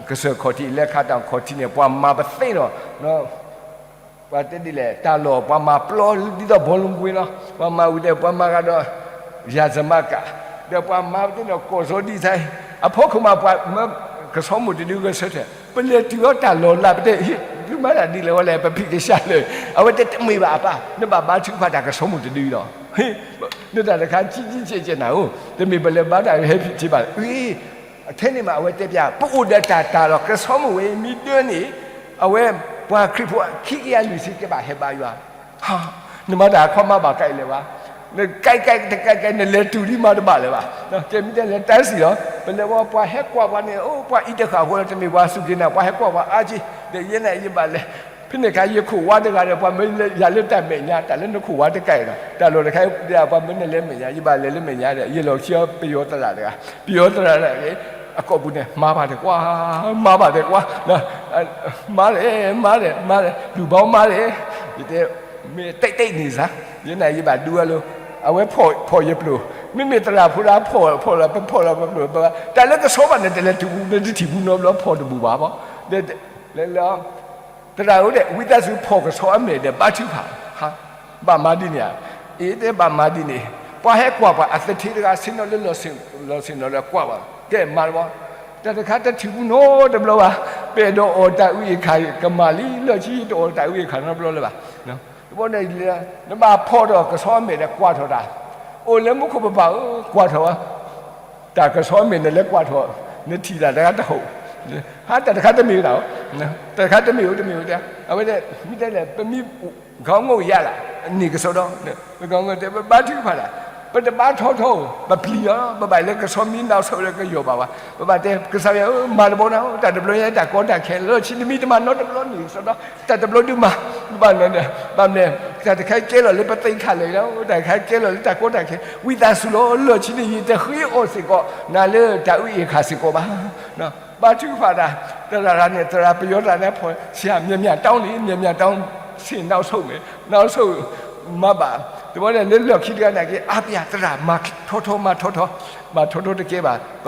ကစၢၢ်ခီၣ်ထံး လဲၤခးတၢ်ခီၣ်ထံးန့ၣ် ပှၤမၤပသ့ဒီး ပှၤတဲဒ်လဲၣ် တၢ်လီၢ် ပှၤမၤပျီဒ်သိးဘီလူကွ့လီၤ. ပှၤမၤဝံၤဒီး ပှၤမၤဂၤဒီး ယၤစမးကး, ဒီးပှၤမၤပသ့ဒီး ကီၢ်စီဒံသးအံၤ, အဖီခိၣ်မး ပှၤမၢကဆီမိၢ်တဒုဂဲၤဆၢထၢၣ် ပလဲၤတုၤအီၤတၢ်လီၢ်လၢ်ပတဲ, သုမၤတၢ်ဒ်လဲၣ်ဝဲလဲၣ် ပဖံးကစၢ်လၢာ်, အဝဲတဲတမ့ၢ်ဘၣ်အပၢ်, နဘၣ်ဘါထုကဖၣ်တၢ်ကဆီမိၢ်တဒုလီၤ. နတၢ်တခါ ကံကံကဲးကဲးနၤဧိၤ, တမ့ၢ်ပလဲၤဘါတၢ်ဟဲဖံးက့ၤဘၣ်. အထဲန့ၣ်မး အဝဲတဲပျး ပအိၣ်ဒီးတၢ်တၤလီၤ, ကဆီမိၢ်ဝဲမ့ၢ်ဒၢန့ၣ် အဝဲပှၤခရံာ်ဖိခံကယၤလွံၢ်ဆံကဘၣ်ဟဲဘါယွၤ, နမၤတၢ်အခီမးဘၣ်ကါအံၤလၢၤဘၣ်, နကဲကဲတကဲကဲ နလဲၤတုၤဒ်မးတဘၣ်လၢၤဘၣ်. ကဲမ့ၢ်တဲလဲၤတၢ်စံၣ်လီၤ, ပလဲၤဝဲပှၤဟဲကွၢ်ပှၤန့ၣ် အိၣ်ပှၤအံၤတဃၣ်ဃိလီၤ, တမ့ၢ်ပှၤစူၢ်က့ၤနာ် ပှၤဟဲကွၢ်ပှၤအါက့, ဒီးယဲန့ၣ်ယဘၣ်လဲၤ ဖဲန့ၣ်အခါ ယခိၣ်ဝါတဂၤဒီး ပှၤမၢယၤလၢတၢ်မဲာ်ညါ, တၢ်လၢနခိၣ်ဝါတကးအံၤဒီး တၢ်လီၢ်တခါ ပှၤမၢနလဲၤမဲာ်ညါ, ယဘၣ်လဲၤလၢမဲာ်ညါဒီး ယလီၢ်ခံအီၤပယီၤသရၣ်တဂၤ, ပယီၤသရၣ်တဂၤ အကိာ်ပူၤန့ၣ် မၤဘၣ်တကွၢ်, မၤဘၣ်တကွၢ်, မၤလဲၣ် မၤလဲၣ် မၤလဲၣ် လူၤဘီမၤလဲၣ်, ယတဲ မ့ၢ်တၢ်တၢ်န့ၣ်စ့ၢ်, ယဲန့ၣ်ယဘၣ်ဒူဝဲလီၤ, အဝဲဖီၣ်ယပျိာ်, မ့မ့ၢ်သရၣ်ဖိဒၣ်ဖီၣ် ဖီၣ်လီၤ ပဖီၣ်လီၤပပျိာ်, တၢ်လၢကဆီဘၣ်န့ၣ် တလဲၤတုၤဘူး နတထံၣ်ဘူးနီတဘျီ ဖီၣ်တဘူးဘၣ်ဘီ, လဲၤလီၤ သရၣ်ဧၢဒီး ဝံသးစူၤဖီၣ်ကဆီအမဲာ်ဒီးဘါထုကဖၣ်, ဘၣ်မၤဒ်န့ၣ်ဧါ, အ့ တဲဘၣ်မၤဒ်န့ၣ်, ပှၤဟဲကွၢ်ပှၤအသထ့တဂၤ ဆ့ၣ်နီၤလၢလီၢ်ဆ့ၣ် လီၢ်ဆ့ၣ်နီၤဒီးကွၢ်ပှၤ, ကဲမၤတဘျီ, တၢ်တခါတထံၣ်ဘူးနီတဘျီဘၣ်, ပအဲၣ်ဒိးအီၣ်တၢ်အုၣ်အ့ၣ်ခါကမၣ်လံ, လၢၢ်ဆံယတအီၣ်တၢ်အုၣ်အ့ၣ်ခါနီတဘျီလၢၤဘၣ်, တဘျီန့ၣ် နဘၣ်ဖီၣ်ဒီးကဆီအမဲာ်ဒီးကွၢ်ထီၣ်တၢ်, အိၣ်လၢမူခိၣ်ပပၢ်ဧၢ ကွၢ်ထီၣ်ဝဲ တၢ်ကဆီအမဲာ်န့ၣ်လၢကွၢ်ထီၣ်, နထံၣ်တၢ်တဂၤတဟီၣ်, ဟါတၢ်တခါတမ့ၢ်တၢ်, တၢ်တခါတမ့ၢ်ဧိၤ တမ့ၢ်ဧိၤတဲ, အဝဲတဲ မ့ၢ်တဲလဲၣ် ပမ့ၢ် ဂီၤငိၣ်ယၤလၢ် န့ၢ်ကစီဒီ, ပဂီၤငိၣ်တဲ ပဘါထုကဖၣ်တၢ်, ပတဘါထီထီဧိၤ ပပျံၤလီၤ, ပဘၣ်လဲၤကဆီမံနီၣ်ဆိၣ်လၢကယီၢ်ဘၣ်ဝဲ, ပဘၣ်တဲ ကစၢ်ယွၤဧၢ မၤတဘျီနၤ, တၢ်တဘျီညါတၢ်ကီတၢ်ခဲ လီၢ်ဆံနမံတမၤနီတဘျီန့ၣ်ကစီဒီ, တၢ်တဘျီဒုးမၤ, ဘၣ်မနုၤ, ဘၣ်မနုၤ, တၢ်တခါကဲလီၤလၢပသ့ၣ်ခါလၢာ်လီၤ, တၢ်တခါကဲလီၤလၢတၢ်ကီတၢ်ခဲ, ဝံသးစူၤလီၤ လီၢ်ဆံန့ၣ် ယတဃ့အီၣ်စ့ၢ်ကီး နၤလၢတၢ်အုၣ်အ့ၣ်ခါစ့ၢ်ကီးဘၣ် ဘါထုကဖၣ်တၢ်, သရၣ်န့ၣ် သရၣ်ပယီၤသရၣ်န့ၣ်ဖီၣ် ဆရာ မြန်မြန်တောင်းန့ၣ် ဆင့်နောက်ဆုတ်မယ်, နောက်ဆုတ် မၤဘၣ်, တဘျီန့ၣ်လၢလီၢ်ခံတဂၤန့ၣ်က့ၤ အါပယၣ်သရၣ် မၤထီထီ မၤထီထီ, မၤထီထီတကဲဘၣ်, ပ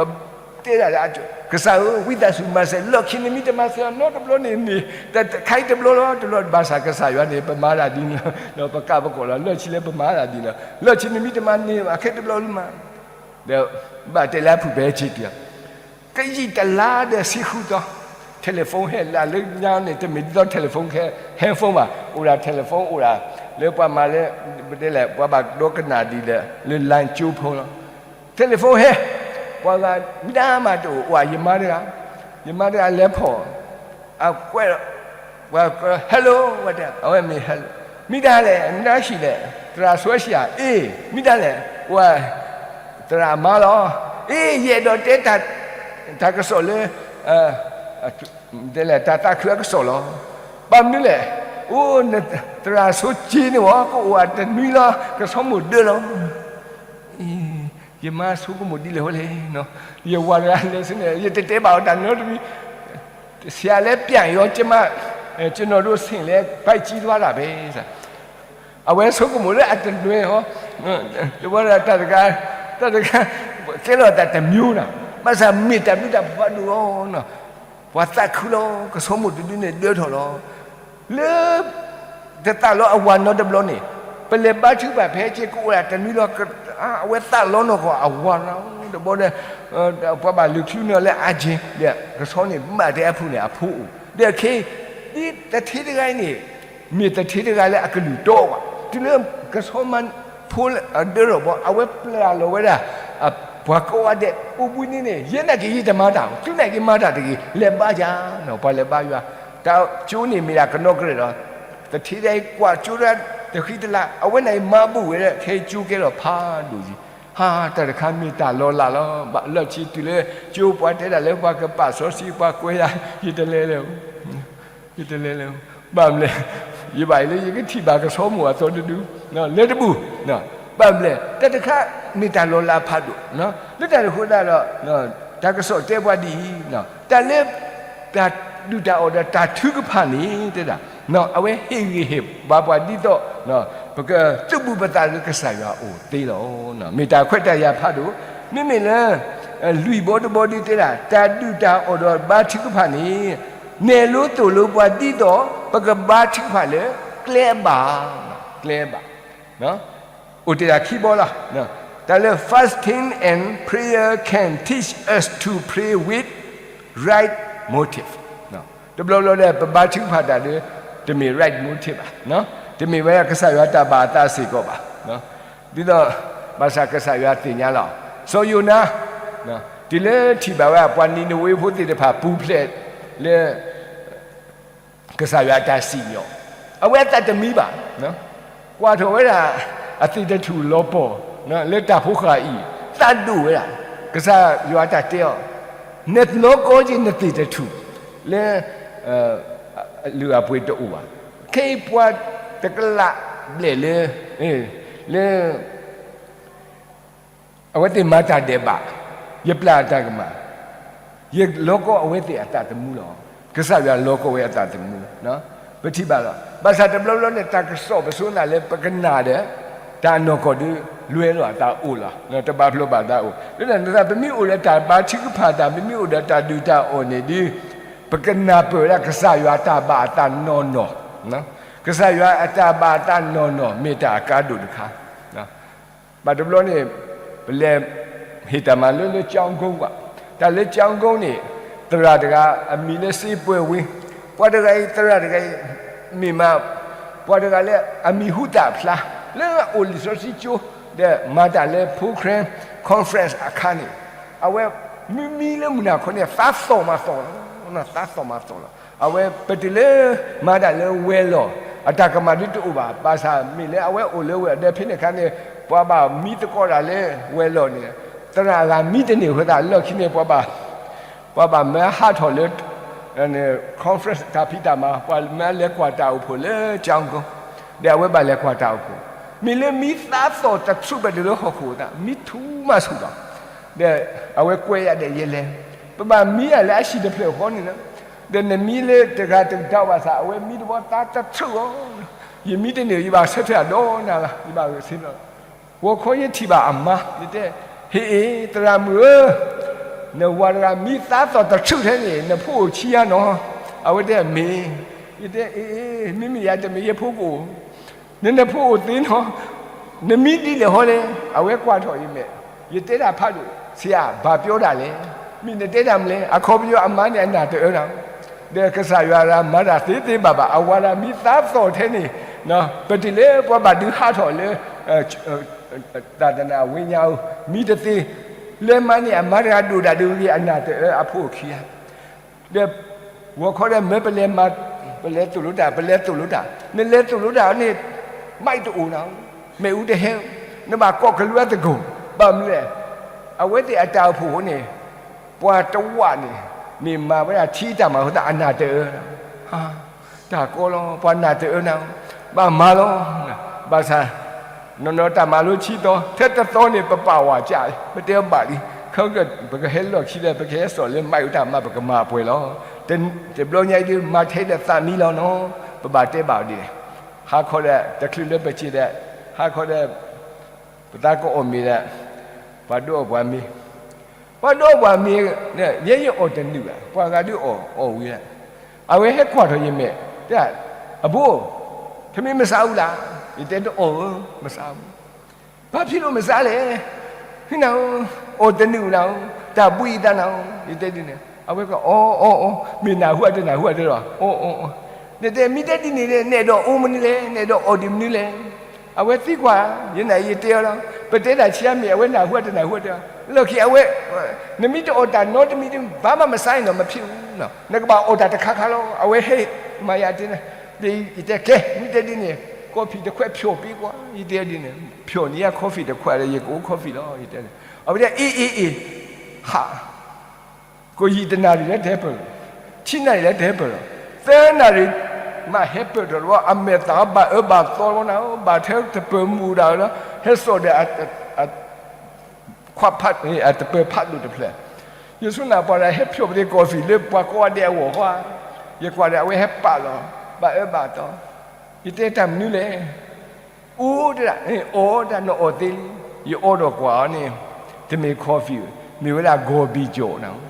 တဲဒၣ်လၢ ကစၢ်ဧၢ ဝံသးစူၤမၤစၢၤ လီၢ်ခံနမံတမၤစၢၤနီတဘျီန့ၣ်န့ၣ်, တခါအံၤတဘျီလီၤ တဘျီဘၣ်ဆၣ်ကစၢ်ယွၤန့ၣ် ပမၤတၢ်ဒ်န့ၣ်လီၤ, ပကးပကိးလီၤ လီၢ်ဆံလၢပမၤတၢ်ဒ်န့ၣ်လီၤ, လီၢ်ဆံနမံတမၤန့ၣ် အခဲတဘျီလၢမၤ ဒီးဘၣ်တဲလၢအဖုၣ်ပဲက့ၤတုၤ, ကယံာ်တလါဒီးဆံဃုသီ, telephone ဟဲလၢ လၢညါန့ၣ် တမ့ၢ်ဒ်သိး telephone ခဲ handphone ဘၣ်, အိၣ်ဒၣ် telephone အိၣ်ဒၣ်, လၢပှၤမၤလၢ ပတဲလဲၣ် ပှၤဘၣ်ဒိကနၣ်ဒ်လဲၣ် လၢ line ကၠိဖိလီၤ, telephone ဟဲ, ပှၤဂၤမ့ၢ်တၢ်မၤတအိၣ် အိၣ်ယမါတဂၤ, ယမါတဂၤလဲၤဖီၣ် အကွဲး, ပှၤ hello ဝဲတဲ အဝဲမ့ၢ် hello မ့ၢ်တၢ်လဲၣ် မ့ၢ်တၢ်ဟံၣ်လဲၣ် သရၣ်ဆိအဆံးဧါ, အ့ မ့ၢ်တၢ်လဲၣ် ဝဲ သရၣ်မါလီၤ, အ့ ယအဲၣ်ဒိးတဲ တၢ်ကစီၣ်လၢ တဲလဲၣ် တၢ်သးခုအကစီၣ်လီၤ, ဘၣ်မနုၤလဲၣ်, အိ သရၣ်ဆိက့န့ၣ်ဝဲ ကအိၣ်အတနွံလီၤ ကဆီမိၢ်ဒၢလီၤ ယမါဆိကမိၣ်ဒ်လဲၣ်ဝဲလဲၣ်, ယဝၤတဂၤလဲၤဆူန့ၣ် ယတတဲဘၣ်အီၤတၢ်နီတမံၤ, ဆရာလည်းပြန်ရော ကျမ ကျွန်တော်တို့ဆင့်လည်း ဗိုက်ကြီးသွားတာပဲ အဝဲဆိကမိၣ်လၢအတနွံလီၤ, တဝဲဒၣ်တၢ်တဂၤ, တၢ်တဂၤ, ကဲလီၤတၢ်တမျိုးနီၤ, ဘၣ်ဆၣ်မ့ၢ်တၢ်ဘျုးတၢ်ဖှိၣ်ဒိၣ်လီၤ, ပှၤသးခုလီၤ ကဆီမိၢ်တဒုန့ၣ်ဒၢထီၣ်လီၤ, လၢ တသးလီအဝၤနီတဘျီန့ၣ်, ပလဲၤဘါထုကဖၣ်ဖဲက့ၤကအိၣ်ဒၣ်တနွံလီၤ, အဝဲသးလီနီၢ်ကီၢ်အဝၤနီတဘျီ, ပှၤဘၣ်လုၢ်ချုးနီၤလၢအက့ၤ, ဒီးကဆီန့ၣ် မ့ၢ်တဲအဖုၣ်န့ၣ် အဖိအိၣ်, ဒီးခဲ, ဒ်သထ့တဂၤအံၤန့ၣ်, မ့ၢ်သထ့တဂၤလၢအကလုၢ်တီဘၣ်, တုၤလၢကဆီမါဖိအဒၢထီၣ်ဘီ အဝဲပျၢ်လီၤဝဲဒၣ် ပှၤကိးဂၤဒဲး အိၣ်ဘှံးနံၤန့ၣ် ယဲနာ်က့ၤယတမၤတၢ်, သုနာ်က့ၤမၤတၢ်တဂ့ၤ, လဲၤဘါယၤနီၤ, ပှၤလဲၤဘါယွၤ, တၢ်ကၠိန့ၣ်မ့ၢ်ဒၣ်ကနီၢ်ကရဲၣ်ဒီး, သထ့ဒၣ်အံၤကွၢ်ကၠိဒၣ်တဃံတလၤ, အဝဲနာ်က့ၤမၤဘူၣ်ဝဲဒၣ် ခဲကၠိကဲထီၣ်ဖးဒိၣ်ယံၤ, ဟါ, တၢ်တခါမ့ၢ်တၢ်လီၤလးလီၤ. ဘၣ်လၢခံတုၤလၢ ကၠိပှၤတဲဒၣ်လၢပှၤကပာ်စီဆှံပှၤကွဲယၤ, ယတလဲၤလၢၤ, ယတလဲၤလၢၤ. ဘၣ်မနုၤလဲၣ်, ယဘၣ်အံၤလၢယကထံၣ်ဘၣ်ကဆီမိၢ်အသီတဒု, လဲၤတဘူၣ်. ဘၣ်မနုၤလဲၣ်, တၢ်တခါမ့ၢ်တၢ်လီၤလးဖးဒိၣ်, လၢတၢ်တဃိသတးဒီး တၢ်ကစီၣ်တဲပှၤဒ်အံၤ, တၢ်လၢ တၢ်ဒုၣ်တၢ်အီၣ်ဒီးတၢ်ထုကဖၣ်န့ၣ် တဲဒၣ်, အဝဲဟ့ၣ်ဂံၢ်ဟ့ၣ်ဘါပှၤဒ်သိး ပကသူၣ်ဘၣ်ပသးလၢကစၢ်ယွၤအအိၣ်သ့လီၤ. မ့ၢ်တၢ်ခွဲးတၢ်ယာ်ဖးဒိၣ်, မ့မ့ၢ်လၢ လွံၢ်ဘီတဘီဒုတဲဒၣ် တၢ်ဒုၣ်တၢ်အီၣ်ဒီးဘါထုကဖၣ်န့ၣ် နဲၣ်လိသိၣ်လိပှၤဒ်သိး ပကဘါထုကဖၣ်လၢ ကျဲအဘၣ်, ကျဲအဘၣ် အိၣ်တ့ၢ်ဒၣ်ခံဘီလီၤ. တၢ်လၢ fasting and prayer can teach us to pray with right motive. တဘျီဘျီဒီး ပဘါထုကဖၣ်တၢ်ဒီး တမ့ၢ် right motive ဘၣ်, တမ့ၢ်ဝဲဒၣ်ကစၢ်ယွၤတၢ်ဘၣ်အသးစ့ၢ်ကီးဘၣ်. ဒ်သိး ဘၣ်ဆၣ်ကစၢ်ယွၤသ့ၣ်ညါလီၤ. စီၤယိၤနါ တုၤလၢထံၣ်ဘၣ်ဝဲဒၣ်ပှၤနံၤနဝ့ဖိသ့ၣ်တဖၣ်ပူၤဖျဲးလၢ ကစၢ်ယွၤအတၢ်စံၣ်ညီၣ်, အဝဲအသးတမံဘၣ်. ကွၢ်ထီၣ်ဝဲဒၣ် အသ့ၣ်တထူၣ်လီၤပှီၢ် လၢတၢ်ဖိဃာ်အံၤ သးဒိၣ်ဝဲဒၣ်. ကစၢ်ယွၤတၢ်တဲအီၤ, နလီၤကီက့ၤနသ့ၣ်တထူၣ် လၢ အလုၢ်အပှ့ၤတအိၣ်ဘၣ်. ခဲအံၤပှၤတကလးဘျဲၣ်လၢ လၢ အဝဲသ့ၣ်မၤတၢ်ဒဲးဘး, ယပျၢ်အတၢ်ကမၣ်, ယလီၤကီအဝဲသ့ၣ်အသးသမူလီၤ. ကစၢ်ယွၤလီၤကီဝဲအသးသမူ, ပထံၣ်ဘၣ်လီၤ. ဘၣ်ဆၣ်တဘျီဘျီန့ၣ် တၢ်ကစီၣ်ပစိသးလၢပကနၣ်ဒီး တၢ်နီၢ်ကီၢ်ဒုး လွဲလိာ်အသးအိၣ်လီၤ. တဘၣ်ဖျိဘၣ်သးအိၣ်, လၢတၢ်န့ၣ် ပမ့ၢ်အိၣ်ဒီးတၢ်ဘါထုကဖၣ်တၢ်, ပမ့ၢ်အိၣ်ဒီးတၢ်ဒုၣ်တၢ်အီၣ်န့ၣ်ဒုး ပကနၢ်ပၢၢ်ဝဲဒၣ်ကစၢ်ယွၤတၢ်ဘၣ်အသးနီၢ်နီၢ်. ကစၢ်ယွၤအတၢ်ဘၣ်အသးနီၢ်နီၢ် မ့ၢ်တၢ်အကါဒိၣ်တခါ. ဘၣ်တဘျီန့ၣ် ပလဲၤဟ့ၣ်တၢ်မၤလိလၢ ကၠီကီး ဘၣ်, တၢ်လၢ ကၠီကီး န့ၣ် သရၣ်တဂၤ အမံၤလၢ စ့ပှဲၤဝ့, ပှၤတဂၤအံၤ သရၣ်တဂၤအံၤ မ့ၢ်မး ပှၤတဂၤလၢအမံၤဟူသၣ်ဖျါ လၢအအိၣ်လံာ်စီဆှံကၠိ ဒီးမၤတၢ်လၢ Full Gospel Conference အခါန့ၣ် အဝဲမံမံလၢမုၢ်နၤခီန့ၣ် သးသီၣ်မၤသီၣ်လီၤ, သးသီၣ်မၤသီၣ်လီၤ. အဝဲပတုၤလၢမၤတၢ်လၢဝဲၤလီၢ် အတၢ်ကမၣ်ဒုးတအိၣ်ဘၣ်. ဘၣ်ဆၣ်မ့ၢ်လၢအဝဲအိၣ်လၢဝဲၤလီၢ်ဒီး ဖဲန့ၣ်အခါန့ၣ် ပှၤဘၣ်မံသကိးတၢ်လၢဝဲၤလီၢ်န့ၣ် သရၣ်အဂၤမံတန့ၢ်အဃိသတး လီၢ်ခံန့ၣ် ပှၤဘၣ် ပှၤဘၣ်မၢဟးထီၣ်လၢ conference တၢ်ဖံးတၢ်မၤ, ပှၤမၢလဲၤကွၢ်တၢ်အိၣ်ဖှိၣ်လၢ ကၠီကီး, ဒီးအဝဲဘၣ်လဲၤကွၢ်တၢ်အိၣ်ဖှိၣ်, မ့ၢ်လၢမံသးသီၣ်တဆူၣ် ပတုၤလၢဟီၣ်ခိၣ်သး မံထူၣ်မးဆူၣ်လီၤ. ဒီးအဝဲကွဲးယၤဒီး ယလဲၤ, ပဘၣ်မံယၤလၢအဟံၣ်တဖျၢၣ်ဃီန့ၣ်လီၤ. ဒီးနမံလၢတဂၤတကတီၢ်ဘၣ်ဆၣ် အဝဲမံတဘျီသးတဆူၣ်လီၤ. ယမံတန့ၢ် ယဘၣ်ဆၢထၢၣ်အဒိၣ်နၤလီၤ, ယဘၣ်ဂဲၤဆ့လီၤ. ဂီၤခီယထံၣ်ဘၣ်အမါ, ယတဲ, ဟ့ၣ်အ့ၣ် သရၣ်မုၣ်ဧၢ, နဝၤတဂၤမံသးသီၣ်တဆူၣ်ထဲန့ၣ် နဖိအိၣ်ခံဂၤနီၤ. အဝဲတဲမ့ၢ်, ယတဲအ့ၣ်, မ့မ့ၢ်ယၤတမ့ၢ် ယဖိကအိၣ်, နနဖိအိၣ်သ့နီၤ, နမံဒ်လဲၣ်ဟီလဲၣ်. အဝဲကွၢ်ထီၣ်ယမဲာ်, ယတဲတၢ်ဖးဒိၣ်, ဆရာ ဘာပြောတာလဲ, မ့ၢ်နတဲတၢ်မနုၤလဲၣ်. အခီပညီအမါန့ၣ်အနၢ်တအၢနၤ ဒီးကစၢ်ယွၤမၤတၢ်သ့သ့ဘၣ်ဘၣ် အဝၤဒၣ်မံသးသီၣ်ထဲန့ၣ်, ပတုၤလၢပှၤဘၣ်ဒုးဟးထီၣ်လၢ သးတနၢ်ဝ့ၢ်ညါဧိၤ မံတသ့, လၢမါန့ၣ် အမါတဂၤဒိၣ်ဒၣ်ဒုးဂ့ၤ အနၢ်တအၢအဖိအိၣ်ခံဂၤ, ဒီးဂီၤခီဒီးမၢပလဲၤမၤ, ပလဲၤသိၣ်လိတၢ် ပလဲၤသိၣ်လိတၢ်, နလဲၤသိၣ်လိတၢ်န့ၣ် မးတအိၣ်နၤ, မ့ၣ်အူတဟဲ, နဘၣ်ကိးကလူးအသကိး, ဘၣ်မနုၤလဲၣ်, အဝဲသ့ၣ်အတၢ်အိၣ်ဖှိၣ်အဃိန့ၣ် ပှၤတဝာ်န့ၣ် မ့ၢ်မၤဝဲဒၣ်ထံတၢ်မၤအဃိသတး အနၢ်တအၢနၤ, တၢ်ကီလီၤ ပှၤနၢ်တအၢနၤ, ဘၣ်မၤလီၤ, ဘၣ်ဆၣ် နီၢ်နီၢ်တၢ်မၤလိခံသီ ထဲတသီန့ၣ် ပပာ်ဝဲကၠး, ပတဲဘၣ်လံ, ခဲက ပကဟဲလီၢ်ခံဒီး ပကဟဲစိာ်လၢမးအူတၢ်မၤ ပကမၤအပှဲၤလီၤ. တဘျီညါအံၤဒုး မၤထဲဒီးသးမံလီၤနီၤ, ပဘၣ်တဲဘၣ်အီၤဒ်လဲၣ်. ဟါခီဒီး တချုးလၢပစံးဒီး ဟါခီဒီး ပသးကအီၣ်မ့ၤဒီး ပှၤဒိးအီၣ်ပှၤမ့ၤ, ပှၤဒိးအီၣ်ပှၤမ့ၤ, ယဲယအီၣ်တနုာ်ဘၣ်, ပှၤဂၤဒုးအီၣ်အီၣ်ဝံၤလီၤ. အဝဲဟဲကွၢ်ထီၣ်ယမဲာ်, တဲ, အဘိ, ထမ့ၢ်မစးအူလၢ်, ယတဲတအီၣ်ဧၢ, မစးအူ. ဘာဖြစ်လို့မစားလဲ, ဟ့ၣ်နၤဧၢ, အီၣ်တနုာ်နၤဧၢ, တၢ်ဘှံးအသးနၤဧၢ, ယတဲဒ်န့ၣ်, အဝဲက အီ အီ အီ, မ့ၢ်နၢ်ဟူအတနၢ်ဟူအတဲလီၤ, အီ အီ အီ, နတဲမ့ၢ်တဲဒ်န့ၣ်ဒီး နအဲၣ်ဒိးအီမနုၤလဲၣ်, နအဲၣ်ဒိးအီဒ်မနုၤလဲၣ်. အဝဲသံကွၢ်, ယနာ်ယတဲအီၤလီၤ, ပတဲတၢ်ဆံးအါမ့ၢ် အဝဲနၢ်ဟူအတနၢ်ဟူအတဲ, လီၢ်ခံအဝဲ, နမ့ၢ်တအီၣ်တၢ်နီတမံၤ ဘာမှမစားရင်တော့ မဖြစ်ဘူး, နကဘၣ်အီၣ်တၢ်တခါခါလီၤ. အဝဲဟဲမၤယၤတဲ, ယတဲကဲ, မ့ၢ်တဲဒ်န့ၣ် coffee တခွဲးဖျိးပ့ၤကွၢ်, ယတဲဒ်န့ၣ်, ဖျိးန့ၢ်ယၤ coffee တခွဲးဒီး ယကအိၣ် coffee လီၤ ယတဲန့ၣ်. အဝဲဒၣ် အ့ၣ် အ့ၣ် အ့ၣ်, ဟး, ကိးယံာ်တနၣ်ရံၣ်လၢတဟဲပၢၢ်, ဆံနၣ်ရံၣ်လၢတဟဲပၢၢ်လီၤ, သၢနၣ်ရံၣ် မးဟဲပၢၢ်ထီၣ်တဘျီ အမဲာ်သးဘၣ်အၢဘၣ်သီလီၤနၤ, ဘၣ်ထဲတပၢၤမူးဒၣ်လီၤ, ဟဲစိာ်ဒီး ခွါဖး, အတပၢၤဖးဒိၣ်တဖျၢၣ်, ယဆိနၢ်ပှၤဒီး ဟဲဖျိးပသ့ coffee လၢပှၤကိးဂၤဒဲးအဂီၢ်ဃီဧါ, ယကွၢ်ဒီး အဝဲဟဲပာ်လီၤ, ဘၣ်အၢဘၣ်သီ, ယတဲတၢ်မနုၤလဲၣ်, အိၣ်တဒၣ်, အီၣ်တၢ် နအီၣ်သ့လံ, ယအီၣ်ဒီးကွၢ်အီၤန့ၣ်, တမ့ၢ် coffee, မ့ၢ်ဝဲဒၣ် ဂီၤဘံၣ်ကၠီၣ်နၤ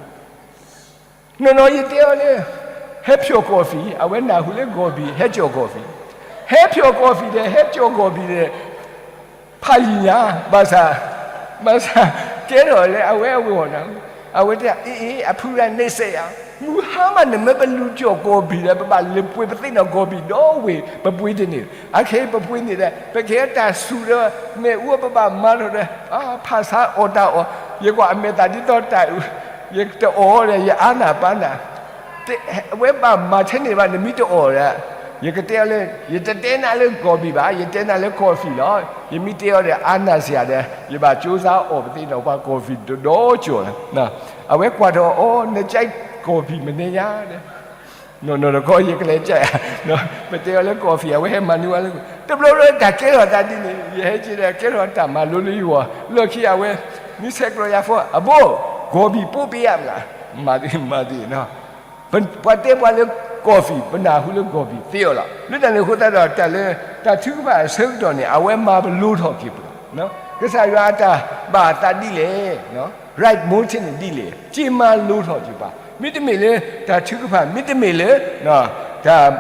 နီၢ်နီၢ်ယတဲအီၤလၢ ဟဲဖျိး coffee, အဝဲနၢ်ဟူလၢ ဂီၤဘံၣ် ဟဲကၠီၣ် coffee, ဟဲဖျိး coffee ဒီး ဟဲကၠီၣ် ဂီၤဘံၣ်ဒီး ဖးယံာ်ညါ, ဘၣ်ဆၣ်, ဘၣ်ဆၣ်, ကဲထီၣ်လၢအဝဲအဂီၢ်နၤ, အဝဲတဲ အ့ၣ် အ့ၣ် အဖုရၣ်န့ၣ်စဲးယၤ, မုၢ်ဟါမးနမ့ၢ်ပလူၤကၠီၣ် ဂီၤဘံၣ်ဒီး ပဘၣ်လဲၤပှ့ၤပသ့ၣ်နီၣ် ဂီၤဘံၣ်ဒီဝ့ၢ် ပပှ့ၤတန့ၢ်, အခဲအံၤပပှ့ၤန့ၢ်ဒီး ပကဟဲတၢ်စူၤဒီး မ့ၣ်အူပဘၣ်မၤထီၣ်ဒီး ဖးဆါအီၣ်တၢ်အီၣ်, ယကွၢ်အမဲာ်သးဒ်သိးတၢ်အုး, ယတအီၣ်ဒီး ယအါနၢ်ပၢ်နၢ် အဝဲဘၣ်မၤထဲန့ၣ်ဘၣ် နမ့ၢ်တအီၣ်ဒီး, ယကတဲအီၤလၢ ယတတဲနၤလၢ ဂီၤဘံၣ် ဘၣ်, ယတဲနၤလၢ coffee လီၤ. ယမ့ၢ်တဲအီၤဒီး အါနၢ်စ့ၢ်ဒီး ယဘၣ်ကၠိစါအီၣ်ပသ့ၣ်နီၣ် ပှၤ coffee တဒီကၠီၣ်လီၤ. အဝဲကွၢ်ထီၣ်အီၤ နကၠဲး coffee မနုၤညါဒီး နီၢ်နီၢ်တခီ ယကလဲၤကၠဲး, ပတဲအီၤလၢ coffee အဝဲဟဲမၤနုၤဝဲလၢ တဘျီဘျီတၢ်ကဲထီၣ်သးဒ်န့ၣ် ယဟဲက့ၤဒီး ကဲထီၣ်တၢ်မၤလိလၢယဂီၢ် လီၢ်ခံအဝဲ မ့ၢ်ဆဲးကျိးယၤဖိ အဘိ ဂီၤဘံၣ်ပိပ့ယၤမး, မၤသ့ မၤသ့နီၤ, ပှၤတဲပှၤလၢ coffee ပနၢ်ဟူလၢ ဂီၤဘံၣ် သ့အီၤလီၤ. လၢတၢ်န့ၣ်အဃိသတးဒီး တၢ်လၢ တၢ်ထုကဖၣ်အဆၢကတီၢ်န့ၣ် အဝဲမၤပလိထီၣ်က့ၤပှၤ, ကစၢ်ယွၤအတၢ်ဘၣ်အသးဒ်လဲၣ်, right motive န့ၣ်ဒ်လဲၣ် က့ၤမၤလိထီၣ်က့ၤပှၤ, မ့တမ့ၢ်လၢ တၢ်ထုကဖၣ် မ့တမ့ၢ်လၢ တၢ်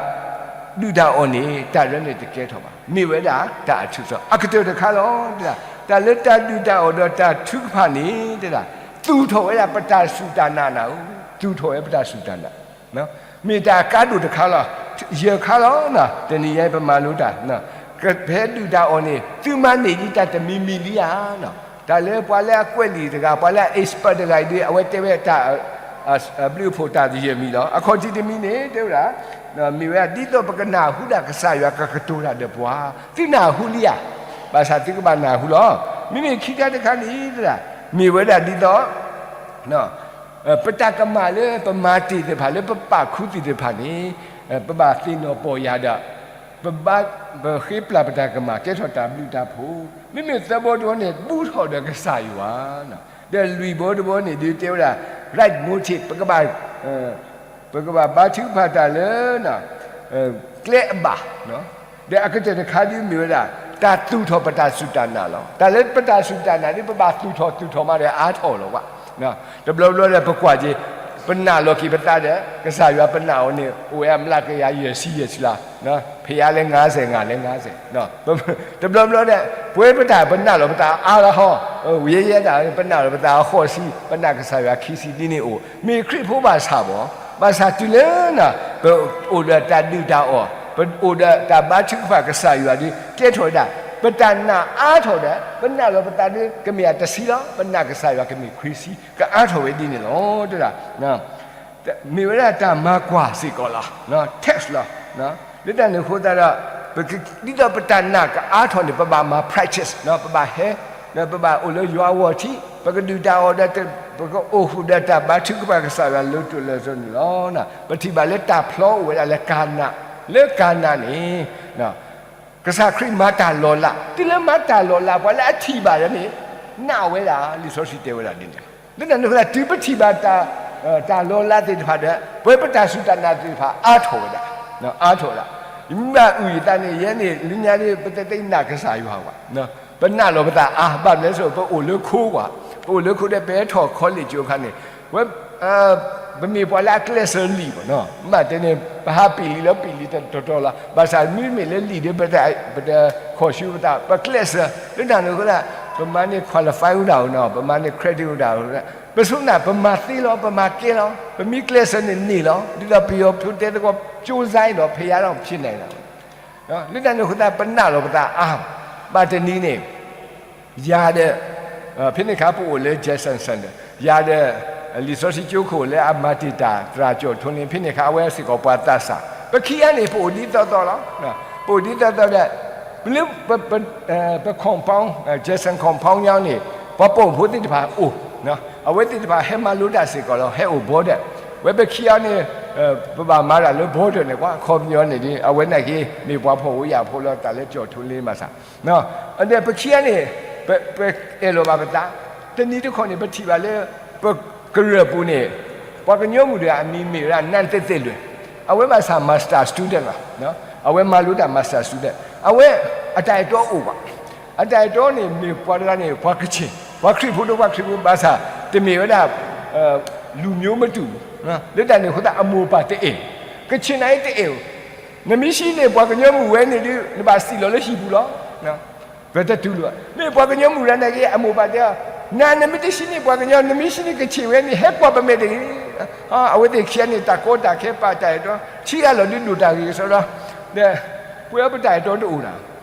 ဒုၣ်တၢ်အီၣ်န့ၣ် တၢ်ရဲန့ၣ်တကဲထီၣ်ဘၣ်. မ့ၢ်ဝဲဒၣ်တၢ်အထူးအစီ အကတၢၢ်တခါလီၤ. တၢ်လၢတၢ်ဒုၣ်တၢ်အီၣ်ဒီးတၢ်ထုကဖၣ်န့ၣ် တဒၣ် သူၣ်ထီၣ်ဝဲဒၣ်ပတၢ်စူၢ်တၢ်နာ်နၤဧၢ, သူၣ်ထီၣ်ဝဲပတၢ်စူၢ်တၢ်နာ်, မ့ၢ်တၢ်အကါဒိၣ်တခါလီၤ. ယဲၢ်ခါလီၤ, တနံၤညါပမၤလိတၢ်, ဖဲဒုၣ်တၢ်အီၣ်န့ၣ် သုမၤန့ၢ်ဒံးတၢ်တမံၤမံၤလံဧါ. တၢ်လၢပှၤလၢအကွဲးလံာ်တဂၤ ပှၤလၢအ expert တဂၤအံၤဒီး အဝဲတဲဝဲတၢ် ဘျုးအဖှိၣ်တၢ်ယဲၢ်မံၤလီၤ. အခီၣ်ထံးတမံၤန့ၣ် တဲဝဲဒၣ် မ့ၢ်ဝဲဒၣ်ဒ်သိးပကနၢ်ဟူဒၣ်ကစၢ်ယွၤကကတိၤတၢ်ဒီးပှၤ, သုနၢ်ဟူလံဧါ. ဘၣ်ဆၣ်သုကဘၣ်နၢ်ဟူလီၤ. မ့မ့ၢ်ခံခါတခါန့ၣ် တဒၣ် မ့ၢ်ဝဲဒၣ်ဒ်သိး ပတၢ်ကမၣ်လၢပမၤတ့ၢ်သ့ၣ်တဖၣ်လၢပပာ်ခူသူၣ်သ့ၣ်တဖၣ်န့ၣ် ပဘၣ်သ့ၣ်နီၣ်ပီၢ်ယၢ်ဒီး ပဘၣ် ပဃ့ပျၢ်ပတၢ်ကမၣ်ကဲထီၣ်တၢ်ဘျုးတၢ်ဖှိၣ်, မ့မ့ၢ်သၢဘီတဘီန့ၣ် ဘူၣ်ထီၣ်ဒီးကစၢ်ယွၤ, ဒီးလွံၢ်ဘီတဘီန့ၣ် ဒုးတဲဝဲဒၣ် right motive ပကဘၣ် ပကဘၣ်ဘါထုကဖၣ်တၢ်လၢ ကျဲအဘၣ်, ဒီးအကတၢၢ်တခါဒုးမ့ၢ်ဝဲဒၣ် တၢ်သူၣ်ထီၣ်ပတၢ်စူၢ်တၢ်နာ်လီၤ. တၢ်လၢပတၢ်စူၢ်တၢ်နာ်ဒ် ပဘၣ်သူၣ်ထီၣ်သူၣ်ထီၣ်မးဒီးအါထီၣ်လီၤဘၣ်. တဘျီဘျီဒီးပကွၢ်က့ၤ ပနာ်လီၤက့ၤပသးဒီး ကစၢ်ယွၤပနာ်အီၤန့ၣ် အိၣ်ဝဲအမျးကယၤယဲၢ်ဆံယဲၢ်ဆံလီၤ. ဖဲယၤလဲၣ်ငါးဆယ် ငါလဲၣ်ငါးဆယ်, တဘျီဘျီဒီး ပဝဲပတၢ်ပနာ်လီၤပသးအါလီၤဟီ, ယဲယဲဒၣ် ပနာ်လီၤပသးအဃိးဆံ, ပနာ်ကစၢ်ယွၤခံဆံဒ်န့ၣ်အိၣ်, မ့ၢ်ခရံာ်ဖိဘၣ်ဆၣ်ဘၣ်, ဘၣ်ဆၣ်တုၤလၢ ပအိၣ်ဒီးတၢ်ဒုၣ်တၢ်အီၣ်, ပအိၣ်ဒီးတၢ်ဘါထုကဖၣ်ကစၢ်ယွၤဒီး ကဲထီၣ်ဝဲဒၣ် ပတၢ်နာ်အါထီၣ်ဒီး ပနာ်လီၤပသးဒီး ကမ့ၢ်အတဆံလီၤ, ပနာ်ကစၢ်ယွၤကမ့ၢ်ခွံဆံ, ကအါထီၣ်ဝဲဒ်န့ၣ်လီၤ. တဒၣ် မ့ၢ်ဝဲဒၣ်တၢ်မၤကွၢ်စ့ၢ်ကီးလီၤ, test လီၤ. လၢတၢ်န့ၣ်အဃိသတးဒီး ဒ်သိးပတၢ်နာ်ကအါထီၣ်န့ၣ် ပဘၣ်မၤ practice ပဘၣ်ဟဲ, ပဘၣ်အိၣ်လၢယွၤအဂီၢ်ထံး, ပကဒုၣ်တၢ်အီၣ်ဒီး ပကအိၣ်ဃုာ်ဒီးတၢ်ဘါထုကဖၣ်ကစၢ်ယွၤလၢတိၢ်လၢစီၤန့ၣ်လီၤ. ပထံၣ်ဘၣ်လၢတၢ်ဖျီအိၣ်ဝဲဒၣ်လၢကၤနၤ, လၢကၤနၤန့ၣ် ကစၢ်ခရံာ်မၤတၢ်လီၤလး, တုၤလၢမၤတၢ်လီၤလး ပှၤလၢအထံၣ်ဘၣ်ဒီးန့ၣ် နာ်ဝဲဒၣ်, လံာ်စီဆှံတဲဝဲဒၣ်ဒ်န့ၣ်. လၢတၢ်န့ၣ်အဃိသတး တုၤပထံၣ်ဘၣ် တၢ်လီၤလးသ့ၣ်တဖၣ်ဒီး ပဝဲပတၢ်စူၢ်တၢ်နာ်သ့ၣ်တဖၣ်အါထီၣ်ဝဲဒၣ်, အါထီၣ်ဝဲဒၣ်. ယမ့ၢ်ဘၣ်အုၣ်ယသးန့ၣ် ယဲန့ၣ် လၢညါန့ၣ် ပတသ့နာ်ကစၢ်ယွၤဘၣ်, ပနာ်လီၤပသးအါ, ဘၣ်မနုၤလဲၣ် ပအိၣ်လၢခိကွၢ်, ပအိၣ်လၢခိဒီး ပဟဲထီၣ် college အခါန့ၣ် ဝဲ ပမ့ၢ်ပှၤလၢအကျဲးစၢးလံာ်ဘၣ်နီၤ, မ့ၢ်တဲန့ၣ် ပဟးပံာ်လံလီၤ ပံာ်လံတတီၤတီၤလီၤ. ဘၣ်ဆၣ်မ့မ့ၢ်လၢလံာ်ဒီး ပတခီၣ်ဆူပသး ပကျဲးစၢး, လၢတၢ်န့ၣ်အဃိသတး ပမၤန့ၢ် qualify ဝဲဒၣ်ဧိၤနီၤ, ပမၤန့ၢ် credit ဝဲဒၣ်ဧိၤ, ပဆိကမိၣ်ပမၤသ့လီၤ ပမၤကဲလီၤ, ပမ့ၢ်ကျဲးစၢးန့ၣ်န့ၢ်လီၤ, ဒ်သိးပယီၤဖိတဲသကိး ကြိုးစားရင်တော့ ဘုရားတော့ ဖြစ်နိုင်တာပေါ့. လၢတၢ်န့ၣ်အဃိသတး ပနာ်လီၤပသးအါ, ဘၣ်တနံၤန့ၣ် ယၤဒီး ဖဲန့ၣ်အခါ ပအိၣ်လၢ Jackson Center, ယၤဒီး လံာ်စီဆှံကၠိခိၣ်လၢအမၤတ့ၢ်တၢ်သရၣ်ကၠီၣ်ထိန့ၣ် ဖဲန့ၣ်အခါ အဝဲစ့ၢ်ကီးပှၤသးစၢ်, ပခံဂၤန့ၣ် ပအိၣ်ဒ်သိးသိးလီၤ. ပအိၣ်ဒ်သိးသိးဒီး လၢပ ပ ပ compound, Jackson compound ညါန့ၣ် ပှၤပိာ်မုၣ်ဖိသ့ၣ်တဖၣ်အိၣ်, အဝဲသ့ၣ်တဖၣ်ဟဲမၤလိတၢ်စ့ၢ်ကီးလီၤ, ဟဲအိၣ် boarder, ဝဲပခံဂၤန့ၣ် ပဘၣ်မၤတၢ်လၢ boarder န့ၣ် ကွၢ်ခီပညီန့ၣ်ဒီး အဝဲနာ်က့ မ့ၢ်ပှၤဖှီၣ်ဖိယာ်ဖိလီၤ တၢ်လၢကၠီၣ်ထူလ့မၤစၢ် ဒီးပခံဂၤန့ၣ် ပအဲၣ်လီၤဘၣ်ပသး, တနံၤတခီန့ၣ် ပထံၣ်ဘၣ်လၢ ပကရၢၢ်ပူၤန့ၣ် ပှၤကညီမုၣ်တဂၤအမံၤမ့ၢ်ဝဲဒၣ် နါသဲးသဲးလွဲၢ်, အဝဲဘၣ်ဆၣ် master student လီၤ, အဝဲမၤလိတၢ် master student, အဝဲအတၢ်အဲၣ်တီအိၣ်ဘၣ်, အတၢ်အဲၣ်တီန့ၣ်မ့ၢ်ပှၤတဂၤန့ၣ် ပှၤကချ့ၣ်, ပှၤခရံာ်ဖိဒီးပှၤခရံာ်ဖိဘၣ်ဆၣ် တမ့ၢ်ဝဲဒၣ် လူမျိုးမတူဘူး, လၢတၢ်န့ၣ်အဃိသတးအမိၢ်အပၢ်တအဲၣ်, ကချ့ၣ်နၤအံၤတအဲၣ်ဧိၤ, နမ့ၢ်ဟံးန့ၢ်ပှၤကညီမုၣ်ဝဲန့ၣ်ဒီး နဘၣ်စံၣ်လီၤလၢဟံၣ်ပူၤလီၤ. ပတတူၢ်လိာ်ဘၣ်, မ့ၢ်ပှၤကညီမုၣ်တဂၤနာ်က့ အမိၢ်အပၢ်တဲအီၤ, နၤနမ့ၢ်တဟံးန့ၢ်ပှၤကညီ နမ့ၢ်ဟံးန့ၢ်ကချ့ၣ်ဝဲန့ၣ် ဟဲကွၢ်ပမဲာ်တဂ့ၤ. အဝဲသ့ၣ်ခံဂၤန့ၣ် တၢ်ကီတၢ်ခဲ ပာ်တၢ်အဲၣ်တီ ထံဂၤလီၤဒုးဒိၣ်တၢ်ဂ့ၢ်ကစီဒီ, ဒီးပဝဲပတၢ်အဲၣ်တီတအိၣ်နီၤ,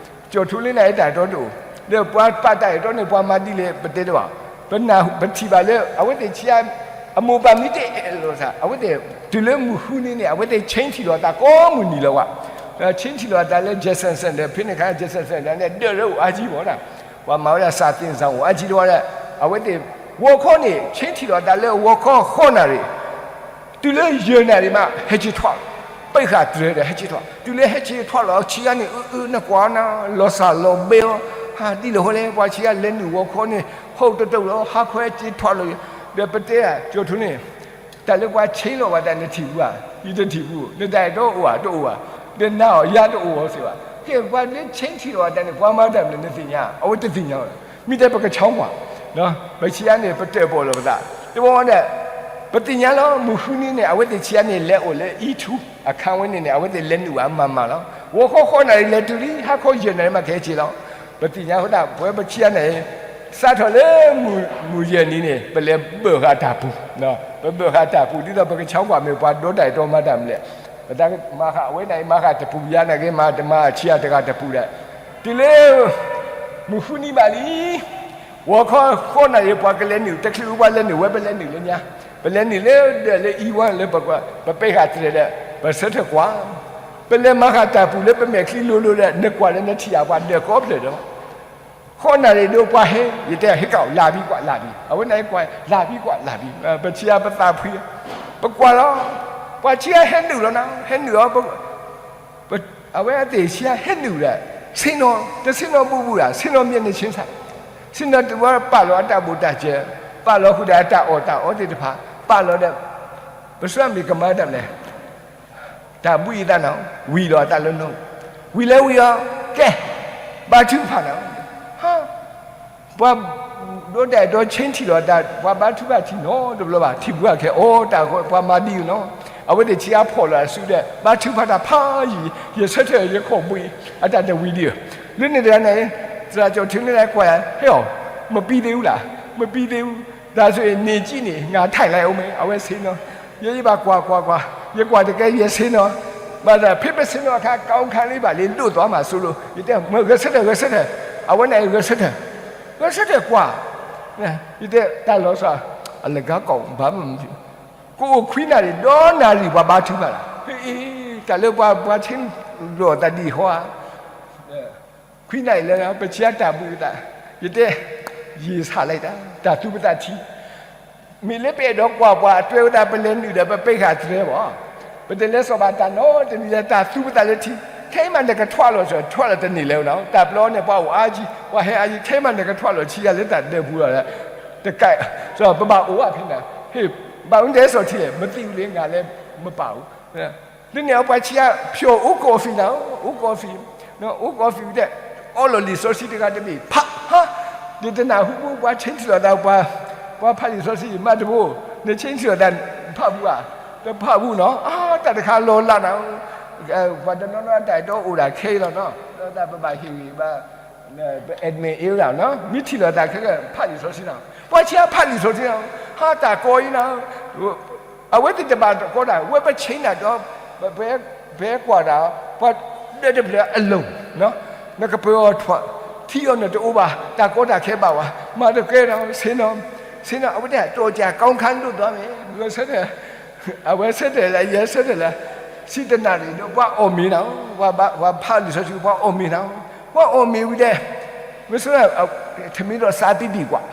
ကၠီၣ်ထူလ့န့ၣ် တၢ်အဲၣ်တီတအိၣ်, ဒီးပှၤပာ်တၢ်အဲၣ်တီန့ၣ် ပှၤမၤဒ်လဲၣ်ပတဲတဘၣ်, ပနၢ် ပထံၣ်ဘၣ်လၢ အဝဲသ့ၣ်ခံဂၤ အမိၢ်ပၢ်မ့ၢ်တအဲၣ်လီၤသး အဝဲသ့ၣ် တုၤလၢမုၢ်ဃုနံၤန့ၣ် အဝဲသ့ၣ် change ထီၣ်လိာ်အသးကိးမုၢ်နံၤလီၤဝဲ, change ထီၣ်လိာ်အသးလၢ Jackson Center ဖဲန့ၣ်အခါ Jackson Center န့ၣ် ဒၢးလၢအိၣ်အါကံဘၣ်နီၤ, ပှၤမၤဝဲဒၣ် စာသင်ဆောင် အိၣ်အါကံတဝီဒီး အဝဲသ့ၣ် ဂီၤခီန့ၣ် change ထီၣ်လိာ်အသးလၢဂီၤခီဃိးနၣ်ရံၣ် တုၤလၢယဲၢ်နၣ်ရံၣ်မး ဟဲက့ၤထီၣ်, ပ့ၢ်ဃာ်တြဲၤဒီးဟဲက့ၤထီၣ်, တုၤလၢဟဲက့ၤထီၣ်လီၤ ဆံးအါန့ၣ် အၢ အၢ နကွၢ်နီၤ လီၤစၢ်လီၤဘဲအီၤ, ဟးဒ်လဲၣ်ဃီလဲၣ် ပှၤဆံးအါလဲၤနုာ်ဂီၤခီန့ၣ် ဟီၣ်တတိၢ်လီၤ ဟါခီဟဲက့ၤထီၣ်လီၤ, ဒီးပတဲ ကၠီၣ်ထူန့ၣ် တၢ်လၢပှၤ change လိာ်ဘၣ်တၢ် နထံၣ်ဘူးဧါ, ယတထံၣ်ဘူး, နတၢ်အဲၣ်တီအိၣ်ဧါ တအိၣ်ဘၣ်, ဒီးနၤအီၤ ယၤတအိၣ်အီၤစ့ၢ်ဘၣ်, ကဲပှၤလၢ change ထီၣ်လိာ်အသးန့ၣ် ပှၤမၤတၢ်မနုၤ နသ့ၣ်ညါ, အဝဲတသ့ၣ်ညါဘၣ်, မ့ၢ်တဲပကဆီကွၢ် ပဆံးအါန့ၣ် ပတၢၣ်ပီၣ်လိာ်ပသး, တဘျီဒီး ပသ့ၣ်ညါလီၤ မုၢ်ဃုနံၤန့ၣ် အဝဲသ့ၣ်ဆံးအါန့ၣ် လဲၤအိၣ်လၢ E two အခန်းဝဲန့ၣ်န့ၣ် အဝဲသ့ၣ်လဲၤနုာ်ဘၣ်မၤမၤလီၤ, ဂီၤခီဃိးနၣ်ရံၣ်လဲၤတုၤလံ ဟါခီယဲၢ်နၣ်ရံၣ်မးကဟဲက့ၤလီၤ, ပသ့ၣ်ညါအဃိသတး ပဝဲပဆံးအါန့ၣ် စးထီၣ်လၢ မုၢ်ယဲၢ်နံၤန့ၣ် ပလဲၤဘၢၣ်ဃာ်တၢ်ပူၤ, ပဘၢၣ်ဃာ်တၢ်ပူၤ ဒ်သိးပကဆီကွၢ်မ့ၢ်ပှၤဒီတၢ်အဲၣ်တီမၤတၢ်မနုၤလဲၣ်, ပတၢ်မၤဃာ်အဝဲန့ၣ် မၤဃာ်တပူၤ ယၤနာ်က့မၤတမၤဆံးအါတဂၤတပူၤဒီး, တုၤလၢ မုၢ်ဃုနံၤဘၣ်လံ ဂီၤခီဃိးနၣ်ရံၣ် ပှၤကလဲၤနုာ် တချုးပှၤလဲၤနုာ်ဝဲ ပလဲၤနုာ်လၢညါ, ပလဲၤနုာ်လၢဒၢးလၢ E one လၢပ ပပဲဃာ်တြဲၤဒီး ပဆၢထၢၣ်ကွၢ်, ပလဲၤမၤဃာ်တၢ်ပူၤလၢပမဲာ်ချံလိၤလိၤဒီး နကွၢ်လၢနထံၣ်ဧါ ပှၤဒၢးကိးဖျၢၣ်ဒီး ဃိးနၣ်ရံၣ်ဒိၣ်ပှၤဟဲ, ယတဲဟဲကၣ် လၢ်ဘံကွၢ်လၢ်ဘံ, အဝဲန့ၣ်ကွၢ် လၢ်ဘံကွၢ်လၢ်ဘံ, ပဆံးအါပသးဖှံ, ပကွၢ်လီၤ, ပှၤဆံးအါဟဲနုာ်လီၤနီၤ ဟဲနုာ်အီၤ အဝဲအသ့ၣ်ဆံးအါဟဲနုာ်ဒီး ဆ့ၣ်နီၤ တဆ့ၣ်နီၤဘူးဘူးဒၣ် ဆ့ၣ်နီၤမ့ၢ်န့ၣ်ဆ့ၣ်ဆၣ်, ဆ့ၣ်နီၤတုၤဝဲပာ်လီၤအတၢ်ဘိၣ်တၢ်စၢၤ, ပာ်လီၤဃုာ်ဒီးအတၢ်အီၣ်တၢ်အီသ့ၣ်တဖၣ်, ပာ်လီၤဒီး ပဆၢမ့ၢ်ကမၤတၢ်မနုၤလဲၣ် တၢ်ဘှံးအသးနီၤ ဝံၤလီၤအသးလၢနီၤ, ဝံၤလၢဝံၤအီၤ, ကဲ, ဘါထုကဖၣ်နီၤ, ဟါ, ပှၤဒိးတၢ်အဲၣ်တီ ဆ့ထံၣ်လီၤအသး ပှၤဘါထုကဖၣ်ထံၣ်နီတဘျီဘၣ် ထံၣ်ဘူးအခဲအံၤ တၢ်ဃီပှၤမၤဒ်အံၤနီၤ, အဝဲသ့ၣ်ဆံးအါဖီၣ်လီၤအစုဒီး ဘါထုကဖၣ်တၢ်ဖးယံာ် ယဆၢထၢၣ်ယခီၣ်ဘှံး အတၢ်တဝံၤဒံးဧၢ, လၢန့ၣ်တဂၤန့ၣ် သရၣ်ကၠီၣ်ထံလၢကွၢ်ယၤ ဟဲအီၤ, မပြီးသေးဘူးလား, မပြီးသေးဘူး, ဒါဆိုရင် နေကြည့်နေ ငါထိုင်လိုက်ဦးမယ် အဝဲဆ့ၣ်နီၤ, ယဲယဘၣ်ကွၢ်ကွၢ်ကွၢ် ယကွၢ်တကဲယဆ့ၣ်နီၤ, ဘၣ်ဆၣ် ဖဲပဆ့ၣ်နီၤအခါ ကောင်းခါလေးပါလေ ဒိၣ်သွားမှာစိုးလို့ ယတဲ ဂဲၤဆၢထၢၣ် ဂဲၤဆၢထၢၣ်, အဝဲန့ၣ်ဂဲၤဆၢထၢၣ်, ဂဲၤဆၢထၢၣ်ကွၢ်, ယတဲတၢ်လီၤဆီ အလကားကောင်း ဘာမှမဖြစ်ဘူး, ကိုယ့်အိမ်ခွံနၣ်ရံၣ် ဒီးနၣ်ရံၣ်ပှၤဘါထုကဖၣ်လီၤ, ဟ့ၣ် တၢ်လၢပှၤ ပှၤဆ့ၣ်နီၤတၢ်ဒ်အံၤဃီဧါ ခွံနၣ်ရံၣ်လၢ ပဆံးအါတၢ်ဘှံးအသး, ယတဲ ရေစလိုက်တာ တၢ်သူပသးထံ, မ့ၢ်လၢပအဲၣ်ဒိးကွၢ်ပှၤအတွဲဝဲသး ပလဲၤနုာ်ဒီးပပဲဃာ်တြဲၤဘၣ်, ပတလဲၤစိာ်ဘၣ်တၢ်နီတမံၤလၢတၢ်သူပသးလၢထံ, ခဲအံၤမးနကထွးလီၤစၢၤ ထွးလီၤတန့ၢ်လၢၤနီၤ, တၢ်ဘျီန့ၣ် ပှၤအိၣ်အါကံ ပှၤဟဲအါကံ ခဲအံၤမးနကထွးလီၤဆံးယၤလၢတၢ်ဒၢးပူၤလီၤ, တကး, ပဘၣ်အိၣ်ဘၣ်ဖဲန့ၣ်, ဟ့ၣ်, ဘၣ်မနုၤတဲစိာ်ထံလဲၣ် မသိဘူးလေ ငါလဲၤမပာ်ဘူး လၢန့ၣ်အပှၤဆံးအါ ဖျိအိၣ်ကီၢ်ဖံးနၤ, အိၣ်ကီၢ်ဖံး, အိၣ်ကီၢ်ဖံးဝံၤဒီး အီလီၤလံာ်စီဆှံတဂၤတဘ့ၣ် ဖး, ဟါ, ဒ်တနၢ်ဟူပှၤဆ့ထံၣ်လိာ်သး ပှၤ, ပှၤဖးလံာ်စီဆှံ မၤတဘိ, နဆ့ထံၣ်လိာ်သး ဖးဘူးဧါ, တဖးဘူးနီၤ, အါ တၢ်တခါလီၤလးနၤ, ပှၤတနီၤနီၤတၢ်အဲၣ်တီအိၣ်ဒၣ်ခဲအံၤလီၤနီၤ, ဒီးသးပဘၣ်ဟ့ၣ်ဂံၢ်ဘါ ပ admin အ့ၣ်ဒၣ်နီၤ, မ့ၢ်ထံၣ်လိာ်သးခဲကဲ ဖးလံာ်စီဆှံနီၤ, ပှၤဆံးအါဖးလံာ်စီဆှံနီၤ, ဟါ တၢ်ကီအံၤနီၤ အဝဲသ့ၣ်တဘၣ်တကီတၢ် ဝဲပဆ့ၣ်နီၤဒီး ပ, ပကွၢ်တၢ် ပှၤဒၢးတဖျၢၣ်အလိၤ, နကပၢၤအီၤထွး ထံအီၤနတအိၣ်ဘၣ် တၢ်ကီတၢ်ခဲဘၣ်ဝဲ မၤတကဲဒီး ဆ့ၣ်နီၤ, ဆ့ၣ်နီၤ အဝဲတဲ တော်ကြာကောင်းခါလို့သွားမယ် ဂဲၤဆၢထၢၣ်, အဝဲဆၢထၢၣ်လၢ ယဲဆၢထၢၣ်လၢ ဆံတနၣ်ရံၣ်ဒီး ပှၤအီၣ်မ့ၤနၤ, ပှၤဖးလံာ်စီဆှံ ပှၤအီၣ်မ့ၤနၤ, ပှၤအီၣ်မ့ၤဝံၤဒီး, မ့ၢ်ဆိ, ထမ့ၢ်ဒီးစးသံဒံးကွၢ်,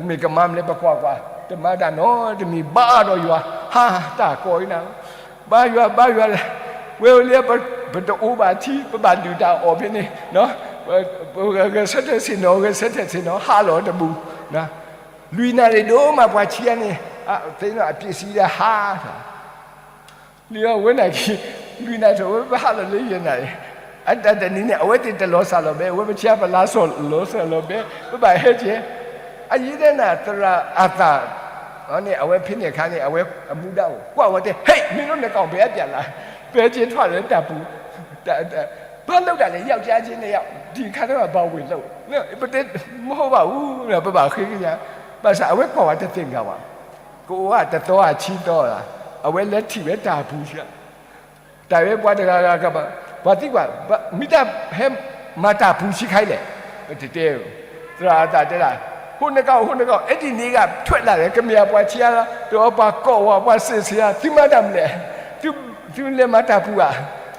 မ့ၢ်ကမၤမလဲၣ် ပကွၢ်ကွၢ်, တမၤတၢ်နီတမံၤဘၣ်ဒီးယွၤ, ဟးတၢ်ကိးအံၤနၤ, ဘါယွၤ ဘါယွၤလဲၣ်, ဝဲဝဲလၢ ပတအိၣ်ဘၣ်ထံ ပဘၣ်ဒုၣ်တၢ်အီၣ်ဖဲန့ၣ်, ဂဲၤဆၢထၢၣ်ဆ့ၣ်နီၤ ဂဲၤဆၢထၢၣ်ဆ့ၣ်နီၤ ဟးလီၤတဘူး, လွံၢ်နၣ်ရံၣ်ဒိၣ်မး ပှၤဆံးအါန့ၣ်, သ့ၣ်နီၣ်အပျ့ၤစံဒၣ်ဟး လံဝဲနၣ်ခံ, လွံၢ်နၣ်ထီၣ်ဝဲ ပဟးလီၤလၢယဲၢ်နၣ်ရံၣ်, အတၢ်တနံၤန့ၣ် အဝဲသ့ၣ်တလီၤစၢ်လီၤဘဲ, အဝဲပဆံးပလါစီၣ်လီၤစၢ်လီၤဘဲ, ပဘၣ်ဟဲကဲ, အယံၤဒဲးနၤ သရၣ်အသၣ်, န့ၣ် အဝဲဖဲန့ၣ်အခါန့ၣ် အဝဲအမူဒါအိၣ် ကွၢ်ဝဲတဲ ဟဲ မင်းတို့နှစ်ကောင် ဘယ်အပြန်လာ, ဘယ်ကင်းထွက်လဲ တၢ်ပူၤ, ဘာလုပ်တာလဲ ယောက်ျားချင်းနှစ်ယောက် ဒီခါတော့ ဘာဝင်လို့, ပတဲ မဟုတ်ပါဘူး, ပဘၣ်ဃ့ကညး, ဘၣ်ဆၣ်အဝဲကွၢ်ဝဲတသ့ၣ်ညါဘၣ်, ကအိၣ်ဝဲတသီအဆံသီ, အဝဲလဲၤထံၣ်ဝဲတၢ်ပူၤဆံး, တၢ်ဝဲပှၤတဂၤဂၤကဘၣ်, ပှၤသံကွၢ်, မ့ၢ်တၢ်ဟဲမၤတၢ်ပူၤဆံးခါအံၤလဲၣ်, ပတတဲ, သရၣ်အသၣ်တဲဒၣ်, ဟိုးနှစ်ကောင် ဟိုးနှစ်ကောင် အဲ့ဒီနေ့က ထွက်လာတယ် ခင်ဗျာ ပှၤဆံးအါလီၤ, ဒီးပှၤကိးဝဲ ပှၤစံးဆံးအါ, သုမၤတၢ်မနုၤလဲၣ်, သုလဲၤမၤတၢ်ပူၤဧါ,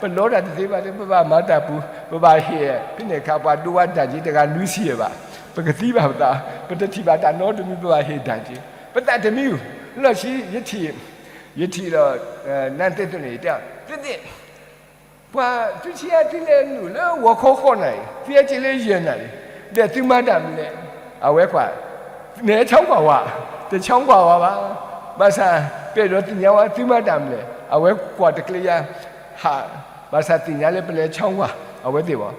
ပလီတၢ်တသ့ဘၣ်, ပဘၣ်မၤတၢ်ပူၤ, ပဘၣ်ဟ့ၣ်, ဖဲန့ၣ်အခါ ပှၤဒိဝဲဒၣ်က့ၤတဂၤနွံဆံယဲၢ်ဘၣ်, ပကသံဘၣ်ပသး, ပတထံၣ်ဘၣ်တၢ်နီတမံၤ ပဘၣ်ဟ့ၣ်ဒၣ်က့ၤ, ပသးတမံၤ, လီၢ်ခံ ယထံၣ်, ယထံၣ်လီၤ, နန်းသစ်သွင်န့ၣ် တဲ, သ့ၣ်သ့ၣ် ပှၤသုဆံးအါသုလဲၤနုာ်လၢဂီၤခီဃိးနၣ်ရံၣ်, သုဟဲက့ၤလၢယဲၢ်နၣ်ရံၣ်, ဒီးသုမၤတၢ်မနုၤလဲၣ်, အဝဲကွၢ်, နဲချောင်းကွၢ်ဝဲ, တချောင်းကွၢ်ဝဲဘၣ်, ဘၣ်ဆၣ်, ပဲၣ်ဒိးသ့ၣ်ညါဝဲ သုမၤတၢ်မနုၤလဲၣ်, အဝဲကွၢ်တကျဲယါ, ဟး, ဘၣ်ဆၣ်သ့ၣ်ညါလၢပလဲၤချောင်းကွၢ်, အဝဲသ့ၣ်ဘၣ်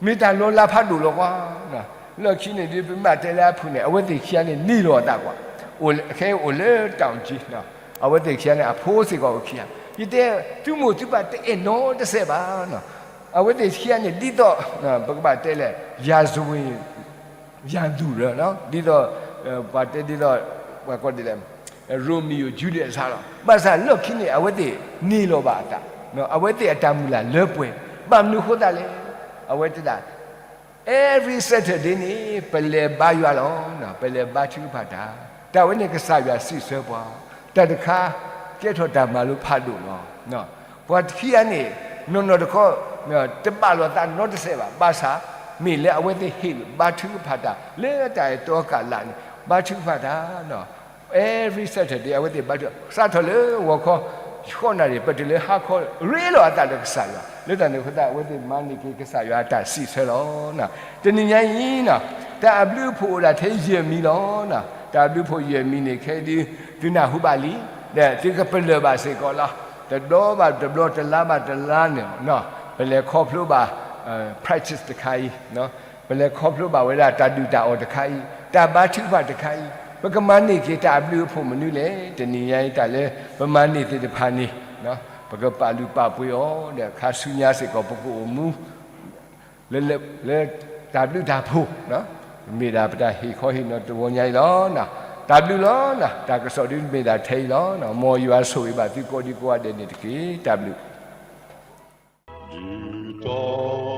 မ့ၢ်တၢ်လီၤလးဖးဒိၣ်လီၤကွၢ်, လီၢ်ခံန့ၣ်ဒ်ပမ့ၢ်တဲလၢအဖုၣ်န့ၣ် အဝဲသ့ၣ်ခံဂၤန့ၣ် န့ၢ်လီၤအသးကွၢ်, ခဲအံၤအိၣ်လၢတၢ်အီၣ်က့ၤ, အဝဲသ့ၣ်ခံဂၤန့ၣ် အဖိစ့ၢ်ကီးအိၣ်ခံဂၤ, ယတဲ, သုမိၢ်သုပၢ်တအဲၣ်နီတစဲးဘၣ်, အဝဲသ့ၣ်ခံဂၤန့ၣ် ဒ်သိး, ပကဘၣ်တဲလဲၣ်, ရာဇဝင်, ရန်သူလီၤ, ဒ်သိး, ပှၤတဲဒ်သိး, ပှၤကိးဒ်လဲၣ်, Romeo Juliet အစးလီၤ, ဘၣ်ဆၣ်လီၢ်ခံန့ၣ် အဝဲသ့ၣ်န့ၢ်လီၤဘၣ်အသး, အဝဲသ့ၣ်အတၢ်မုၢ်လၢ်လၢပှဲၤ, ဘၣ်မနုၤအဃိသတးလဲၣ်, အဝဲတဲဒၣ် Every Saturday န့ၣ် ပလဲၤဘါယွၤလီၤ, ပလဲၤဘါထုကဖၣ်တၢ်, တၢ်ဝဲန့ၣ်ကစၢ်ယွၤစံးဆၢပှၤ, တၢ်တခါ, ကဲထီၣ်တၢ်မၤလိဖးဒိၣ်လီၤ, ပှၤခံဂၤန့ၣ်, နီၢ်နီၢ်တခီ, တဘၣ်လိာ်သးနီတစဲးဘၣ်, ဘၣ်ဆၣ်, မ့ၢ်လၢအဝဲသ့ၣ်ဟ့ၣ်ဘါထုကဖၣ်တၢ်, လၢတၢ်အဲၣ်တီကလးန့ၣ်, ဘါထုကဖၣ်တၢ်, Every Saturday အဝဲသ့ၣ်ဘါထု, စးထီၣ်လၢဂီၤခီ, ဃိးနၣ်ရံၣ် ပတုၤလၢဟါခီ, ရ့လိာ်အသးဒီးကစၢ်ယွၤ, လၢတၢ်န့ၣ်အဃိသတး အဝဲသ့ၣ်မၤန့ၢ်က့ၤကစၢ်ယွၤအတၢ်စံးဆၢလီၤ, တနံၤညါအံၤ, တၢ်အဘျုးအဖှိၣ်အိၣ်ဒၣ်ထဲယဲၢ်မံၤလီၤ, တၢ်အဘျုးအဖှိၣ်ယဲၢ်မံၤန့ၣ် ခဲအံၤဒုး, သုနၢ်ဟူဘၣ်လံ, ဒီးသုကပလၢၢ်ဘၣ်စ့ၢ်ကီးလီၤ, တဘျီဘၣ်တဘျီ တလါဘၣ်တလါန့ၣ်, ပလဲၤခီဖျိဘၣ်, practice တခါအံၤ, ပလဲၤခီဖျိဘၣ်ဝဲဒၣ်တၢ်ဒုၣ်တၢ်အီၣ်တခါအံၤ, တၢ်ဘါထုကဖၣ်တခါအံၤ, ပကမၤန့ၢ်က့ၤတၢ်အဘျုးအဖှိၣ်မနုၤလဲၣ်, တနံၤညါအံၤ တၢ်လၢပမၤန့ၢ်သ့ၣ်တဖၣ်န့ၣ်, ပကပာ်လုၢ်ပာ်ပှ့ၤအီၤ, ဒီးခါဆူညါစ့ၢ်ကီး ပကအိၣ်မူ လၢတၢ်ဘျုးတၢ်ဖှိၣ်, မ့ၢ်ဒၣ်ပတၢ်ဟ့ၣ်ခီဟ့ၣ်နီၤတဝီညါအံၤလီၤ, တၢ်ဘျုးလီၤ, တၢ်ကစီၣ်ဒုးမ့ၢ်ဒၣ်ထဲအံၤလီၤ, မ်ယွၤဆိၣ်ဂ့ၤဘၣ်သုကိးဒံကိးဂၤဒဲးန့ၣ်တက့ၢ်, တၢ်ဘျုး